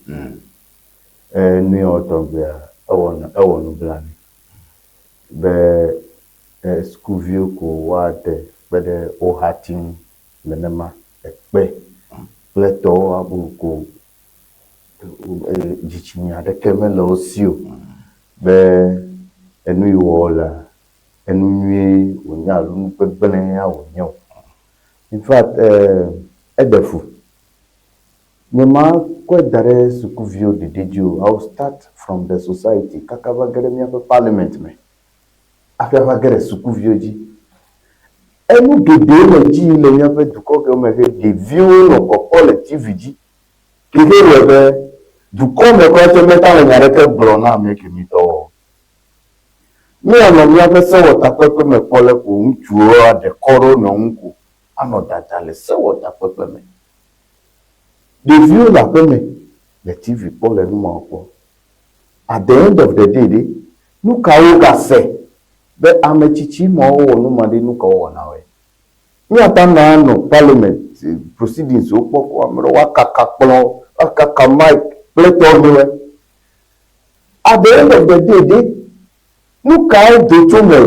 nuyɔ tɔgbea ewɔ ewɔ nublanui be sukuviwo ko woade kpe ɖe wo hati ŋu nenema ekpe kple tɔwo abu ko dzitsinya aɖeke mele wo si o be enu yi wɔm wolea, enu nyuie wònye alo nu gbegblẽ ya wònye o. In fact, eɖe fu. Nyemakɔe da ɖe sukuviwo ɖeɖe dzi o. I will start from the society kaka va ge ɖe míaƒe parliament me hafi ava ge ɖe sukuviwo dzi. Enu geɖewo le edzi yim le míaƒe dukɔ ke me he ɖeviwo nɔ kpɔkpɔ le TV dzi ke he wɔe be dukɔ me kura tse meta le nya aɖeke gblɔ na ame kemi tɔwo o. Míanɔ míaƒe sewɔtakpekpe me kpɔ le ko ŋutsuwo aɖe kɔ ɖe wo nɔewo ŋu ko anɔ dada le sewɔtakpekpe me. Ɖeviwo le aƒeme le TV kpɔ le nu mawo kpɔ. At the end of the day ɖe, nu ka wogase be ame tsitsi mawo wɔ nu ma ɖe nu ka wowɔ na woe? Míate ŋu anɔ parliament proceedings wo kpɔ ko ame ɖewo woakaka kplɔ, woakaka mic kple tɔnɔe. At the end of the day ɖe, nu kae do tso me,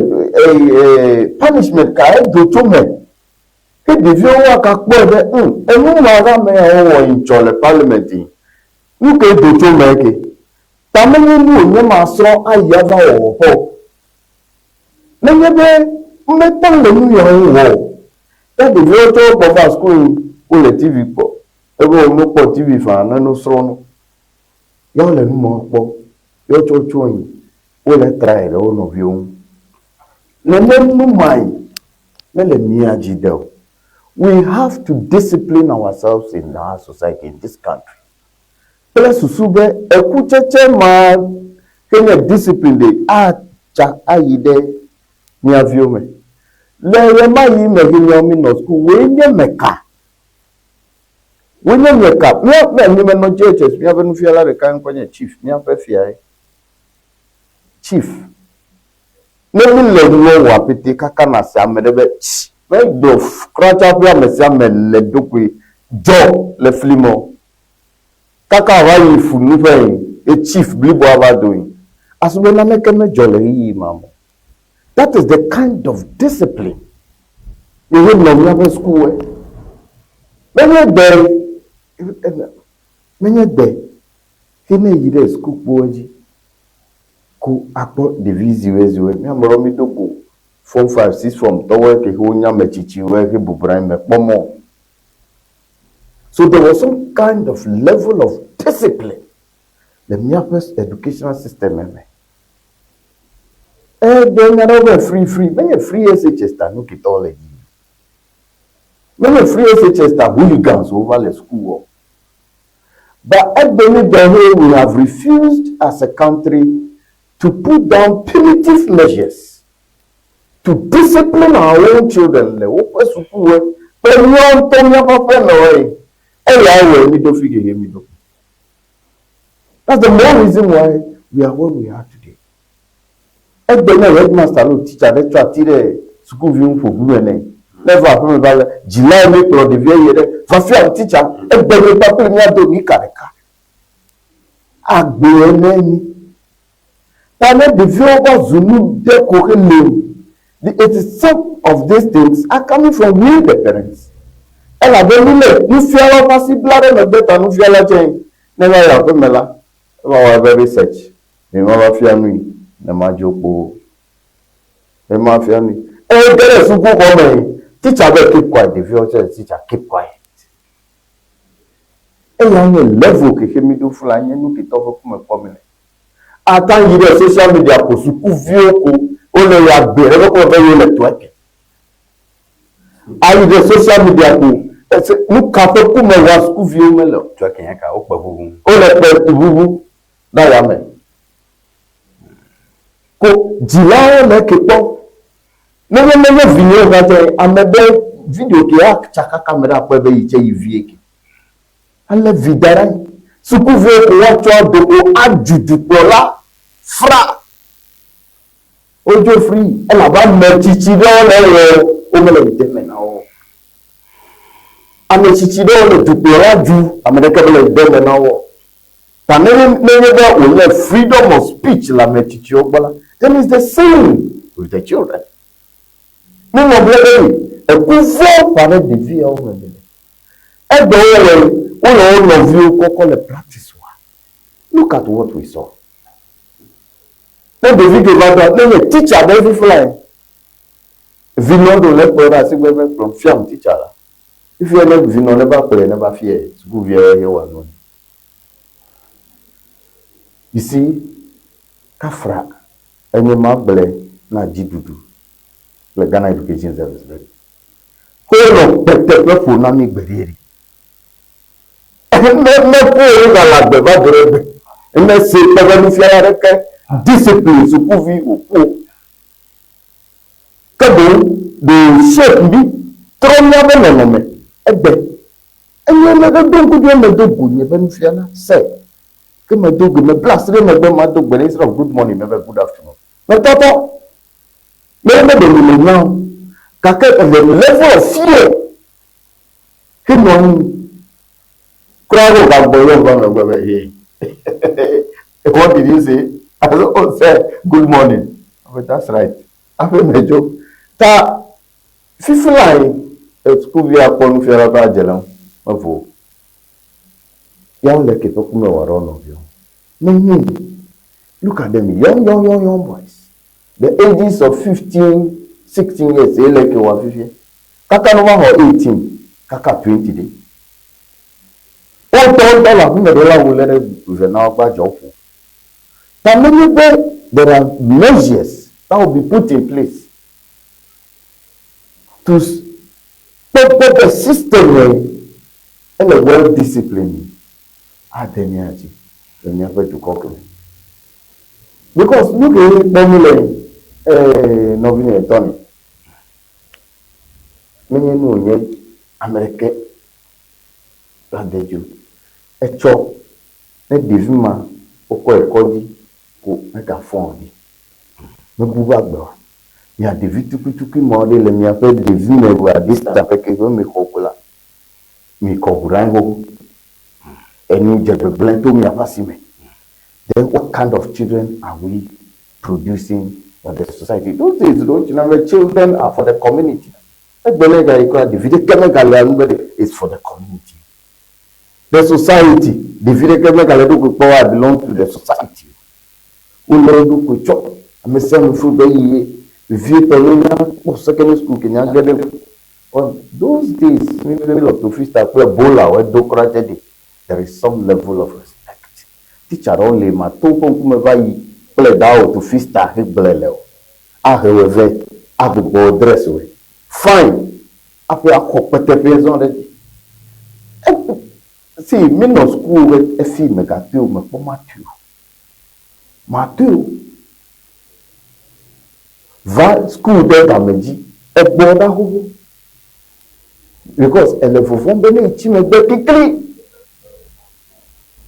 punishment kae do tso me? Ke ɖeviwo woagakpɔe be ŋ, enu ma ɖe ame yawo wɔ yi tsɔ le parliament yi. Nu kae do tso me ke? Ta menye nu wònye masrɔ̃ ayi ava wɔ wɔƒe o. Nenye be meta le nu yawo wɔ o, ke ɖeviwo tsɔ wogbɔ va sukulu yi, wole TV kpɔ. Ebe womekpɔ TV faa ne nusrɔ̃ nu. Ya wole nu mawo kpɔ, ya wotsɔ tso anyi, wole try ɖe wo nɔviwo ŋu. Nenem nu mae mele mía dzi de o. We have to discipline ourselves in our society, in this country. Kple susu be ekutsetse ma ke nye discipline ɖe atsa ayi ɖe mía viwo me. Le ɣemaɣi me he míawo mí nɔ suku, wòe nye meka? Wòe nye meka? Mía, mía, mi menɔ JHS, míaƒe nufiala ɖeka ŋkɔe nye Chief, míaƒe fiae. Chief. Ne mi le nua wɔa pete kaka nase ame ɖe be tsi megblɔ kura tsaƒe ame sia ame le ɖokui dzɔ le fli me o. Kaka wòava yi fu nuƒe yi ye chief bliboa va do yi. Asu be naneke medzɔ le ɣeyiɣi ma me o. That is the kind of discipline mi he nɔ míaƒe sukuwoe. Menye gbe menye gbe ke ne yi ɖe sukukpoa dzi ko akpɔ ɖevi ziwoe-ziwoe. Mía ame ɖewo mído go form five, six form tɔwoe ke wonye ame tsitsiwoe he bubra anyi mekpɔ mɔ o. So there was some kind of level of discipline le míaƒe educational system me. Eɖe nya ɖewo be free free, menye free SHS ta nu ketɔwo le dzi. Menye free SHS ta hooligans wova le suku wɔ. But egbe mi gbe he we have refused as a country to put down punitive measures to discipline our own children le woƒe sukuwoe kple míawo ŋutɔ míaƒe aƒenɔwoe. Eya wɔe mi ɖo fi gehe mi ɖo. That's the more reason why we are where we are today. Egbe ne headmaster alo teacher ɖe tsɔ ati ɖe sukuvi ŋu ƒo ʋu me nɛ. Ne eva aƒeme va le dzilawo mi kplɔ ɖevia yi ɖe va fia teacher egbe mi kpakple mía do nika ɖeka. Agblɔe ne mi. Ta ne ɖeviwo va zu nu ɖe ko hele o. The it is some of these things are coming from we the parents. Elabe mi le nufialawo ƒe asi bla ɖe megbe ta nufiala tsɛ ne va yi aƒeme la, eva wɔ eƒe research. Mi ma va fia nui ne madzo kpoo. Ne ma fia nui. Eye ge ɖe sukuxɔ me, teacher be keep quiet, ɖeviawo tsɛ teacher keep quiet. Eya nye level ke xe mi ɖo fla nye nu ke tɔ ƒe kume kpɔ mi le. Ata yi ɖe social media ko sukuviwo ko wole ya gbe ɖe ƒe be yewo le twerking. Ayi ɖe social media ko ese nu ka ƒe kume wa sukuviwo mele o. Twerking nye ka wokpe ʋuʋu. Wole kpe ʋuʋu ɖe ayame. Ko dzilawo le eke kpɔ. Nenye menye vinyewo hã tse ame ɖe video ke atsa kaka ame ɖe akpɔe be yi tse yi vie ke. Ale vi da ɖe anyi. Sukuviwo ko woatsɔ ado ko adzu dukplɔla fra. Wodzo free elabe ame tsitsi ɖewo le ewɔ womele de me na wo. Ame tsitsi ɖewo le dukplɔla dzu ame ɖeke mele de me na wo. Ta ne nenye be wònye freedom of speech le ame tsitsiwo gbɔ la, then it's the same with the children. Nuŋɔŋlɔ ɖe li, eku vɔ̃ ƒã ɖe ɖeviawo me nene. Egbe wowɔe, wole wo nɔviwo kɔkɔ le practice wa. Look at what we saw. Ne ɖevi ke va ɖoa, ne nye teacher ɖe fiflae, vinɔ ɖo le kplɔ ɖe asi gbe be kplɔm fiam teacher la. Fifia ne vinɔ ne va kplɔe ne va fiae, sukuviawo ye wɔa nu. You see, kafra enye ma gblɔe na dziɖuɖu kple Ghana Education Service be wonɔ kpeteƒe ƒo na mí gbeɖeɖi. Ne meƒo wo gale agbe va do ɖe gbe. Ne se kpe be nufiala aɖeke discipline sukuvi wòƒo. Ke boŋ ɖe shape mí, trɔ míaƒe nɔnɔme egbe. Enye me be ɖo ŋku dzi medo go nye be nufiala se ke medo go mebla asi ɖe megbe mado gbe ɖe instead of good morning mebe good afternoon. Metɔtɔ. Menye be ɖe mele nya o gake the level of fear henɔ anyi kura be wògagbɔ yɔ va megbe be hey what did you say? I said, oh sir, good morning. But that's right. Aƒe medzo. Ta Fifi lae sukuvi akpɔ nufiala ƒe adze le ŋu mevo o. Ya wole ke ƒe kume wɔ ɖe wo nɔviwo. Menye look at them young young young young boys the ages of 15 16 years ye le ke wɔ fifia. Kaka no va xɔ 18 kaka 20 ɖe. Wo ŋutɔ ŋutɔ le aƒeme ɖe la wo lé ɖe ve na wo gba dzɔ ƒo. Ta menye be there are measures that will be put in place to kpɔkpɔ be system ye ele well discipline ade mía dzi le míaƒe dukɔ ke me. Because nu ke kpɔ mí le ee nɔvinye Tony, menye nu wònye ame ɖeke la de dzi o. Etsɔ ne ɖevi ma wokɔe kɔdzi ko megafɔ̃ ɖi. Mebu be agbe oa? Mia ɖevi tukuitukui mawo ɖe le miaƒe ɖevime ʋea distance ƒe ke ƒe mi xɔ ko la, mi kɔ ʋu ɖe anyi xoxo. Enu dze gbegblẽ to miaƒe asi me. Then what kind of children are we producing for the society? Those days ɖewo tsina be children are for the community. Egbe ne gayi kura ɖevi ɖeke megalea nu be ɖe it's for the community. The society, ɖevi ɖeke megale eɖokui kpɔ I belong to the society. Wolé wo ɖokui tsɔ ame sia ame flu be yi vevietɔ ne nya kpɔ secondary school ke nya ge ɖe on those days mi mi le tofista kple bola wo edo kura tse ɖi there is some level of respect. Teacher ɖewo li ma to woƒe ŋkume va yi kple dawo tofista he gblẽ le o. Ahe wòe vɛ, agbugbɔ wò dress wòe. Fine. Aƒe axɔ kpeteƒea zɔ ɖe dzi. See, mi nɔ school be efi megatoe o, mekpɔ matoe o. Matoe o. Va school ɖe game dzi, egbɔ ɖa xoxo. Because ele vɔvɔ̃m be ne etsi megbe kikli,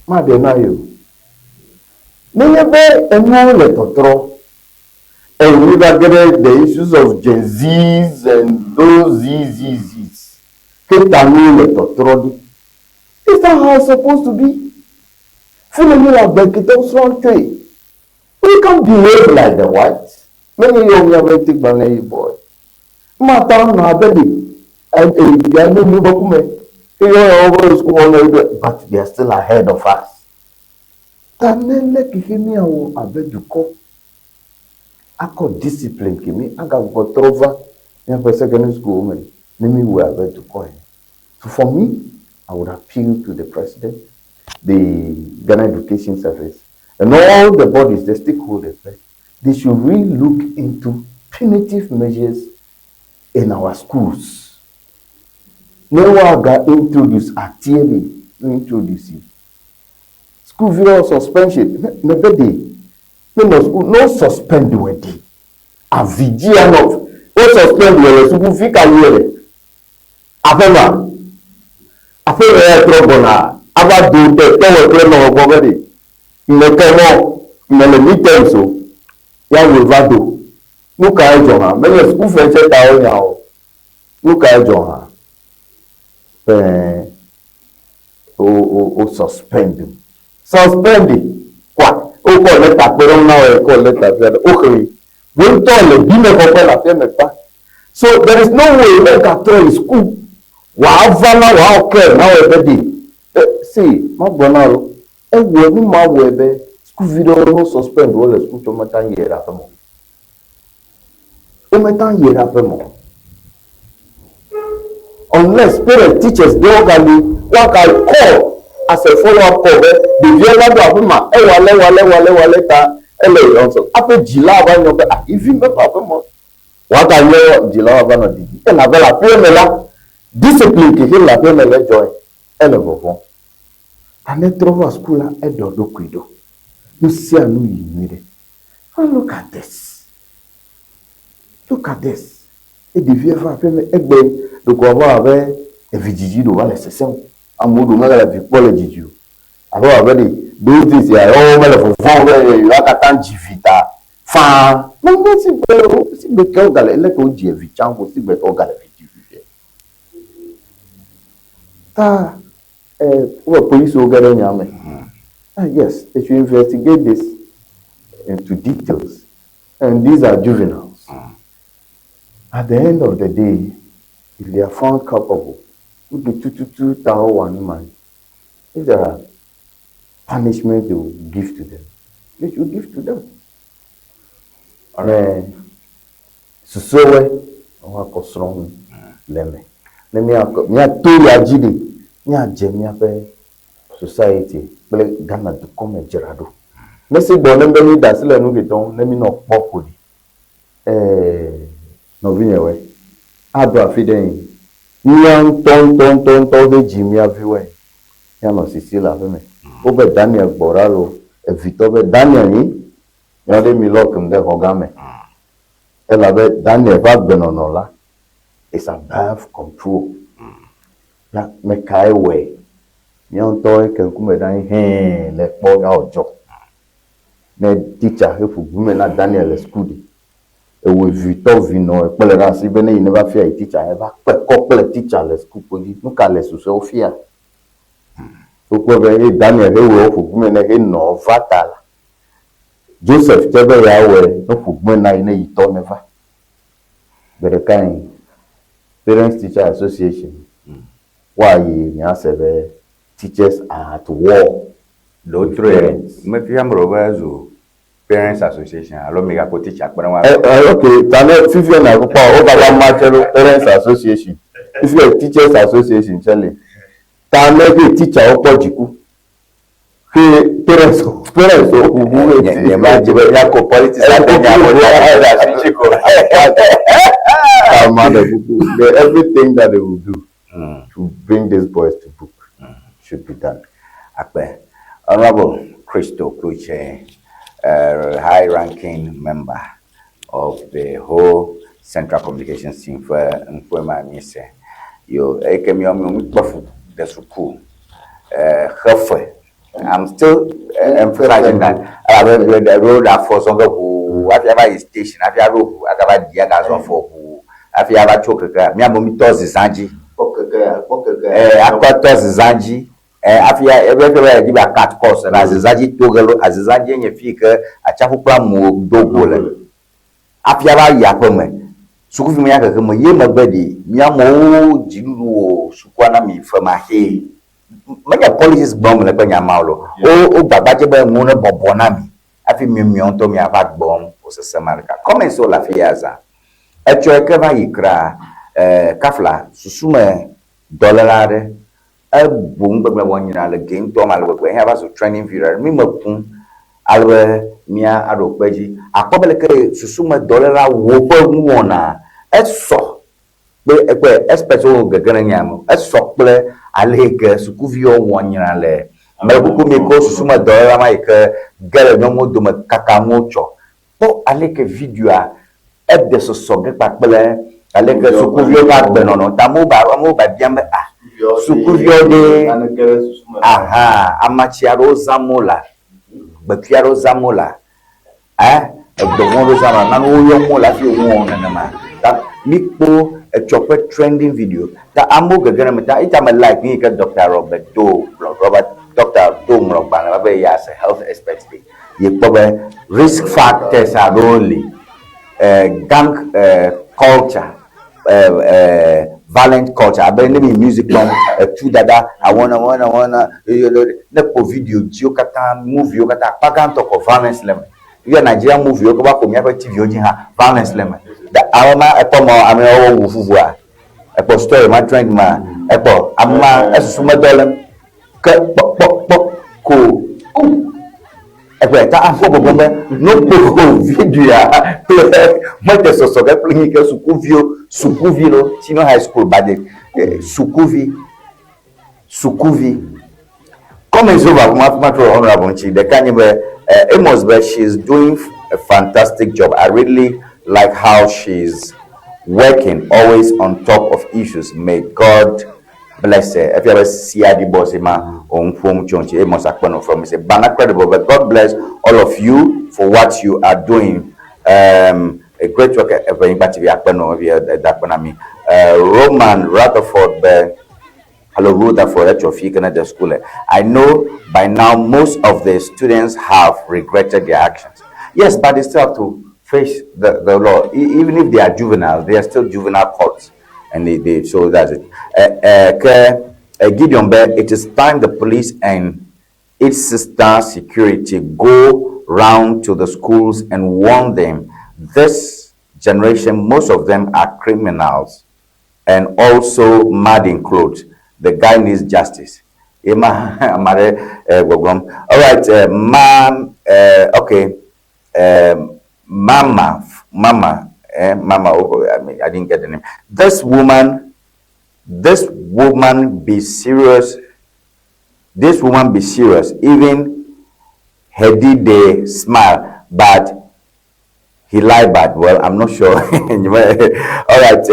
maɖe na ye o. Nenye be enuwo le tɔtrɔ, eye míva ge ɖe the issues of Gen Zs and those ZZZs, ke ta nuwo le tɔtrɔ ɖi. Is that how it's supposed to be? Fi le míle agbe ke tɔwo srɔ̃ tsoe. We can't behave like the whites. Menye yewo míaƒe ŋutigbalẽ yibɔe. Mate ŋu anɔ abe ɖe. Eya ne mi be kume. Eye wo be suku xɔ ne be but they are still ahead of us. Ta ne leke xe míawɔ abe dukɔ akɔ discipline kemi agagbugbɔ trɔ va míaƒe secondary school me ne míwɔe abe dukɔ ene. So for me, I would appeal to the president, the Ghana Education Service, and all the bodies, the stakeholders, they should really look into punitive measures in our schools. Ne woaga introduce atie ɖe, no introduce school viwo suspension ne be ɖe ne nɔ school no suspend wɔ ɖe avidzia nɔ wo suspend wɔ le suku fi ka yie le aƒema aƒeme ya trɔ gbɔna ava do ɖe tɔwɔ kple nɔwɔ gbɔ be ɖe meke mɔ mele midterms o ya wòe va do nu kae dzɔ hã menye suku fe tse ta wo nya o nu kae dzɔ hã ƒe wo wo wo suspend suspend kwa wokɔ lɛta kpe ɖe ŋu na wɔ kɔ lɛta fia ɖe woxlẽ wo ŋutɔ le bime kɔkɔ le aƒea me kpa so there is no way ne gatrɔ yi school wòava na wòawɔ care na wɔ be de see magblɔ na wo ewɔ nu ma wɔe be sukuvi ɖewo no suspend wo le suku tso meta yi ɖe aƒeme o wometa yi ɖe aƒeme o unless parents teachers ɖewo gali woaga call as a follow up call be ɖevia va ɖo aƒe ma ewɔ ale wɔ ale wɔ ale wɔ ale ta ele yɔsɔ aƒe dzila va nyɔ be ah ivi meva aƒe me woagayɔ dzilawo ava nɔ didi elabe le aƒea me la discipline ke xe le aƒea me le dzɔ ele vɔvɔm ta ne trɔ va school la eɖɔ ɖokui ɖo nu sia nu yi nyui ɖe oh look at this look at this e ɖevia va aƒe me egbe ɖeko wòava abe evidzidzi ɖo va le sesẽm amewo ɖo megale vi kpɔ le dzidzi o abe abe ɖe those days ya yewo mele vɔvɔm be yewoa katã dzi vi ta faa menye si gbe si gbe ke wogale leke wodzi evi tsã ko si gbe ke wogale vi dzi fifia ta wobe polisiwo ge ɖe nya me ah yes they should investigate this into details and these are juveniles at the end of the day if they are found culpable woke tututu ta wowɔ nu ma if there are punishment they will give to them they should give to them ne susuewoe woakɔ srɔ̃ nu le eme ne míakɔ míato ya dzi ɖe míadze míaƒe society kple Ghana dukɔ me dzra ɖo ne si gbɔ ne be mi da asi le nu ketɔ ŋu ne mi nɔ kpɔ ƒo ɖi nɔvinyewoe aɖo afi ɖe yi mía ŋutɔ ŋutɔ ŋutɔ ŋutɔ he dzi mía viwoe míanɔ sisi le aƒe me wobe Daniel gbɔ ɖa lo evitɔ be Daniel nyi nyɔ ɖe mi lock ŋ ɖe xɔ gã me elabe Daniel ƒe agbenɔnɔ la is above control ya me kae wɔe mía ŋutɔ ke ŋkume ɖe anyi hɛn le kpɔ ya wòdzɔ ne teacher he ƒo gbume na Daniel le suku ɖi ewɔ vitɔ vinɔ ekple ɖe asi be ne yi ne va fia yi teacher eva kpe kɔ kple teacher le suku kpodzi nu ka le susuewo fia wokpɔ be ye Daniel he wɔ ƒo gbume ne he nɔ va ta la Joseph tse be yeawɔe ne ƒo gbume na yi ne yi tɔ ne va gbe ɖeka yi Parents Teacher Association woayi miase be teachers are at war with parents. Mefia me ɖewo be zu parents association alo mi gakpo teacher kpe ɖe ŋu. Ok, tane fifia na kpɔ wogava ma tse ɖo parents association fifia teachers association tse le tane ke teacher wo kpɔ dziku ke parents parents wo ʋuʋu Nye nye ma dzi be míakɔ politics ate nya ko ta ɖe asi dzi ko. Ama ɖe kuku the everything that they will do to bring these boys to book should be done. Akpe. Honorable Crystal Kluche, a high-ranking member of the whole Central Communications Team for Nkwema Mise. Yo, eke mi omi omi kpɔfu de suku. Xefe. I'm still emphasizing that. Alabe the road afɔ zɔn ke ʋu hafi ava yi station hafi aɖo ʋu agava ɖi agazɔ afɔ ʋu hafi ava tso keke miabe mi tɔ zizã dzi. Akɔ tɔ zizã dzi. Hafi ebe ebe be dzi be cut course le azizã dzi to ge lo azizã dzi nye fi yi ke atsiaƒu kple amewo do go le. Hafi ava yi aƒeme. Sukuvi me ya xexe me ye megbe ɖi mía amewo dziɖuɖu wɔ sukua na mi femaxee. Menye politics gblɔm mele kple nya mawo loo. Wo wo gbagba dze be nuwo ne bɔbɔ na mi hafi mi miawo ŋutɔ miava gbɔm wòsesẽ ma ɖeka. Comments wo le afi ya zã. Etsɔe ke va yi kra eh, kafla susume dɔléla aɖe ebu nugbegblẽ wɔ nyra le gɛ ŋutɔ me ale gbegbe eya va zu trending video aɖe. Mi me kum ale be mía aɖo kpe edzi. Akpɔ be leke susume dɔléla wò ƒe nuwɔna esɔ kple ekpɔe experts wo gege ɖe nya me esɔ kple ale yi ke sukuviwo wɔ nyra le mele kuku mi ko susume dɔléla ma yi ke ge le nyɔnuwo dome kaka nuwo tsɔ. Kpɔ ale yi ke videoa ede sɔsɔ ge kpakple ale yi ke sukuviwo ƒe agbenɔnɔ ta amewo ba amewo biabiam be ah sukuviwo ɖe aha amatsi aɖewo zãm wolea, gbekui aɖewo zãm wolea, eh egbe vɔ̃ ɖewo zãm wolea, nanewo yɔm wole hafi wowɔ nenema. Ta míkpɔ etsɔ ƒe trending video ta amewo gege ɖe eme ta eyi ta me like nu yi ke Doctor Robert Doe gblɔ Robert Doctor Doe ŋlɔ gbalẽ va be ya as a health expert ɖe ye kpɔ be risk factors aɖewo li eh, gang eh, culture eh, eh, violent culture abe ne mi music kpɔm etu dada awɔna wɔna wɔna ne kpɔ video dziwo katã moviewo katã akpa gãtɔ kɔ violence le eme fifia Nigeria moviewo ke va ƒo míaƒe TV-wo dzi hã violence le eme da ame ma ekpɔ mɔ amewo wu fufua ekpɔ story ma trend ma ekpɔ ame ma esusu medɔ lem ke kpɔ kpɔ kpɔ ko Eƒe ta afɔ gbɔgblɔ be nokpo videoa kple mete sɔsɔ ge kple yi ke sukuviwo sukuvi lo senior high school bade sukuvi sukuvi comments over kuma kuma trɔ honorable ŋuti ɖeka nye be Amos be she is doing a fantastic job. I really like how she's working always on top of issues. May God bless her. Efia be CID boss ma òun ƒom tso ŋuti Amos Akpeno from say Bana credible but God bless all of you for what you are doing. A great work Eʋenyigba TV Akpeno evia eda akpe na mi. Roman Rutherford be hello Rutherford etso fi ke ne de school. I know by now most of the students have regretted their actions. Yes, but they still have to face the law. Even if they are juveniles, they are still juvenile courts. And they so that's it. Ke Gideon be it is time the police and its sister security go round to the schools and warn them. This generation, most of them are criminals and also mad in clothes. The guy needs justice. Ema amare gbɔgblɔm. All right, ma, okay. Mama, mama, mama, oh, I mean, I didn't get the name. This woman be serious. This woman be serious. Even Hedi they smile, but he lied bad. Well, I'm not sure. All right,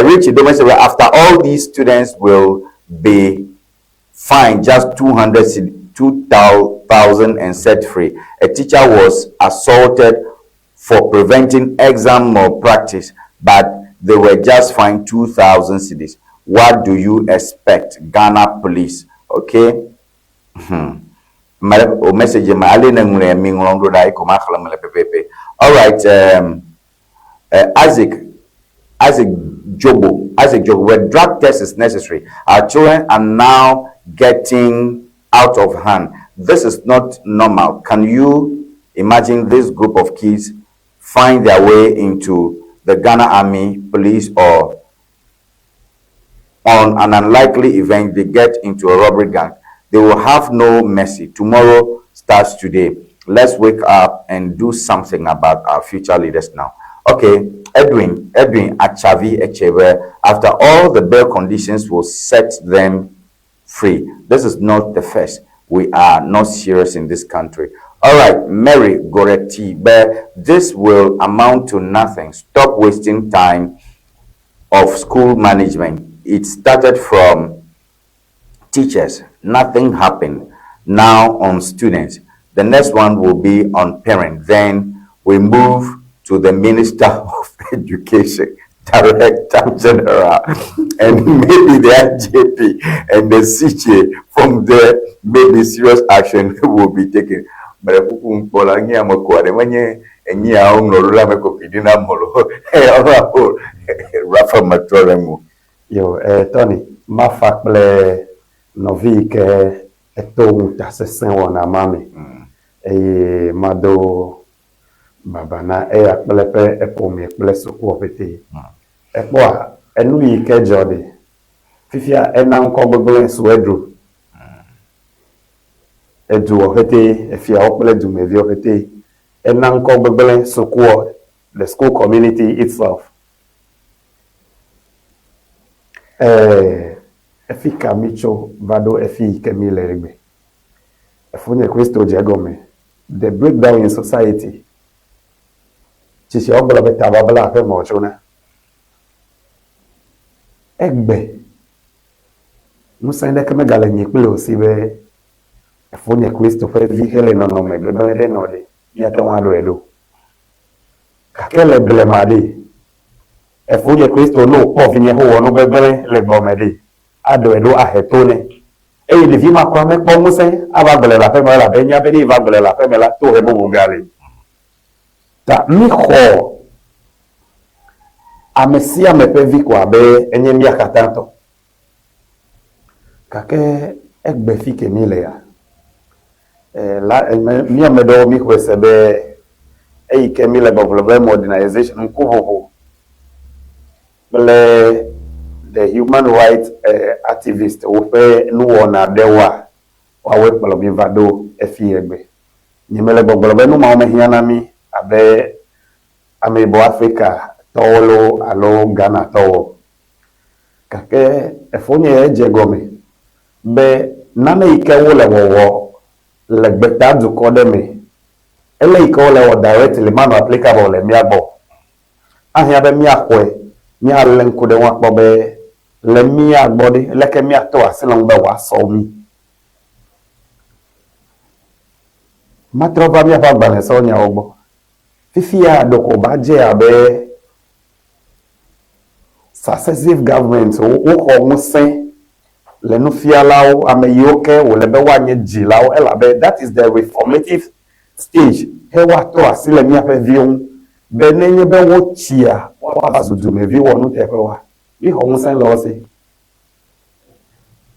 Richie, don't say, well, after all these students will be fined just 200 2,000 and set free. A teacher was assaulted for preventing exam malpractice, but they were just fined 2,000 cedis. What do you expect? Ghana police. Okay. O message ma ale na ŋlɔe mi ŋlɔ ɖo ɖa eko ma xlẽ me le pɛpɛpɛ. All right. Isaac Jobo, Isaac Jobo, where drug test is necessary. Our children are now getting out of hand. This is not normal. Can you imagine this group of kids find their way into the Ghana Army, police, or on an unlikely event they get into a robbery gang? They will have no mercy. Tomorrow starts today. Let's wake up and do something about our future leaders now. Okay, Edwin Achavi Echebe, after all the bail conditions will set them free. This is not the first. We are not serious in this country. All right, Mary Goretti, but this will amount to nothing. Stop wasting time of school management. It started from teachers. Nothing happened. Now on students. The next one will be on parents. Then we move to the Minister of Education, Director General, and maybe the IJP and the CJ. From there, maybe serious action will be taken. But Enyi ya woŋlɔ ɖo la me kokoe ɖi na mɔ lo. Honorable Raphael metrɔ ɖe ŋu. Yo, eh, Tony, mafa kple nɔvi yi ke eto ŋutasesẽ wɔna ma me eye mado baba na eya kple eƒe eƒomea kple sukua ƒete. Ekpɔa, enu yi ke dzɔ ɖi fifia ena ŋkɔ gbegblẽ Swedru. Eduɔ ƒete, efiawo kple dumeviwo ƒete. Ena ŋkɔ gbegblẽ sukua, the school community itself. Ɛɛ, efi ka mítso va ɖo efi yi ke míle egbe? Efonye Kristo dze egɔme, The Breakdown in Society. Tsitsiawo gblɔ be tababla aƒe me wòtsona. Egbe, ŋusẽ ɖeke megale nye kple wò si be efonye Kristo ƒe vi hele nɔnɔme gbegblẽ ɖe nɔ ɖe, míate ŋu aɖɔe ɖo. Gake le blema ɖe, efonye Kristo ne wòkpɔ vinye wowɔ nu gbegblẽ le gbɔme ɖe, aɖɔe ɖo ahe to nɛ. Eye ɖevi ma kura mekpɔ ŋusẽ ava gblɔe le aƒeme o elabe enya be ne yeva gblɔe le aƒeme la, tohe bubu gali. Ta míxɔ ame sia ame ƒe vi ko abe enye mía katã tɔ. Gake egbe fi ke míle ya, la, mía ame ɖewo míxɔe se be eyi ke míle gbɔgblɔ be modernization, ŋkuʋuʋu kple the human right activist woƒe nuwɔna ɖewoa, woawoe kplɔ mí va ɖo efi egbe. Nyemele gbɔgblɔ be nu mawo mehiã na mí abe ameyibɔ Afrika tɔwo loo alo Ghana tɔwo o. Gake efonye edze gɔme be nane yi ke wole wɔwɔ le gbeta dukɔ ɖe me, ele yi ke wole wɔ directly manɔ applicable le mía gbɔ o. Ahiã be míaxɔe, míalé ŋku ɖe eŋu akpɔ be le mía gbɔ ɖe, leke míato asi le eŋu be wòasɔ mí. Matrɔ va míaƒe agbalẽsrɔ̃nyawo gbɔ. Fifia ɖeko wòva dze abe successive governments woxɔ ŋusẽ le nufialawo, ame yiwo ke wòle be woanye dzilawo elabe that is the reformative stage he woatrɔ asi le míaƒe viwo ŋu be nenye be wotsia woava zu dumevi wɔnuteƒewoa, míxɔ ŋusẽ le wo si.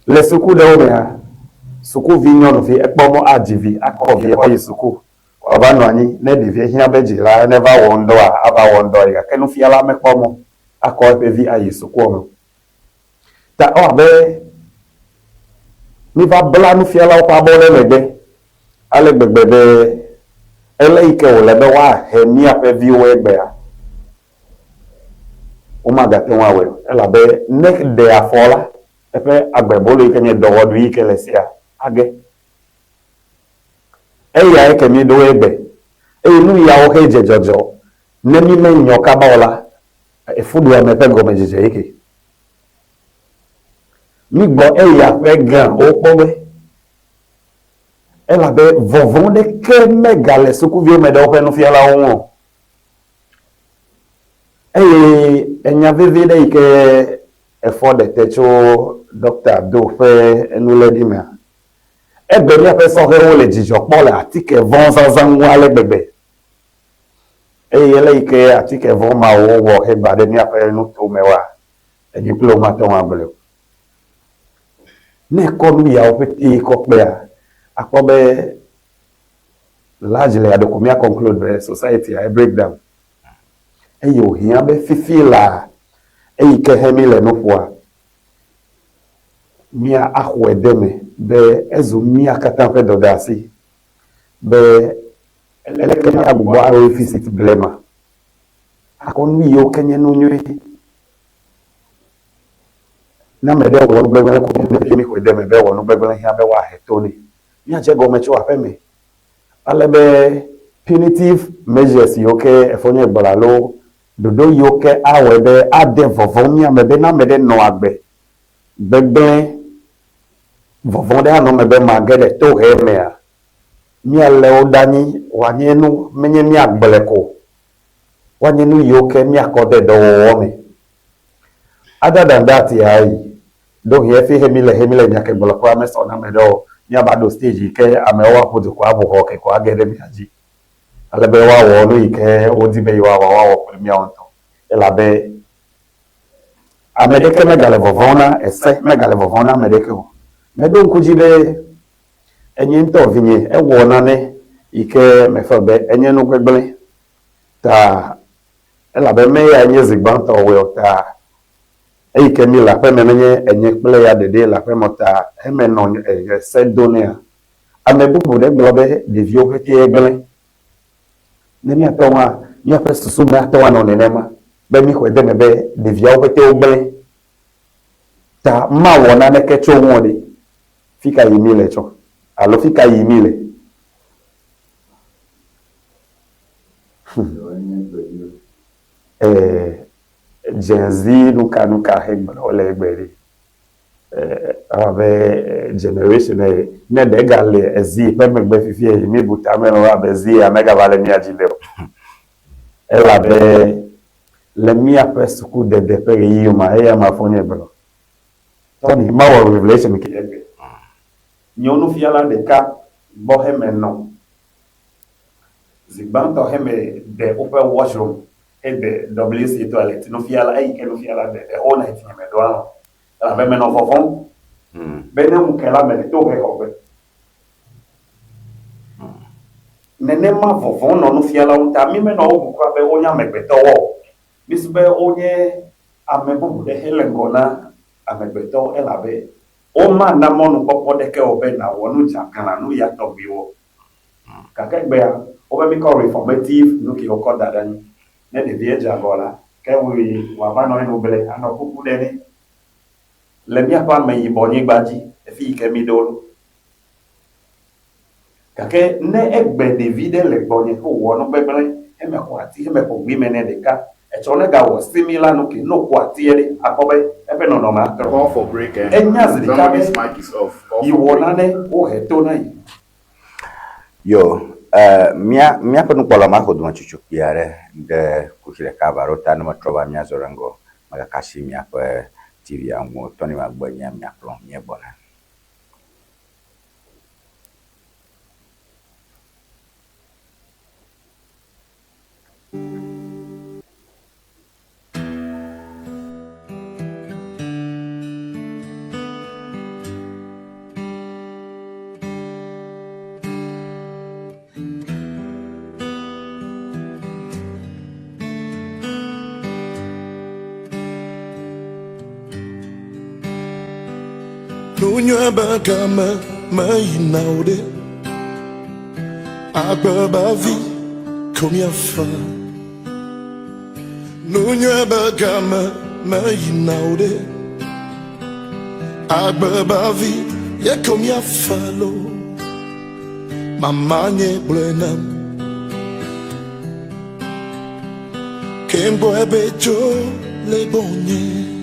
Le suku ɖewo mea, sukuvi nyɔnuvi ekpɔ mɔ adzi vi akɔ vi kɔ yi suku wòava nɔ anyi ne ɖevia hiã be dzila neva wɔ ŋdɔa ava wɔ ŋdɔ ye gake nufiala mekpɔ mɔ akɔ eƒe vi ayi sukua me o. Ta ewɔ abe míva bla nufialawo ƒe abɔ ɖe megbe ale gbegbe be ele yi ke wòle be woahe míaƒe viwo egbea, womagate ŋu awɔe o. Elabe ne ɖe afɔ la, eƒe agbebolo yi ke nye dɔwɔɖui yi ke le sia age. Eyae ke míeɖo egbe. Eye nu yawo hee dze dzɔdzɔ ne mímenyɔ kaba o la, efuɖuame ƒe gɔmedzedze ye ke. Mígbɔ eya ƒe gã wokpɔ be, elabe vɔvɔ̃ ɖeke megale sukuviwo me ɖe woƒe nufialawo ŋu o. Eye enya vevi ɖe yi ke efɔ ɖe te tso ɖɔkta Do ƒe nuléɖi mea, egbe míaƒe sɔhɛwo le dzidzɔ kpɔ le atike vɔ̃ zazã ŋu ale gbegbe. Eye ele yi ke atike vɔ̃ mawo wɔ hegba ɖe míaƒe nutomewoa, enyi kple womate ŋu agblɔe o. Ne èkɔ nu yawo ƒetee kɔ kpea, akpɔ be largely ɖeko mía conclude be society a break down. Eye wòhiã be fifi laa, eyi ke he mí le nu ƒoa, mía axɔe de eme be ezu mía katã ƒe dɔdeasi be Leke míagbugbɔ arevisit blema akɔ nu yiwo ke nye nu nyui? Ne ame ɖe wɔ nu gbegblẽ ko míaƒe míxɔe de eme be ewɔ nu gbegblẽ hiã be woahe to nɛ. Míadze egɔme tso aƒe me ale be punitive measures yiwo ke efɔ nye gblɔ alo ɖoɖo yiwo ke awɔe be ade vɔvɔ̃ mía me be ne ame ɖe nɔ agbe gbegblẽ vɔvɔ̃ ɖe anɔ eme be mage ɖe tohehe mea, Míalé wo ɖe anyi wòanye nu, menye míagblɔe ko o, woanye nu yiwo ke míakɔ de dɔwɔwɔ me. Other than that ya yi, ɖewohĩ efi he míle he míle nya ke gblɔ kura mesɔ na ame ɖewo o, míava ɖo stage yi ke amewo aƒo du ko aʋu xɔ ke ko age ɖe mía dzi. Ale be woawɔ nu yi ke wodi be yewoawɔ, woawɔ kple míawo ŋutɔ. Elabe ame ɖeke megale vɔvɔ̃m na ese, megale vɔvɔ̃m na ame ɖeke o. Meɖo ŋku dzi be enye ŋutɔ vinye ewɔ nane yi ke mefe be enye nu gbegblẽ ta elabe meyae nye zi gbãtɔ wɔe o ta eyi ke mi le aƒeme menye enye kple ya ɖeɖe le aƒeme o ta hemenɔ ese do nɛa. Ame bubu ɖe gblɔ be ɖeviwo ƒetee gblẽ. Ne míate ŋu a, míaƒe susu me ate ŋu anɔ nenema be míxɔe de eme be ɖeviawo ƒete wogblẽ ta mawɔ naneke tso eŋu o ɖe, fi ka yim míle tsɔ? Alo fi ka yim míle? Ee, Gen Z nuka nuka he gblɔ wole egbe ɖe? Abe generation ne ɖe gale Z ƒe megbe fifia yi míbu tame o abe Z ya megava le mía dzi ɖe o. Elabe le míaƒe sukudede ƒe ɣeyiɣi ma eya ma fonye gblɔ. Tony, mawɔ revelation ke egbe. Nye nufiala ɖeka gbɔ heme nɔ. Zi gbãtɔ heme de woƒe washroom hede WC toilet nufiala eyi ke nufiala de the whole night nye meɖo alɔ̃. Elabe menɔ vɔvɔ̃m be ne ŋu ke la mele to hexɔ gbe. Nenema vɔvɔ̃ nɔ nufialawo ta mí menɔ wo bu kura be wonye amegbetɔwo o. Mísu be wonye ame bubu ɖe hele ŋgɔ na amegbetɔwo elabe womana mɔnukpɔkpɔ ɖeke wò be nàwɔ nu dzeaglã nu ya tɔgbiwo o. Gake egbea wobe míkɔ reformative nu ke wokɔ da ɖe anyi. Ne ɖevia dze agɔ la, ke wòe wòava nɔ enu ble anɔ kuku ɖe nɛ le míaƒe ameyibɔ nyigba dzi, efi yi ke míɖo ɖo. Gake ne egbe ɖevi ɖe le gbɔnye ke wòwɔ nu gbegblẽ hemexɔ ati hemeƒo gbime nɛ ɖeka, etsɔ ne gawɔ similar nu ke ne wòƒo atia ɖe, akpɔ be eƒe nɔnɔme atrɔ. Call for break eh? Enya zi ɖeka be Somebody's mic is off. Call yi for wɔ break. nane wohe to na yi. Yo, eh, mía, míaƒe nukpɔla maxɔ dometsotso kpui aɖe ɖe kuxi ɖeka va ɖo ta ne metrɔ va mía zɔ ɖe ŋgɔ. Megaka asi miaƒe TV-a ŋu o. Tony Magbe nye miakplɔ míegbɔna. Nunyɔe be game meyina o ɖe, agbe be vi ko míafa. Nunyɔe be game meyina o ɖe, agbe be vi ye ko míafa lo. Mama nye gblɔe nam. Ke ŋgbɔe be dzo le gbɔnye.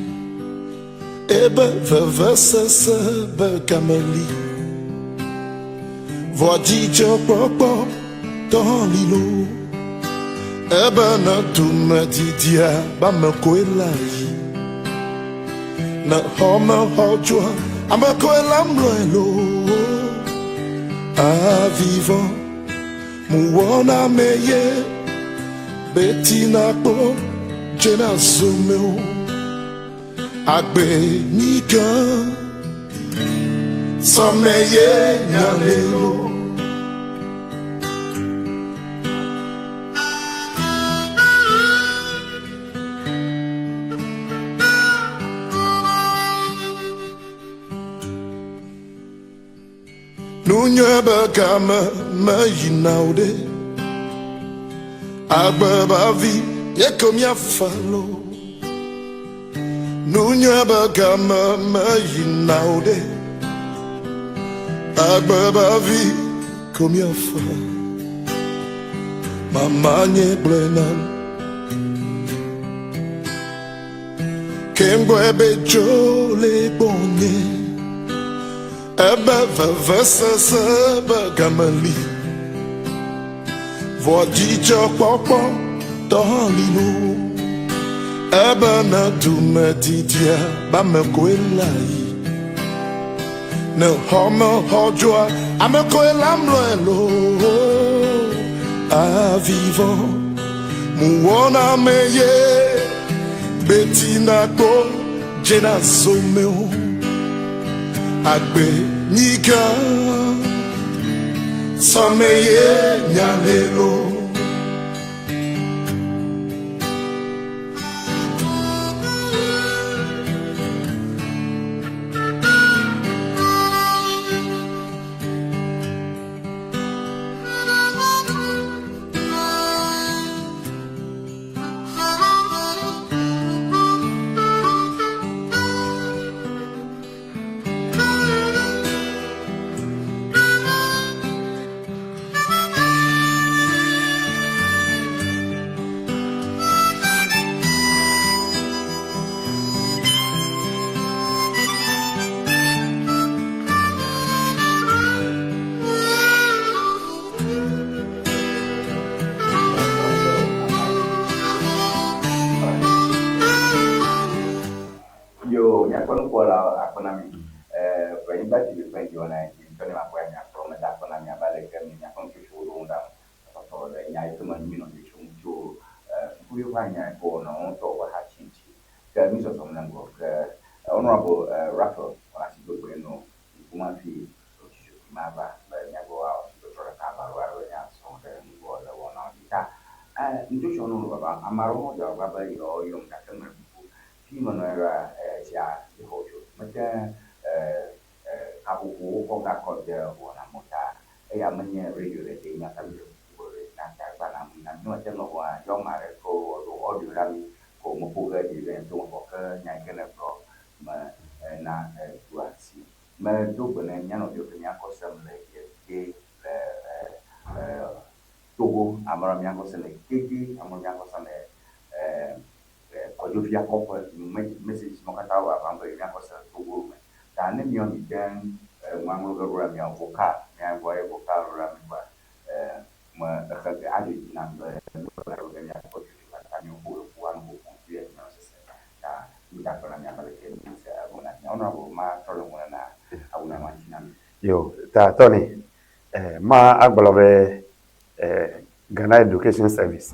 Ebe vevesese be game li. Vɔa dzidzɔkpɔkpɔ tɔ li lo. Ebe ne dume didia be ame koe la yi. Ne xɔ me xɔ dzoa ame koe la mlɔe lo. Avivɔ muwɔna me ye betina kpɔ dzena zome o. Agbe nyigã sɔme ye nyale lo. Nunyɔe be game meyina o ɖe, agbe be avi ye ko míafa lo. Nunyɔe be game meyina o ɖe, agbe be avi ko míafa. Mama nye gblɔe nam. Ke ŋgbɔe be dzo le gbɔnye. Ebe vevesese be game li. Vɔ dzidzɔkpɔkpɔ tɔ hã li lo. Ebe ne dume didia be ame koe la yi. Ne xɔ me xɔ dzoa ame koe la mlɔe lo. Avivɔ muwɔna me ye betina kpo dzena zome o agbe nyika sɔme ye nyalelo. Yo, míaƒe nukpɔlawo akpe na mi. Ʋenyigba TV ƒe ŋdi wɔna yi dzi ŋutɔ ne makpɔe miakplɔ meda akpe na mi abe aleke mi miaƒe nutsotsowo ɖo ŋu ɖam. Ekpɔtɔ le nya yi ke me míenɔ tsotsom tso sukuviwo ƒe anya yi ke wonɔ wo ŋutɔ woƒe hatsi ŋuti. Ke mí zɔzɔm ɖe ŋgɔ ke Honorable Raphael wɔna si do gbe nɔ ŋkume hafi otsitso mava be míagbɔ woawɔ asitɔtrɔ ɖeka ava alo alo míazɔ ɖe ŋgɔ le wɔnawo dzi. Ta nutsotsoa nu vava ame aɖewo hã dze agbagba be yewoayɔm gake mele kuku fi menɔ anyi ɖoa tsia xɔ tso mete kaƒoƒowo kɔ gakɔ de wɔna me o ta eya menye radio ɖe dze nya ta mi le kuku be na ta gba na mi na mi mete ŋlɔ ʋua yɔ ame aɖe ko ɖo audio ɖa mi ko meƒo ge ɖi be to me vɔ ke nya yi ke ne gblɔ me na dua si medo gbe ne mía nɔviwo ke míakɔ sem le yeke le Togo ame aɖewo míakɔ sem le Kete amewo míakɔ sem le Kɔdzofia kɔƒe message siwo katã wo vavam be míakɔ se le Togo me. Ta ne míawo mi te ŋu aŋlɔ ge ɖo ɖa míawo vocal míagbɔ ye vocal ɖo ɖa mi kpɔa me exe ge adzo dzi nam be ɖo be míakpɔ tsotso katã míaƒo ƒu anu ƒoƒo ŋuti ye míawo sese. Ta mi da akpe na mi abe leke mi se egɔme na mi. Honorable ma trɔ le ŋu na awu na ma ŋuti na mi. Yo, ta Tony, ma agblɔ be Ghana Education Service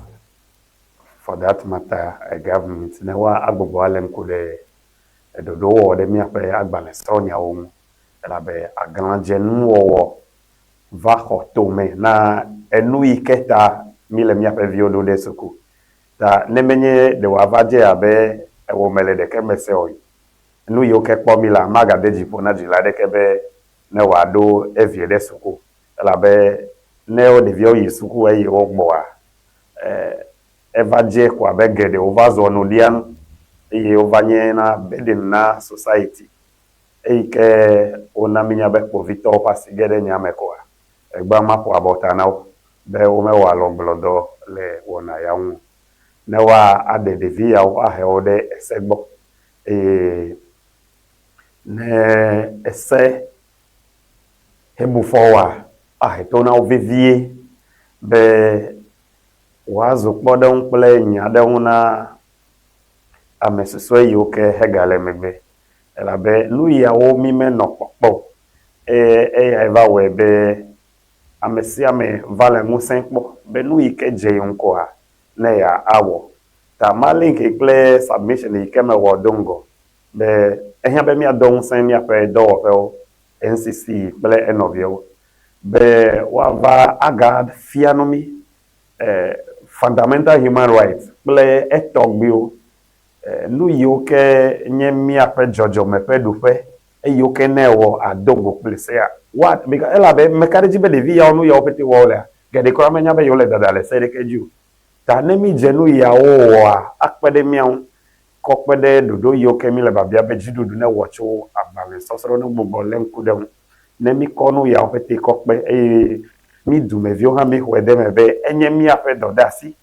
for that matter government ne woa agbugbɔ alé ŋku ɖe ɖoɖowɔwɔ ɖe míaƒe agbalẽsrɔ̃nyawo ŋu elabe aglãdzenuwɔwɔ va xɔ tome na enu yi ke ta míle míaƒe viwo ɖo ɖe suku. Ta ne menye ɖe wòava dze abe ewò mele ɖeke me se o, nu yiwo ke kpɔ mí la, magade dzi ƒo na dzila aɖeke be ne wòaɖo evie ɖe suku elabe ne wo ɖeviawo yi suku eye wogbɔa, eva dze ko abe geɖewo va zɔ nuɖianu eye wova nye na burden na society. Eyi ke wona mínya be kpovitɔwo ƒe asi ge ɖe nya me koa, egbea maƒo abɔta na wo be womewɔ alɔgblɔdɔ le wɔna ya ŋu o. Ne woaɖe ɖevi yawo ahe wo ɖe ese gbɔ eye ne ese hebu fɔ woa, ahe to na wo vevie be wòazu kpɔɖeŋu kple nya aɖewo na ame susɔe yiwo ke hegale megbe. Elabe nu yawo mí menɔ kpɔkpɔ o eye eyae va wɔe be ame sia ame va le ŋusẽ kpɔ be nu yi ke dze ye ŋu koa, ne yeawɔ. Ta ma link kple submission yi ke mewɔ do ŋgɔ be ehiã be míado ŋusẽ míaƒe dɔwɔƒewo, NCC kple enɔviawo be woava agafia nu mí fundamental human rights kple etɔgbuiwo, nu yiwo ke nye míaƒe dzɔdzɔme ƒe ɖoƒe eye wo ke ne ewɔ ado go kple sea. Woa because elabe meka ɖe edzi be ɖevi yawo nu yawo pɛtɛ wɔm wolea, geɖe kura menya be yewole dada le se ɖeke dzi o. Ta ne mídze nu yawo wɔa, akpe ɖe mía ŋu kɔ kpe ɖe ɖoɖo yiwo ke míle biabia be dziɖuɖu newɔ tso agbalẽsɔsrɔ̃ nu gbugbɔ lé ŋku ɖe ŋu. Ne míkɔ nu yawo pɛtɛ kɔ kpe eye mí dumeviwo hã míxɔe ɖe eme be enye míaƒe dɔdeasi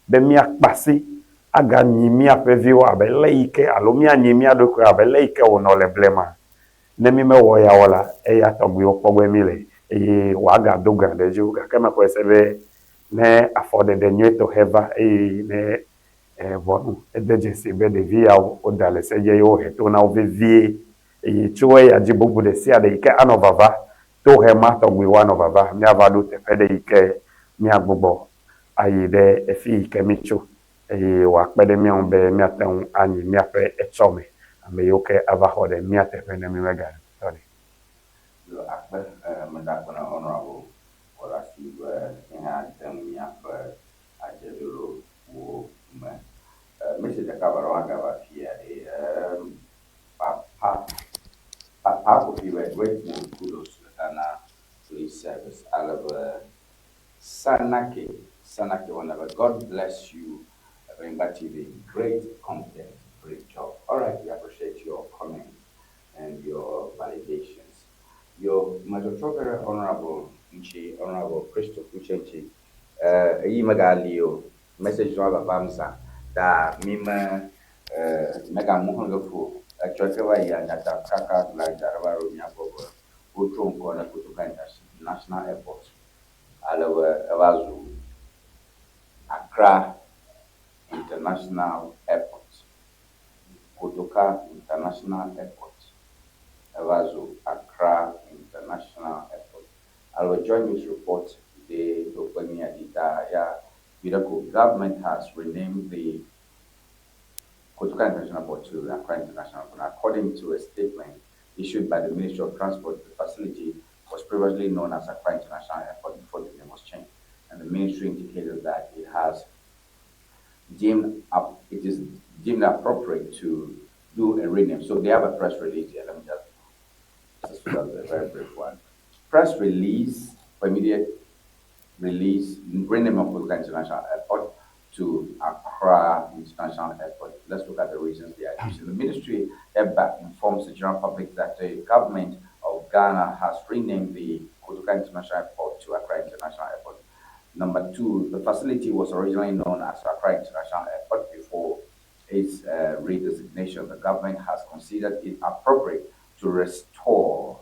be míakpe asi aganyi míaƒe viwo abe lé yi ke alo míanyi mía ɖokuiwo abe lé yi ke wònɔ le blema. Ne mímewɔ eya o la, eya tɔgbuiwo kpɔ gbɔe míle eye wòagado gã ɖe edzi wu. Gake mexɔe se be ne afɔɖeɖe nyuietɔ he va eye ne ʋɔnu ede dzesi be ɖevi yawo woda le se dzi eye wohe to na wo vevie eye tso eya dzi bubu ɖe sia ɖe yi ke anɔ vava, tohe ma tɔgbi woanɔ vava, míava ɖo teƒe ɖe yi ke míagbugbɔ. ayi ɖe efi yi ke mítso eye wòakpe ɖe mía ŋu be míate ŋu anyi míaƒe etsɔme, ame yiwo ke ava xɔ ɖe mía teƒe ne mímegale o. Tony. Yo akpe meda akpe na Honourable Kɔlasi be yehã dem míaƒe adzeɖoɖowo me. Message ɖeka va ɖo agava fia ɖe Papa Papa Kofi be great move kudos to the Ghana Police Service ale be Sanake Sanake wɔna be God bless you Evenyigba TV great content great job alright we appreciate your comment and your validations yo metɔtrɔ ge ɖe Honourable ŋtsi Honourable Christo Klutse ŋtsi eyi megali o message nɔ vavam zã ta mi me megamu xlẽ ge fu o etsɔ ke va yia nyatakaka glada ɖe va ɖo mía gbɔ be wotrɔ ŋkɔ ne Kotoka International Airport ale be eva zu Accra International Airport. Kotoka International Airport eva zu Accra International Airport. Ale be Joy News report today ɖo kpe mía dzi ta ya viɖe ko government has renamed the Kotoka International Airport to Accra International Airport. According to a statement issued by the Ministry of Transport, the facility was previously known as Accra International Airport before the name was changed. And the ministry indicated that it has deemed up, it is deemed appropriate to do a rename. So they have a press release here. Let me just this was a very brief one. Press release for immediate release, rename of Kotoka International Airport to Accra International Airport. Let's look at the reasons they are using. The ministry hereby informs the general public that the government of Ghana has renamed the Kotoka International Airport to Accra International Airport. Number two, the facility was originally known as Accra International Airport before its redesignation. The government has considered it appropriate to restore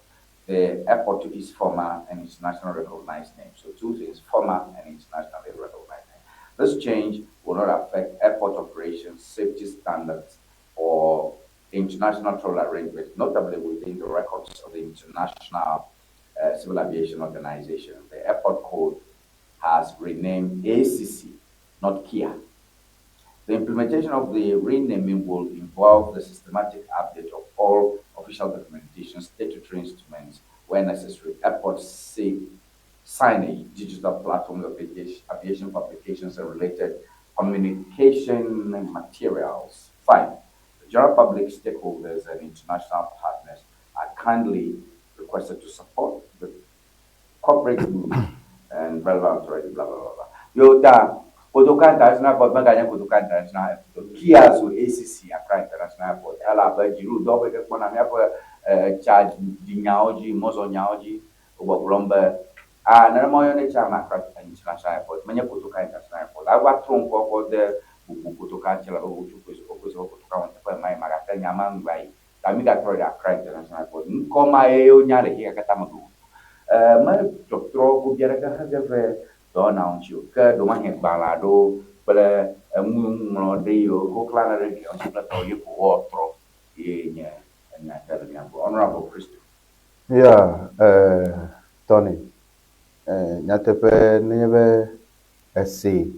the airport to its former and internationally recognized name. So two things, former and internationally recognized name. This change will not affect airport operations, safety standards, or international travel arrangements, notably within the records of the International Civil Aviation Organization. The airport code has renamed ACC, not KIA. The implementation of the renaming will involve the systematic update of all official documentation, statutory instruments, where necessary, airport signage, digital platforms, aviation publications, and related communication materials. 5, the general public, stakeholders, and international partners are kindly requested to support the corporate move and relevant authority, blah, blah, blah, blah. Yo, ta, Kotoka International Airport, meganye Kotoka International Airport. Kia zu ACC, Accra International Airport. Elabe dziɖuɖudɔ ƒe ke kpɔna míaƒe tsa ɖinyawo dzi, mɔzɔnyawo dzi. Wogbɔgblɔm be, a nenema woyɔnɛ tsã ame Accra International Airport, menye Kotoka International Airport. Ava trɔ ŋkɔ kɔ de bubu Kotoka ŋuti elabe wotso koe wokoe se be Kotoka wɔ teƒe ema yi ma gake nya ma ŋgba yi. Ta mígatrɔ yi ɖe Accra International Airport. Ŋkɔ ma ye wonya le xexea katã me godoo. Me tɔtrɔ gobi aɖeke he ge ve dɔwɔnawo ŋuti o. Ke ɖewomahi gbalẽ aɖewo kple enuŋlɔɖi yiwo woklãna ɖe glia ŋuti kple tɔwo ye ko woatrɔ ye nye enya ke le mía gbɔ. Honourable Christo. Ya, eh, Tony, eh, nyateƒe nenye be esee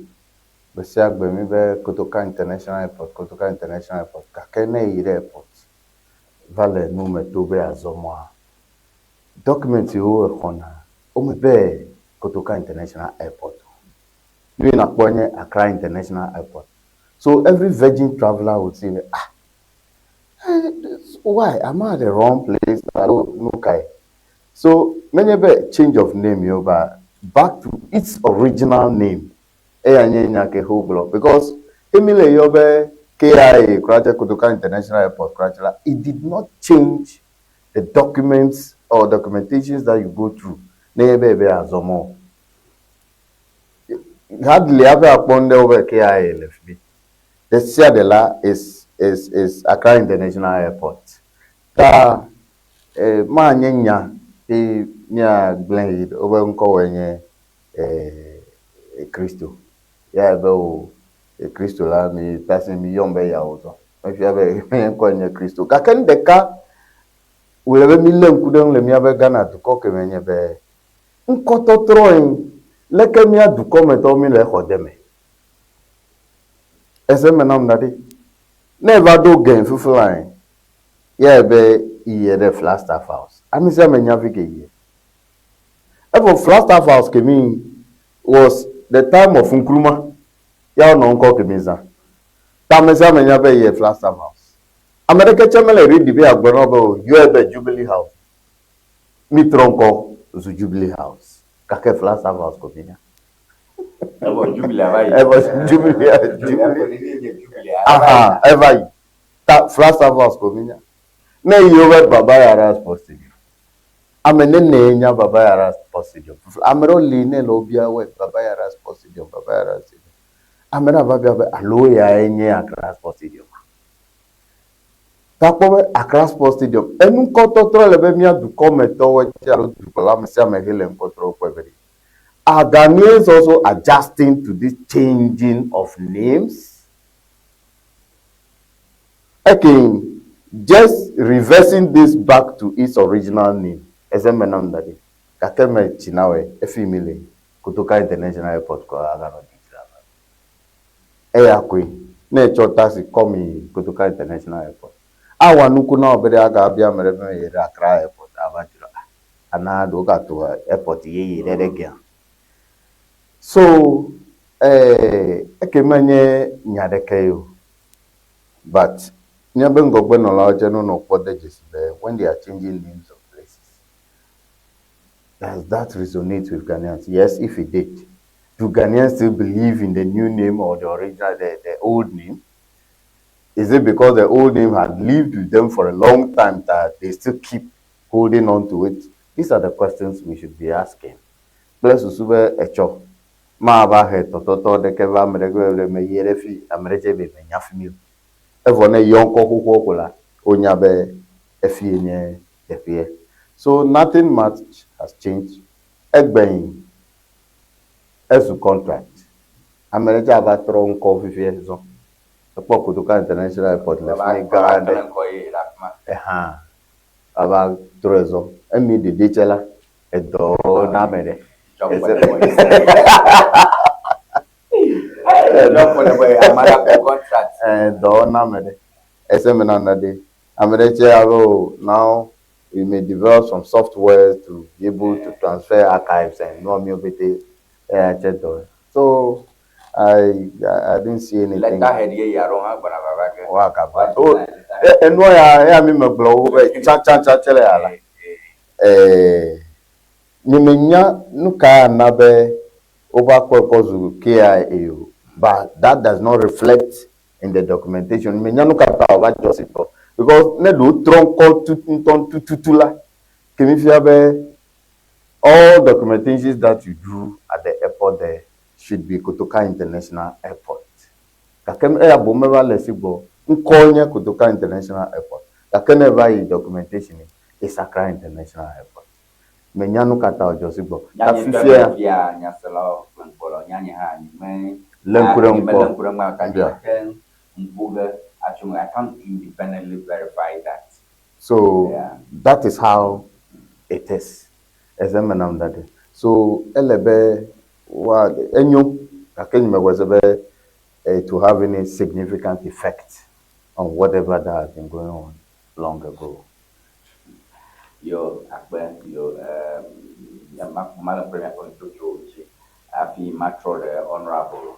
gbe sia gbe mi be Kotoka International Airport, Kotoka International Airport, gake ne eyi ɖe airport va le nu me to be yeazɔ mɔa, document yiwo exɔna, wome be Kotoka International Airport o. Nu yi nakpɔ nye Accra International Airport. So every virgin traveler would say be, ah, why am I at the wrong place alo nu kae? So menye be change of name ye o but back to its original name eya nye nya ke wogblɔ because emi le yɔ be KIA kura tse Kotoka International Airport kura tse la, it did not change the documents or documentations that you go through nenye be ebe yeazɔ mɔ o. Hardly hafi akpɔ nu ɖe wobe KIA le fi mi. Ɖe sia ɖe la is is is Accra International Airport. Ta eh, manye nya be míagblẽ yi wobe ŋkɔwoe nye eh, Kristo. Ya ebe o Kristo la mi tasi mi yɔm be yawo zɔ. Mefia be nye ŋkɔe nye Kristo. Gake nu ɖeka wòle be mílé ŋku ɖe eŋu le míaƒe Ghana dukɔ ke me nye be ŋkɔtɔtrɔe. Leke mía dukɔmetɔwo mi le exɔ de me? Ese me nam da ɖi. Ne eva ɖo gɛn fiflae, ya be yie ɖe Flagstaff House. Ame sia ame nya fi ke yie. Evɔ Flagstaff House ke mi was the time of Nkrumah ya wonɔ ŋkɔ ke mi zã. Ta ame sia ame nya be yie Flagstaff House. Ame ɖeke tse mele ready be yeagblɔ na wo be o yɔe be Jubilee House. Mi trɔ ŋkɔ zu Jubilee House. Gake Flagstaff House ko mi nya. Evɔ Jubilee va yi. Evɔ Jubilee, Jubilee. Aha, eva yi. Ta Flagstaff House ko mi nya. Ne yi wobe Baba Yara Sports Stadium. Ame nene nya Baba Yara Sports Stadium. Ame ɖewo li ne le wobia wɔ Baba Yara Sports Stadium, Baba Yara Stadium. Ame ɖe ava bia be alo yae nye Accra Sports Stadium. Ta kpɔ be Accra Sports Stadium enu ŋkɔtɔtrɔ le be mía dukɔmetɔwo tse alo dukplɔla ame sia ame he le ŋkɔtrɔ kpɔe be ɖe. Are Ghanaians also adjusting to this changing of names? Again, just reversing this back to its original name. Eze me nam da ɖi. Gake me tsi na wɔe efi mi le Kotoka International Airport kɔ aganɔ dzidzi la. Eya koe. Ne etsɔ taxi kɔ mi yi Kotoka International Airport. Awa nuku na wò be ɖe aga abia ame ɖe be yi ɖe Accra Airport ava dzra. Ana ɖewo gato airport yeye ɖe ɖe gea. So, eh, eke menye nya ɖeke ye o. But míabe ŋgɔgbenɔlawo dze nonɔ kpɔ de dzesi be when they are changing names of places, does that resonate with Ghanaians? Yes, if it did. Do Ghanaians still believe in the new name or the original, the old name? Is it because the old name had lived with them for a long time that they still keep holding on to it? These are the questions we should be asking. Kple susu be etsɔ mava he tɔtɔtɔ ɖeke va ame ɖeke be me yi ɖe fi ame ɖe tse be menya fi mi o. Evɔ ne yɔ ŋkɔ xoxoa ko la, wonya be efie nye teƒea. So nothing much has changed. Egbe yi ezu contract. Ame ɖe tse ava trɔ ŋkɔ fifia zɔ. Ekpɔ Kotoka International Airport le fi mi gã aɖe. Ehã ava trɔe zɔ. Emi ɖeɖe tse la, edɔ na ame ɖe. Edɔ na ame ɖe. Ese me na ɖe. Ame ɖe tse abe o now we may develop some software to be able to transfer archives and nua miwo pete eya tse dɔ. So I didn't see anything. Letterhead yeye aɖewo hã gbɔna vava ge. Woagava. O enua ya eya mi megblɔ wo be tsã tsã tsã tse le ya la. Nye menya nu ka ana be wova kpɔe kɔ zu KIA o but that does not reflect in the documentation. Menya nu ka ta wòva dzɔ si gbɔ because ne ɖe wotrɔ ŋkɔ tu ŋutɔ tututu la, ke mi fia be all documentations that you do at the airport there should be Kotoka International Airport. Gake eya boŋ meva le esi gbɔ. Ŋkɔ nye Kotoka International Airport. Gake ne eva yi documentation is Accra International Airport. Menya nu ka ta wòdzɔ si gbɔ. Ta Nyanye tɔ fifia fia nyaselawo kple ŋkpɔlawo nyanye hã nye me lé ŋku ɖe nye ŋu melé kpɔ. ŋku ɖe ŋu ta nye Yeah. mete ŋku ge atso ŋu. I can't independently verify that. So Yeah. that is how it is. Eze me nam da ɖe. So ele be wa enyo gake nye mewɔe se be to have any significant effect on whatever that has been going on long ago. Yo akpe yo male ŋku ɖe miaƒe nutsotsowo dzi hafi matrɔ ɖe honorable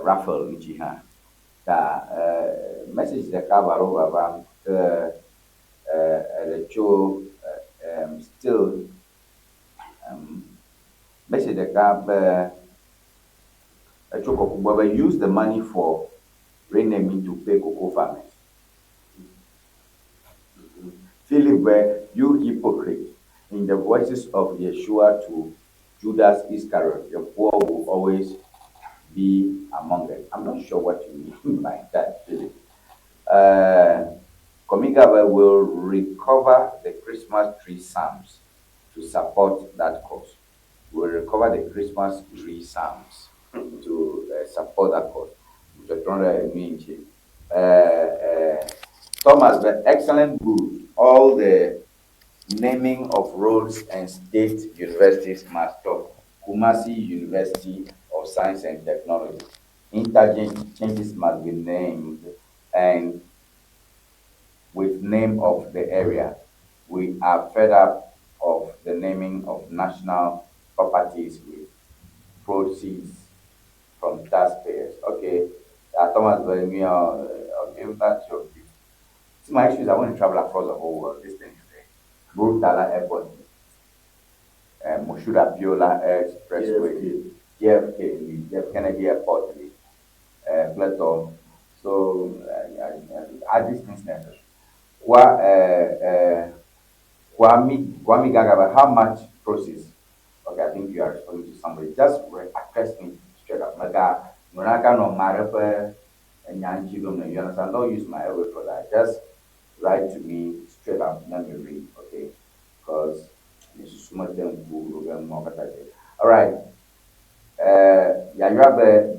Raphael ŋuti hã. Ta message ɖeka va ɖo vavam ke eɖe tso still message ɖeka be etso kɔku gbɔ be use the money for renaming to pay cocoa farmers. Philip be you hypocrite in the voices of Yeshua to Judas Iscariot, the poor will always be among them. I'm not sure what you mean by that, Philip. Komigabe will recover the Christmas tree psalms to support that cause. Will recover the Christmas tree psalms to support that cause. Thomas, the excellent good, all the naming of roads and state universities must stop. Kumasi University of Science and Technology. Interchanges must be named and with name of the area. We are fed up of the naming of national properties with proceeds from taxpayers. Okay, Thomas Bernier, okay, that's your view. See, my issue is I want to travel across the whole world. This thing is there. Murtala Airport, Moshood Abiola Expressway, JFK, Jeff Kennedy Airport, Plateau. So, are these things necessary? Kwame Gaga, how much proceeds? Okay, I think you are responding to somebody. Just address me straight up. Maga, Muraka no marepe, you understand? Don't use my airway for that. Just write to me straight up. Let me read, okay? Because all right.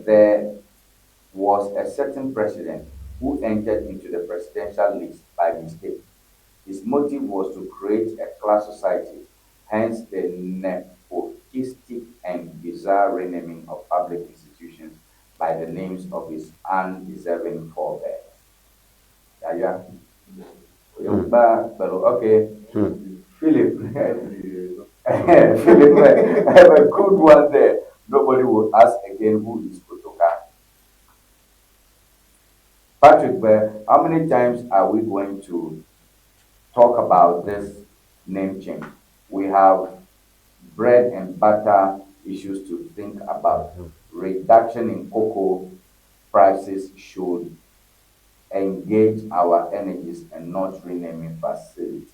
There was a certain president who entered into the presidential list by mistake. His motive was to create a class society, hence the nepotistic and bizarre renaming of public institutions by the names of his undeserving forebears. Yeah. Okay. Philip. Philip, I have a good one there. Nobody will ask again who is Kotoka. Patrick, how many times are we going to talk about this name change? We have bread and butter issues to think about. Reduction in cocoa prices should engage our energies and not renaming facilities.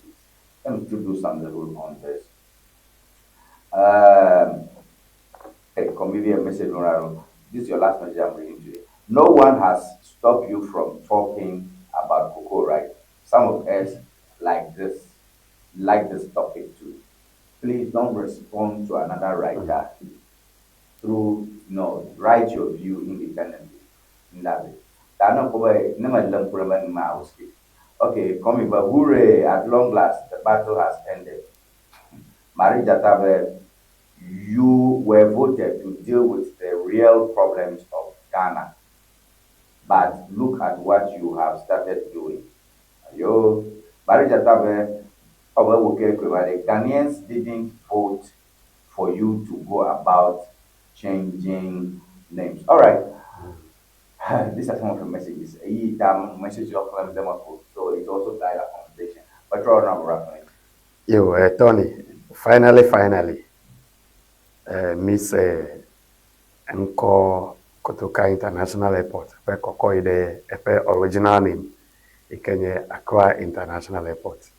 Let me to do some little on this. Hey, comedian message. This is your last message I'm reading today. No one has stopped you from talking about cocoa, right? Some of us like this topic too. Please don't respond to another writer through, no, write your view independently. Okay, coming, but hooray, at long last, the battle has ended. Marie Jatabe, you were voted to deal with the real problems of Ghana. But look at what you have started doing. Yo, Marie Jatabe, the Ghanaians didn't vote for you to go about changing names. All right. These are some of the messages. Message so it also guides our conversation. But right now, yo, Tony, finally, Miss Nko Kotoka International Airport, the original name, Ikenye Accra International Airport.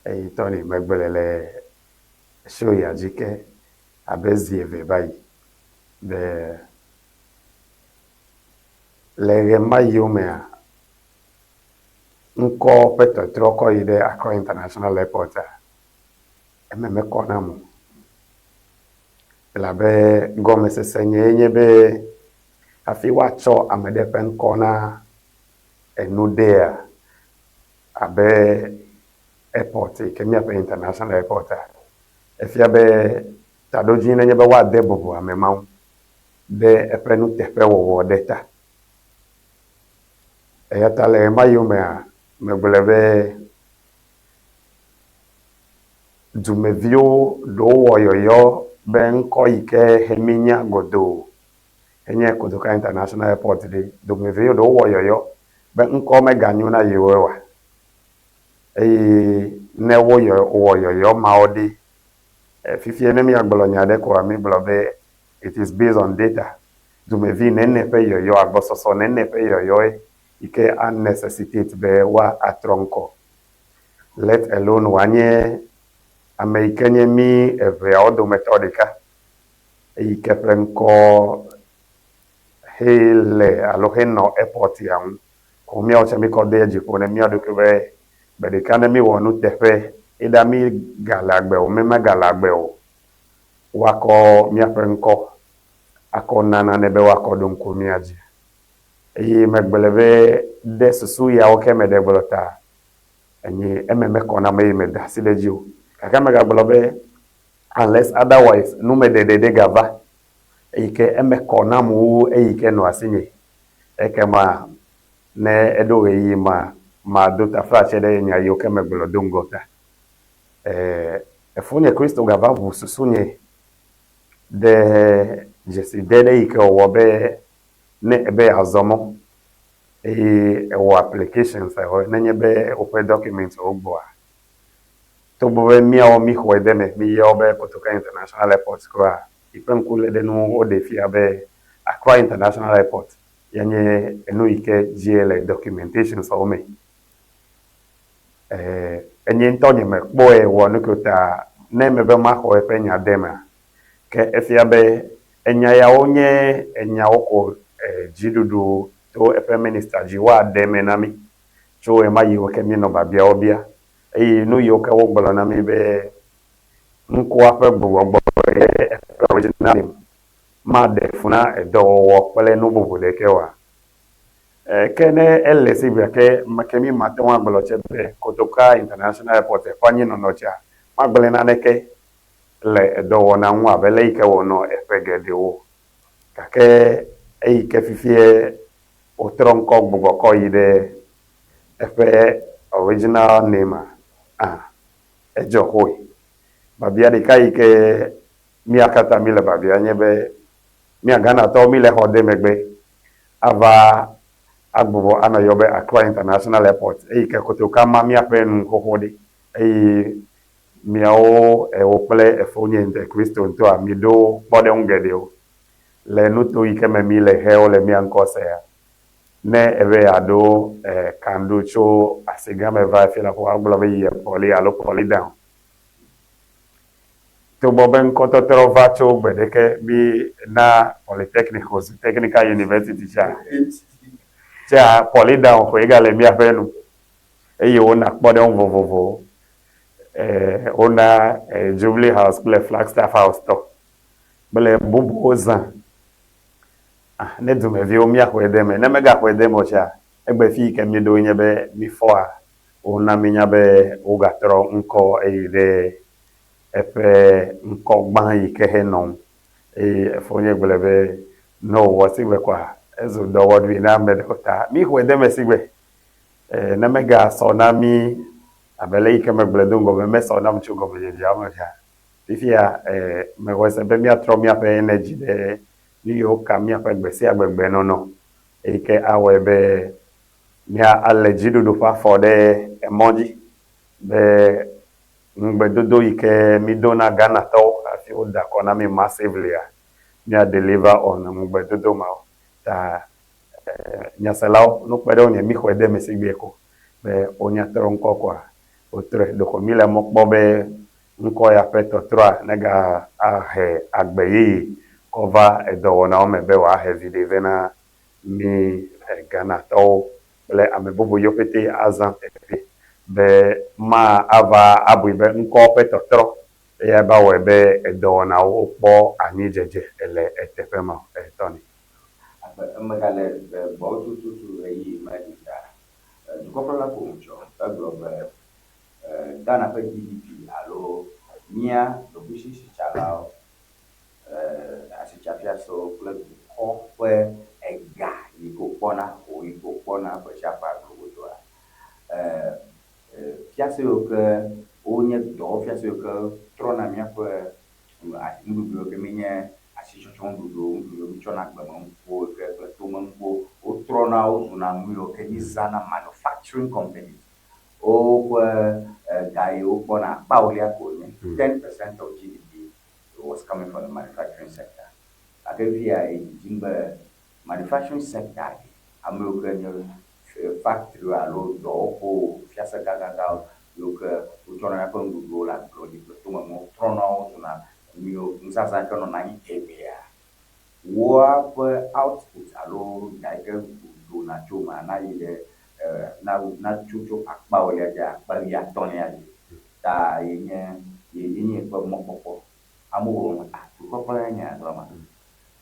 Hey, Tony, megbelele show ya jike abezi eve bayi the le mayomea ŋkɔ ƒe tɔtrɔ kɔ yi ɖe Accra International Airport a eme mekɔ nam o elabe gɔmesese nye nye be hafi woatsɔ ame ɖe ƒe ŋkɔ na enu ɖea abe airport yi ke míaƒe international airport a efia be taɖodzi nenye be woade bubu ame ma ŋu ɖe eƒe nuteƒewɔwɔ ɖe ta. Eya ta le ɣema yomea megblɔ be dumeviwo ɖewo wɔ yɔyɔ be ŋkɔ yi ke heminya godoo enye Kotoka International Airport ɖe dumeviwo ɖewo wɔ yɔyɔ be ŋkɔ meganyo na yewo oa eye ne wowɔ yɔyɔ mawo ɖi fifia ne míagblɔ nya ɖe koa mígblɔ be it is based on data. Dumevi nene ƒe yɔyɔ agbɔsɔsɔ nene ƒe yɔyɔe yi ke a necessitate be woa atrɔ ŋkɔ. Let alone wòanye ame yi ke nye mí eveawo dometɔ ɖeka eyi ke ƒe ŋkɔ he le alo henɔ airport ya ŋu. Ko míawo tsɛ míkɔ de dzi ƒo ne mía ɖokui be gbe ɖeka ne míwɔ nuteƒe eɖa mí gale agbe o mí megale agbe o woakɔ míaƒe ŋkɔ akɔ na nane be woakɔ ɖo ŋku mía dzi. Eye megblɔ be ɖe susu yawo ke me ɖe gblɔ ta enye eme mekɔ nam eye meda asi ɖe edzi o. Gake megagblɔ be Unless otherwise numeɖeɖe ɖe gava eyi ke eme kɔ nam wu eyi ke nɔ asinye. Ekema ne eɖo ɣeyiɣi ma, mado taflatse ɖe nya yiwo ke megblɔ do ŋgɔ ta. E, efonye Kristo gava ʋu susunye ɖe dzeside ɖe yi ke wòwɔ be ne ebe yeazɔ mɔ eye ewɔ applications nenye be woƒe documents wo gbɔa, togbɔ be míawo míxɔe de eme, míyɔ be Kotoka International Airport kura, yi ƒe ŋkuléɖenu woɖee fia be Accra International Airport ye nye enu yi ke dzie le documentations wo me. E, enye ŋutɔ nye mekpɔe wɔ nu ke o ta ne mebe maxɔ eƒe nya de emea, ke efia be enya yawo nye enyawo ko e, dziɖuɖu to eƒe minista dzi woaɖe eme na mí tso ɣemaɣiwo ke míenɔ biabiawo bia eye nu yiwo ke wogblɔ na mí be ŋkɔa ƒe gbugbɔgbɔ ye eƒe original name maɖe fu na edɔwɔwɔ kple nu bubu ɖeke oa? Ke ne ele sigbe ke ke mí mate ŋu agblɔ tse be Kotoka International Airport eƒe anyinɔnɔ tsea magblẽ naneke le edɔwɔna ŋu abe le yi ke wònɔ eƒe geɖewo. Gake eyi ke fifie wotrɔ ŋkɔ gbugbɔ kɔ yi ɖe eƒe original name a, ah, edzɔ xoe. Biabia ɖeka yi ke mía katã míle biabia nye be, mía Ghanatɔwo míle xɔ de megbe ava agbugbɔ anɔ yɔ be Accra International Airport eyi ke kotoka ma míaƒe nu xoxo ɖi eye miawo ewo kple efonye ŋutɔ Kristo ŋutɔa miɖo kpɔɖeŋu geɖewo le nuto yi ke me míle xewo le mía ŋkɔ sea. Ne ebe yeaɖo kanɖo tso asigã me va fi la ƒo agblɔ be yi Pɔli alo Pɔli down. Togbɔ be ŋkɔtɔtrɔ va tso gbe ɖeke mi na Polytechnic wòzu Technical University tsa, tsa Pɔli down koe gale míaƒe nu eye wona kpɔɖeŋu vovovowo. Wona Jubilee House kple Flagstaff House tɔ kple bubuwo zã. Ah, ne dumeviwo míaxɔe de eme. Ne megaxɔe de eme o tsa, egbe fi yi ke míɖo nye be mífɔa, wona mínya be wogatrɔ ŋkɔ eyi ɖe eƒe ŋkɔ gbã yi ke henɔ ŋu. Eye efonye gblɔe be ne wòwɔ sigbe kɔa, ezu dɔwɔɖui na ame ɖewo ta míxɔe de eme sigbe. E, ne megasɔ na mí abe le yi ke megblɔe do ŋgɔ be mesɔ nam tso gɔmedzedzea me tsa, fifia e, mexɔe se be míatrɔ míaƒe energy ɖe nu yiwo ka míaƒe gbe sia gbe gbenɔnɔ eyi ke awɔe be mía alé dziɖuɖu ƒe afɔ ɖe emɔ dzi be ŋugbedodo yi ke mído na Ghanatɔwo hafi woda akɔ na mí massively-a, mía deliver on ŋugbedodo mawo. Ta nyaselawo, nu kpe ɖe ŋunye míxɔe de eme sigbe ko be wonya trɔ ŋkɔ koa, wotrɔe. Ɖeko míle mɔ kpɔ be ŋkɔ ya ƒe tɔtrɔa nega ahe agbe yeye kɔ va edɔwɔnawo me be wòahe viɖe vɛ na mí Ghanatɔwo kple ame bubu yiwo ƒete azã teƒe be ma ava abui be ŋkɔ ƒe tɔtrɔ eyae va wɔe be edɔwɔnawo kpɔ anyidzedze le eteƒe ma o. Tony. Abe megale gbɔwò tututu ɣeyiɣi ma ɖi ta, dukɔkplɔla ƒo nu tsɔ egblɔ be Ghana ƒe GDP alo mía ɖokuisisitsalawo, asitsafiasewo kple dukɔ ƒe ega yi ke wokpɔna, ho yi ke wokpɔna ƒe sia ƒe alo godoa, fiase yiwo ke wonye dɔwɔfiase yiwo ke trɔna míaƒe nuɖuɖu yiwo ke míenye asitsɔtsɔ nuɖuɖuwo, nuɖuɖu yiwo míetsɔna agbemenukuwo ke kple tomenukuwo, wotrɔna wo zuna nu yiwo ke mízãna manufacturing companies woƒe ga yi wokpɔna akpa ewolia ko wònye, 10% of GDP was coming from the manufacturing sector. Gake fifia edzidzim be manufacturing sector ɖe ame yiwo ke nye factory alo dɔwɔƒewo, fiase gãgãgãwo yiwo ke wotsɔna míaƒe nuɖuɖuwo le agblewo dzi kple tomenuwo trɔna wo zuna nu yiwo nuzazã yi ke nɔna anyi tegbea. Woaƒe output alo ga yi ke dona tso emea nayi ɖe na natso tso akpa ewolia dzi akpa wuiatɔ̃lia dzi. Ta ye nye ye nye eƒe mɔkpɔkpɔ. Amewo gblɔ be ah dukɔkplɔla ye nye ya gblɔ ma.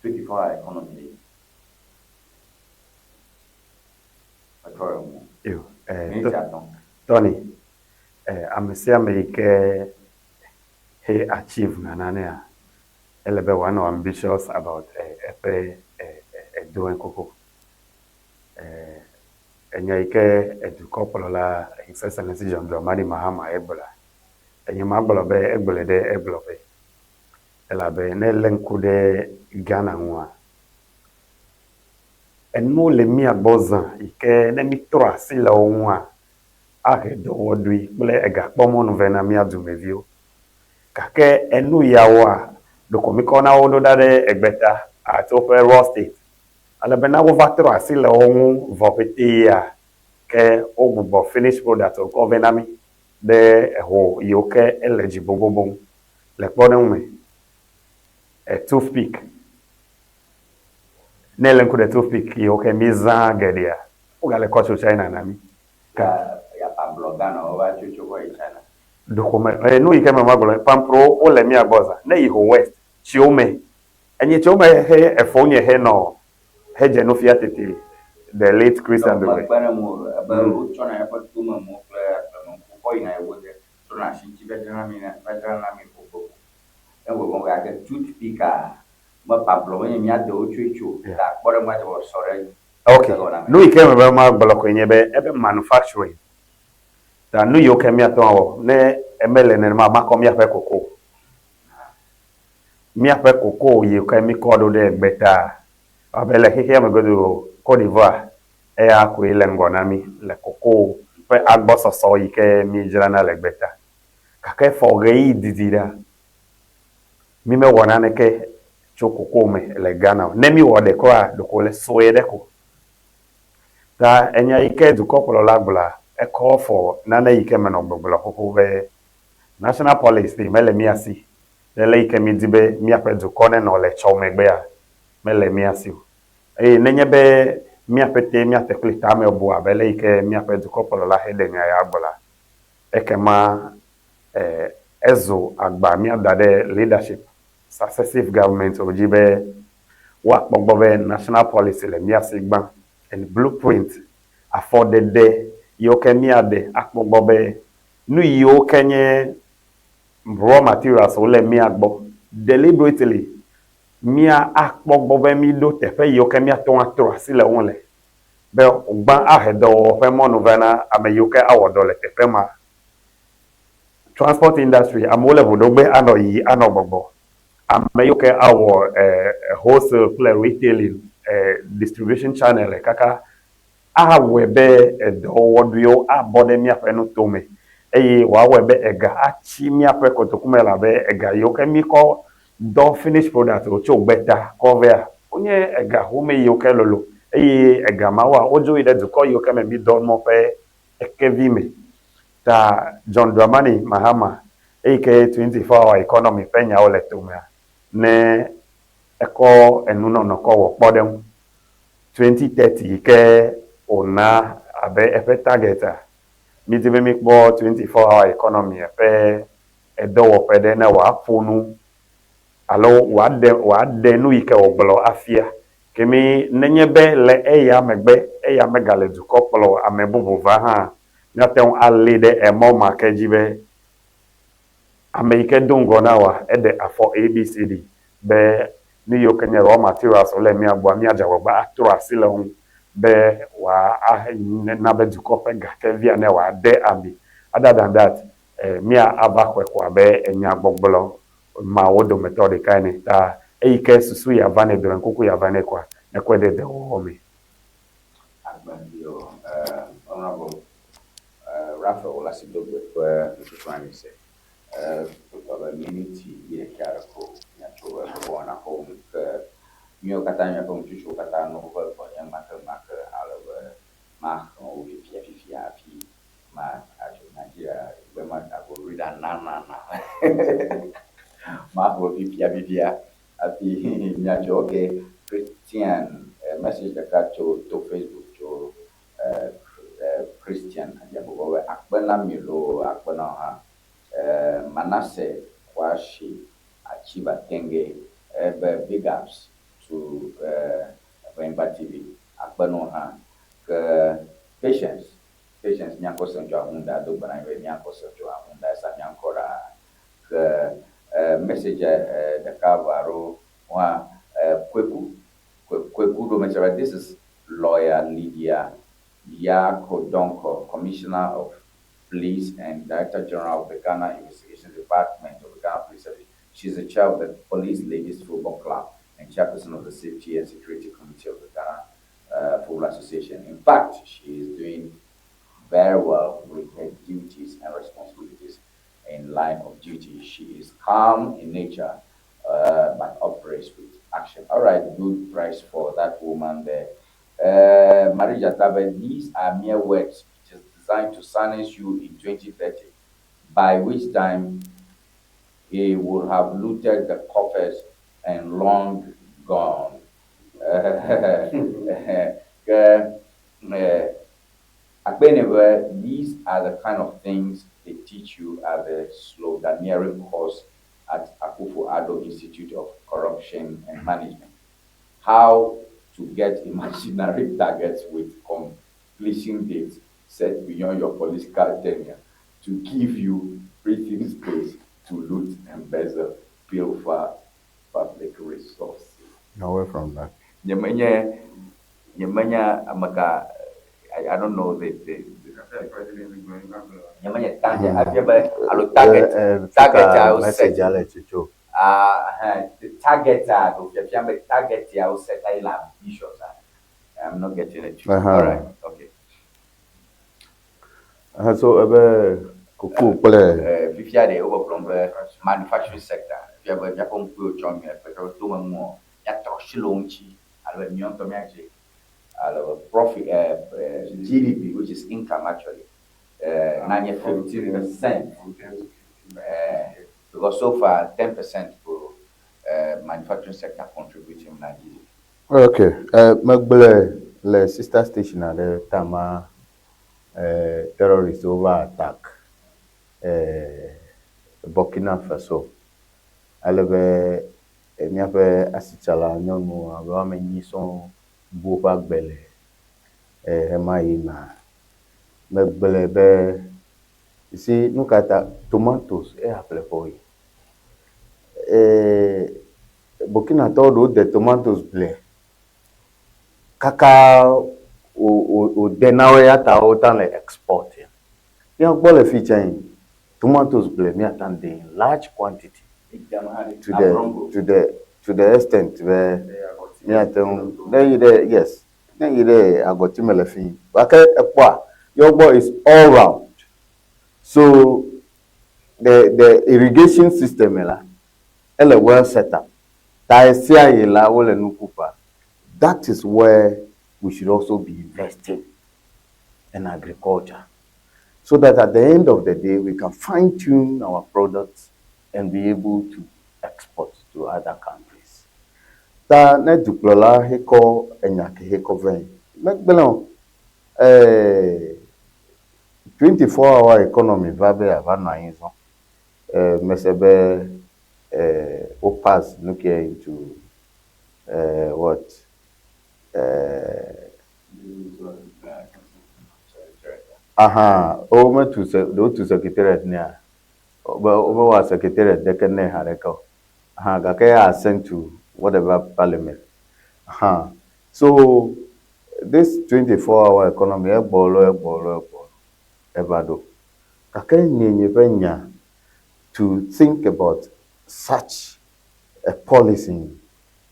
24 hour economy ɖe. Etrɔ ɖe ŋu. Yo, Miniti atɔ̃. Tony, ame sia ame yi ke he achieve na nanea, ele be wòanɔ ambitious about eƒe edrɔ̃e koko. Enya yi ke edukɔkplɔla His Excellency John Dramani Mahama egblɔa, enye magblɔ be egblɔe ɖe egblɔ be elabe ne elé ŋku ɖe Ghana ŋua, enuwo le mía gbɔ zã yi ke ne mítrɔ asi le wo ŋua, ahe dɔwɔɖui kple egakpɔmɔnu vɛ na mía dumeviwo. Gake enu yawoa, ɖeko míkɔna wo ɖo ɖa ɖe egbeta at woƒe raw state. Ale be na wova trɔ asi le wo ŋu vɔ ƒeteea, ke wogbugbɔ finished product wokɔ vɛ na mí ɖe eho yiwo ke ele dzi boboboŋ. Le kpɔɖeŋu me, toothpick. Ne ele ŋku ɖe toothpick yiwo ke mízã geɖea, wogale kɔ tso China na mí. Ka ablɔ Ghana wova tso tso kɔ yi China. Ɖeko me, nu yi ke me magblɔ, pampro wole mía gbɔ zã. Ne yi ho West, tsiwo me, enye tsiwo me he efo nye he nɔ hedze nufia tete the late Christian Dove. Dove. Kpe ɖe ŋu ebe wotsɔna eƒe tomenuwo kple agblemenuku kɔ yina yewo de trɔna asi ŋuti va dzrana mi va dzrana na mi vovovo. Ne gbɔgbɔm gake toothpick-a me pablɔ menye mía dewo tsoe tso ta kpɔ ɖe ŋu adze wɔ sɔ ɖe edzi. Ok, nu yi ke me be magblɔ koe nye be ebe manufacturing ta nu yiwo ke míate ŋu awɔ ne emele nenema makɔ míaƒe koko. Míaƒe koko yiwo ke míkɔ ɖo ɖe gbeta abe le xexea me godoo Côte d'Ivoire eya koe le ŋgɔ na mí le koko ƒe agbɔsɔsɔ yi ke mídzrana le gbeta. Gake fɔ ɣeyiɣi didi ɖa, mí mewɔ naneke tso koko me le Ghana o. Ne míwɔ ɖe kura, ɖeko le sue ɖe ko. Ta enya yi ke dukɔkplɔla gblɔa, ekɔ fɔ nane yi ke menɔ gbɔgblɔ xoxo be national policy mele mía si. Le le yi ke mídi be míaƒe dukɔ nenɔ le tsɔ megbea, mele mía si o. Eye nenye be míaƒe te míate kple tame bu abe le yi ke míaƒe dukɔkplɔla heɖe nya ya gblɔa, ekema ezu agba míada ɖe leadership successive government wo dzi be woakpɔ gbɔ be national policy le mía si gbã and blueprint afɔɖeɖe yiwo ke míaɖe akpɔ gbɔ be nu yiwo ke nye raw materials wo le mía gbɔ deliberately mía akpɔ gbɔ be míɖo teƒe yiwo ke míate ŋu atrɔ asi le wo le be gbã ahe dɔwɔwɔ ƒe mɔnu va na ame yiwo ke awɔ dɔ le teƒe ma. Transport industry, amewo le ʋuɖogbe anɔ yiyi anɔ gbɔgbɔ. Ame yiwo ke awɔ wholesale kple retailing distribution channel kaka awɔe be edɔwɔɖuiwo abɔ ɖe míaƒe nutome eye wòawɔe be ega atsi míaƒe kotoku me elabe ega yiwo ke míkɔ dɔ finished product wòtso gbeta kɔ vɛa, wonye ega home yiwo ke lolo eye ega mawoa, wodzo yi ɖe dukɔ yiwo ke me mídɔ mɔ ƒe ekevi me. Ta John Dramani Mahama eyi ke 24 hour economy ƒe nyawo le tomea, ne ekɔ enunɔnɔ kɔ wɔ kpɔɖeŋu 2030 yi ke wòna abe eƒe target-a, mídi be míkpɔ 24 hour economy ƒe edɔwɔƒe ɖe ne wòaƒo nu alo wòaɖe wòaɖe nu yi ke wògblɔ afia. Kemi nenye be le eya megbe eya megale dukɔ kplɔ ame bubu va hã, míate ŋu alé ɖe emɔ ma ke dzi be ame yi ke do ŋgɔ na woa, eɖe afɔ ABCD be nu yiwo ke nye raw materials le mía gbɔa, míadze agbagba atrɔ asi le wo ŋu be wòa na be dukɔ ƒe gakevia ne wòade ami. Other than that, mía ava xɔe ko abe enyagbɔgblɔ mawo dometɔ ɖeka ene. Ta eyi ke susu ya va nɛ, drɔ̃ekuku ya va nɛ koa, nekɔe ɖe dɔwɔwɔ me. Agbandio, Honorable Raphael Olasidogbe ƒe nususu anyi se. Abe miniti wuiɖekɛ aɖe ko míatso eƒe wɔna kɔ ŋu ke míawo katã míaƒe ŋutsutsiwo katã nɔ woƒe gbɔnye makemake ale be maxlẽ wo fifia fifia hafi ma atso Nigeria gbe ma ago read na na na maxlẽ fifia fifia hafi míatso. Okay, Christian message ɖeka tso to Facebook tso Christian Adiagbɔgbɔ be akpe na mi loo akpe na wo hã. Manasseh Kwashi Achiba Tenge ebe big ups to Eʋenyigba TV akpe na wo hã. Ke Patience Patience míaŋkɔ sem tso Ahunda do gbe na mi be míaŋkɔ sem tso Ahunda esa míaŋkɔ ɖaa. Ke Message ɖeka vɔ alo wa Kweku Kweku ɖo message be this is lawyer Lydia Yakodonko, Commissioner of Police and Director General of the Ghana Investigations Department of the Ghana Police Service. She's the chair of the Police Ladies Football Club and chairperson of the Safety and Security Committee of the Ghana Football Association. In fact, she is doing very well with her duties and responsibilities in line of duty. She is calm in nature, but operates with action. All right, good price for that woman there. Marija Tabe, these are mere words. It is designed to silence you in 2030, by which time he would have looted the coffers and long gone. Akpenebe, these are the kind of things they teach you at the sloganeering course at Akufo-Addo Institute of Corruption and Management. How to get imaginary targets with completion dates set beyond your political tenure to give you breathing space to loot, embezzle, pilfer public resources. Away from that. Nyemenye, nyemenye amaka, I don't know the nyemenye target, mm. Alo target, target a wo set. Message ale tsotso. Ah, the target a do fiafia be target a wo set ayi le ambitious a. I'm not getting it. All right, okay. So ebe koko kple. Fifia ɖe wo gbɔgblɔm be manufacturing sector fia be míaƒe ŋkuwo tsɔ mi le ƒe tome ŋuɔ míatrɔ asi le wo ŋuti ale be míawo ŋutɔ míadze ale be profit GDP, which is income actually, nanye 15% because so far 10% for manufacturing sector contributing na GDP. Okay, megblɔe le sister station aɖe tama terrorist wo va attack Burkina Faso ale be míaƒe asitsala nyɔnu abe woame enyi sɔŋ bu woƒe agbe le ɣemaɣi mea. Megblɔe be you see nu ka ta tomatoes eya ƒle ƒe yi. Burkinatɔwo ɖewo de tomatoes ble kaka wòde na wo ya ta wo ta le export. Míagbɔ le fi tsɛ tomatoes ble míata de in large quantity to the extent be míate ŋu ne yi ɖe yes ne yi ɖe agɔtime le fi gake ekpɔa yɔgbɔ is all round, so the irrigation system la ele well set up ta ɣesia ɣi la wole nuku ƒã. That is where we should also be investing in agriculture so that at the end of the day we can fine tune our products and be able to export to other countries. Ta ne dukplɔla hekɔ enya ke hekɔ vɛ megblẽ o 24 hour economy va be ava nɔ anyi zɔ mese be wo pass nu ke into what aha wometu se wotu secretariat nea be womewɔ secretariat ɖeke nɛ ha ɖeke o aha gake ya send to whatever parliament aha. So this 24 hour economy egbɔlɔ egbɔlɔ egbɔlɔ eva ɖo gake nye nye ƒe nya to think about such a policy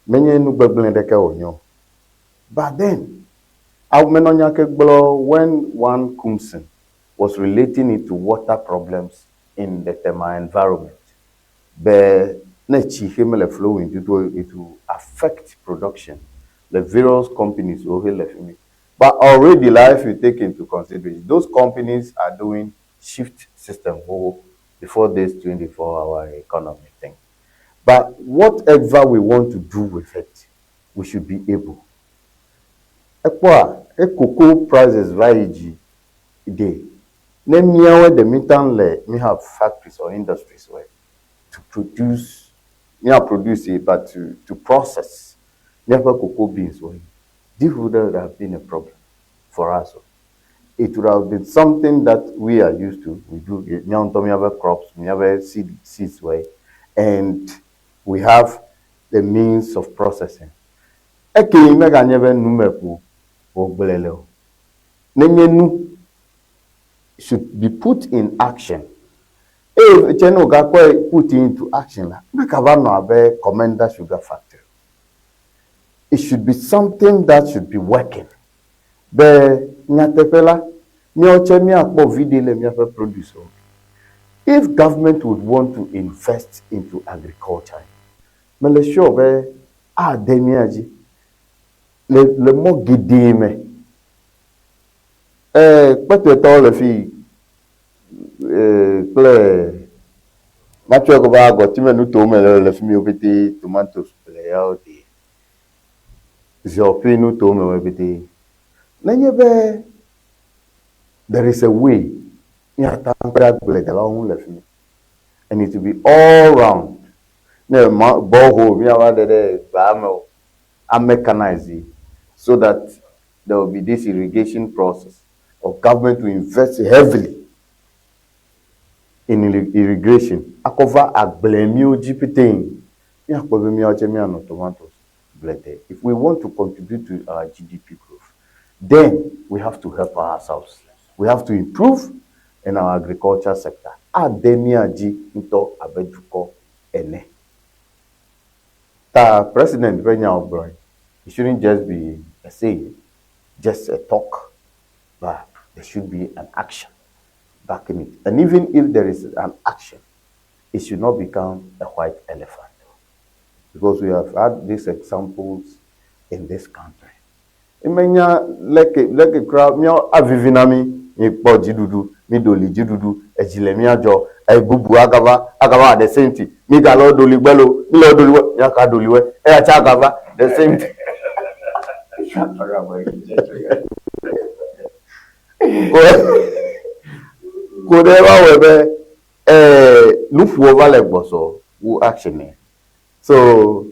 menye nu gbegblẽ ɖeke wònye o. But then menɔ nya ke gblɔ when one Kumson was relating it to water problems in the Tema environment be ne tsi xe mele flowing tutu, it will affect production the various companies wo le fi mi. But already la, if you take into consideration those companies are doing shift system xoxo before this 24 hour economy thing. But whatever we want to do with it, we should be able. Ekpɔa e cocoa prices va yi dzi de ne míawo ɖe mi tan le mi have factories or industries where to produce mi are produce it, but to process míaƒe cocoa beans wɔ this wouldn't have been a problem for us. It would have been something that we are used to. We do míawo ŋutɔ míaƒe crops, míaƒe seeds wɔ. and we have the means of processing. Eke meganye be nume ko wògblẽ le o. Nenye nu should be put in action. Eye tse ne wògakɔe put into action la, megava nɔ abe Komenda Sugar Factory. It should be something that should be working. Be nyateƒe la, míawo tse míakpɔ viɖe le míaƒe produce wo. If government would want to invest into agriculture, mele sure be ade mía dzi le le mɔ geɖe me. E kpetɔetɔwo le fi e kple matsɔe ko va agɔtime nutowo me le le fi mi wo pete tomatoes le yawo de. Ziɔƒe nutowo me wo pete. Nenye be there is a way míate ŋu akpe ɖe agbledelawo ŋu le fi mi and it will be all round. Ne ma borehole míava ɖe ɖe gbea me o, a mechanize so that there will be this irrigation process or government to invest heavily in irrigation akɔ va agble míwo dzi pete míakpɔ be míawo tse míanɔ tomatoes gble de. If we want to contribute to our GDP growth, then we have to help ourselves. We have to improve in our agriculture sector. Ade mía dzi ŋutɔ abe dukɔ ene. Ta president ƒe nya wògblɔ it shouldn't just be a saying, just a talk, but there should be an action backing it. And even if there is an action, it should not become a white elephant. Because we have had these examples in this country. Emenya leke leke kura míawo avivi na mí míekpɔ dziɖuɖu, míɖo li dziɖuɖu, edzi le mía dzɔ, eye bubu agava agava the same thing. Mígale wo ɖo li gbe lo, míle wo ɖo li gbe, míaka ɖo li wɔe, eya tsa agava the same thing. Ko ɖe va wɔe be nuƒoa va le gbɔsɔ wu action ne. So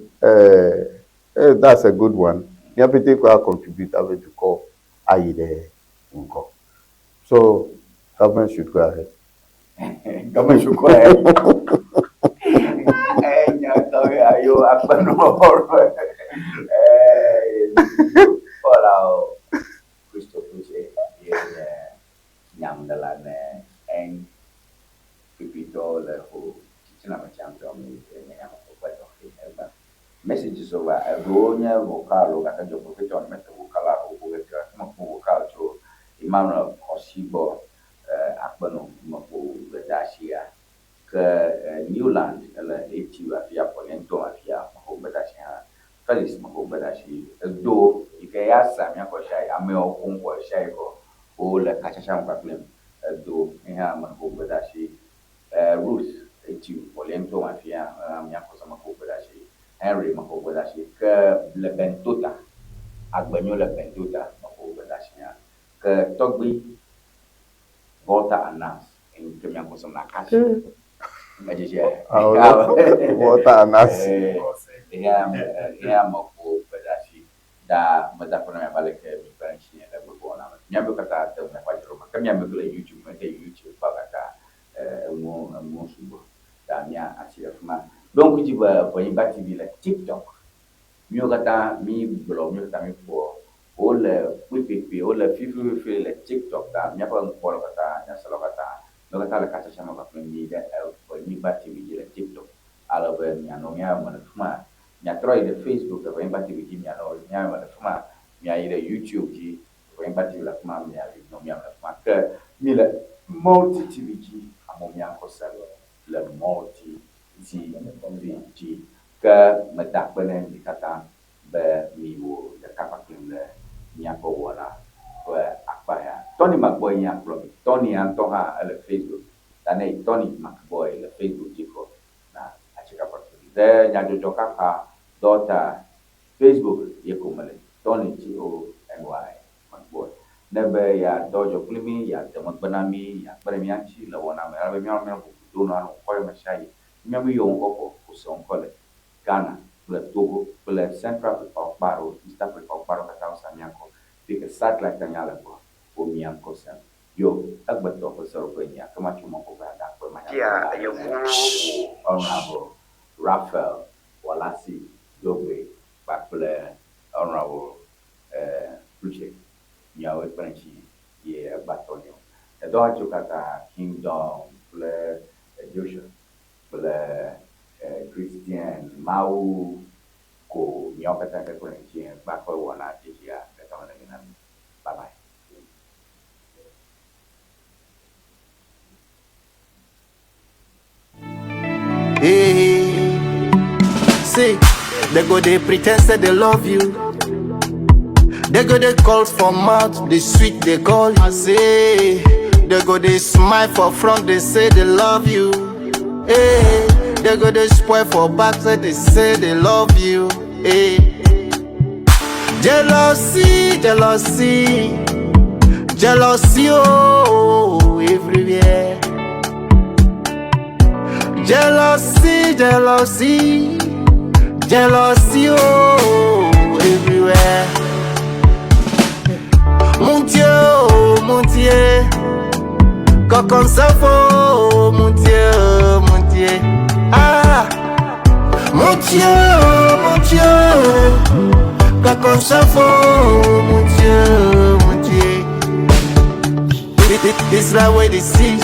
that's a good one. Mía pete koa contribute abe dukɔ ayi ɖe ŋgɔ. So government should go ahead. Government should go ahead. Nya ayo akpenu ọrụ. Paul Christopher ye nye nyamɖela ne NPP tɔwo le ho titina me champion mi nye nyameƒe tɔxɛ egba. Messages va eɖewo nye vocal o gake dzɔgbevɔetɔ mete vocal a o gake mekpɔ vocal tso Emmanuel Kɔsi gbɔ akpenu mekpɔ gbedeasia ke Newland ele ATU afia Pɔliɛntɔ afia mexɔ gbedeasi hã Felix mexɔ gbedeasi edo yi ke ya sa míakɔ sia yi amewo koŋ kɔ sia yi kɔ wole katsatsa me kpakple edo ye hã mexɔ gbedeasi Ruth ATU Pɔliɛntɔ afia míakɔ sa mexɔ gbedeasi Henry mexɔ gbedeasi ke le Bentota Agbenyo le Bentota mexɔ gbedeasi hã ke tɔgbi Volta Anas ke míakɔ sɔm na Akashi edzidze Volta Anas. Eya mexɔ gbedeasi da meda kpɔ na miava leke mi kpe ŋuti le gbogbo na me. Miabe katã te miaƒe adzro me. Ke miabe le YouTube mete YouTube kpɔ katã enuwo enuwo sugbɔ. Ta mia asi le fi ma. Ɖo ŋku dzi be Ʋenyigba TV le TikTok. Míwo katã mi gblɔ míwo katã mi ƒoa wole kpekpekpe wole fifififi le TikTok ta míaƒe ŋkpɔlawo katã nyaselawo katã míwo katã le katsatsa me kpakple mi ɖe Ʋenyigba TV dzi le TikTok. Ale be mianɔ mía me le fi ma. Miatrɔ yi ɖe Facebook Ʋenyigba TV dzi mianɔ mía me le fi ma. Miayi ɖe YouTube dzi Ʋenyigba TV le fi ma mianɔ mía me le fi ma. Ke mi le Multi TV dzi amewo miakɔ se le Multi TV dzi. Ke meda akpe ne mi katã be miwɔ ɖeka kpakple le míaƒe wɔna ƒe akpa ya. Tony McBoy nye akplɔ mi. Tony ŋutɔ hã ele Facebook. Ta ne yi Tony McBoy le Facebook dzi kɔ na atsika kpakple mi. Ɖe nyadzɔdzɔ kaka dɔta Facebook ye ko mele. Tony T O N Y McBoy. Ne be ya dɔ dzɔ kpli mi, ya de megbe na mi, ya kpe ɖe mía ŋuti le wɔna me. Ale be míawo míanɔ bubu do nɔ anɔ ŋkɔ yɔ me sia yi. Míawo yɔ ŋkɔ kɔ wòse ŋkɔ le Ghana kple Togo kple Central Africa kpa ɖewo, East Africa kpa ɖewo katã wosa mía ŋkɔ. Fi ke satellite nya le gbɔ wo mía ŋkɔ sem. Yo egbetɔ ƒe seɖoƒe nyia ke matso mɔ kɔkɔe ada akpe manya. Honorable. Raphael Walasi Dogbe kpakple Honorable Klutse. Miawoe kpe ɖe ŋutinye ye egba tɔnyewo. Edɔwɔhatsiwo katã, Kingdom kple Joshua kple Christian Mawu ko miawo katã ke kpe ɖe ŋutinye gba ƒe wɔna dzedzia katã me le na mi. Bye bye. Hey, see, they go they pretend say they love you. They go they call for mouth, they sweet they call. I say, they go they smile for front, they say they love you. Hey, they go they spoil for back, say they say they love you. Hey, jealousy, jealousy, jealousy, oh, everywhere. Jealousy, jealousy, jealousy, oh, everywhere. Mon Dieu, oh, mon Dieu, quand on s'en faut, mon Dieu, mon Dieu. Ah, mon Dieu, oh, mon Dieu, quand on s'en faut, mon Dieu, mon Dieu. This life where they see.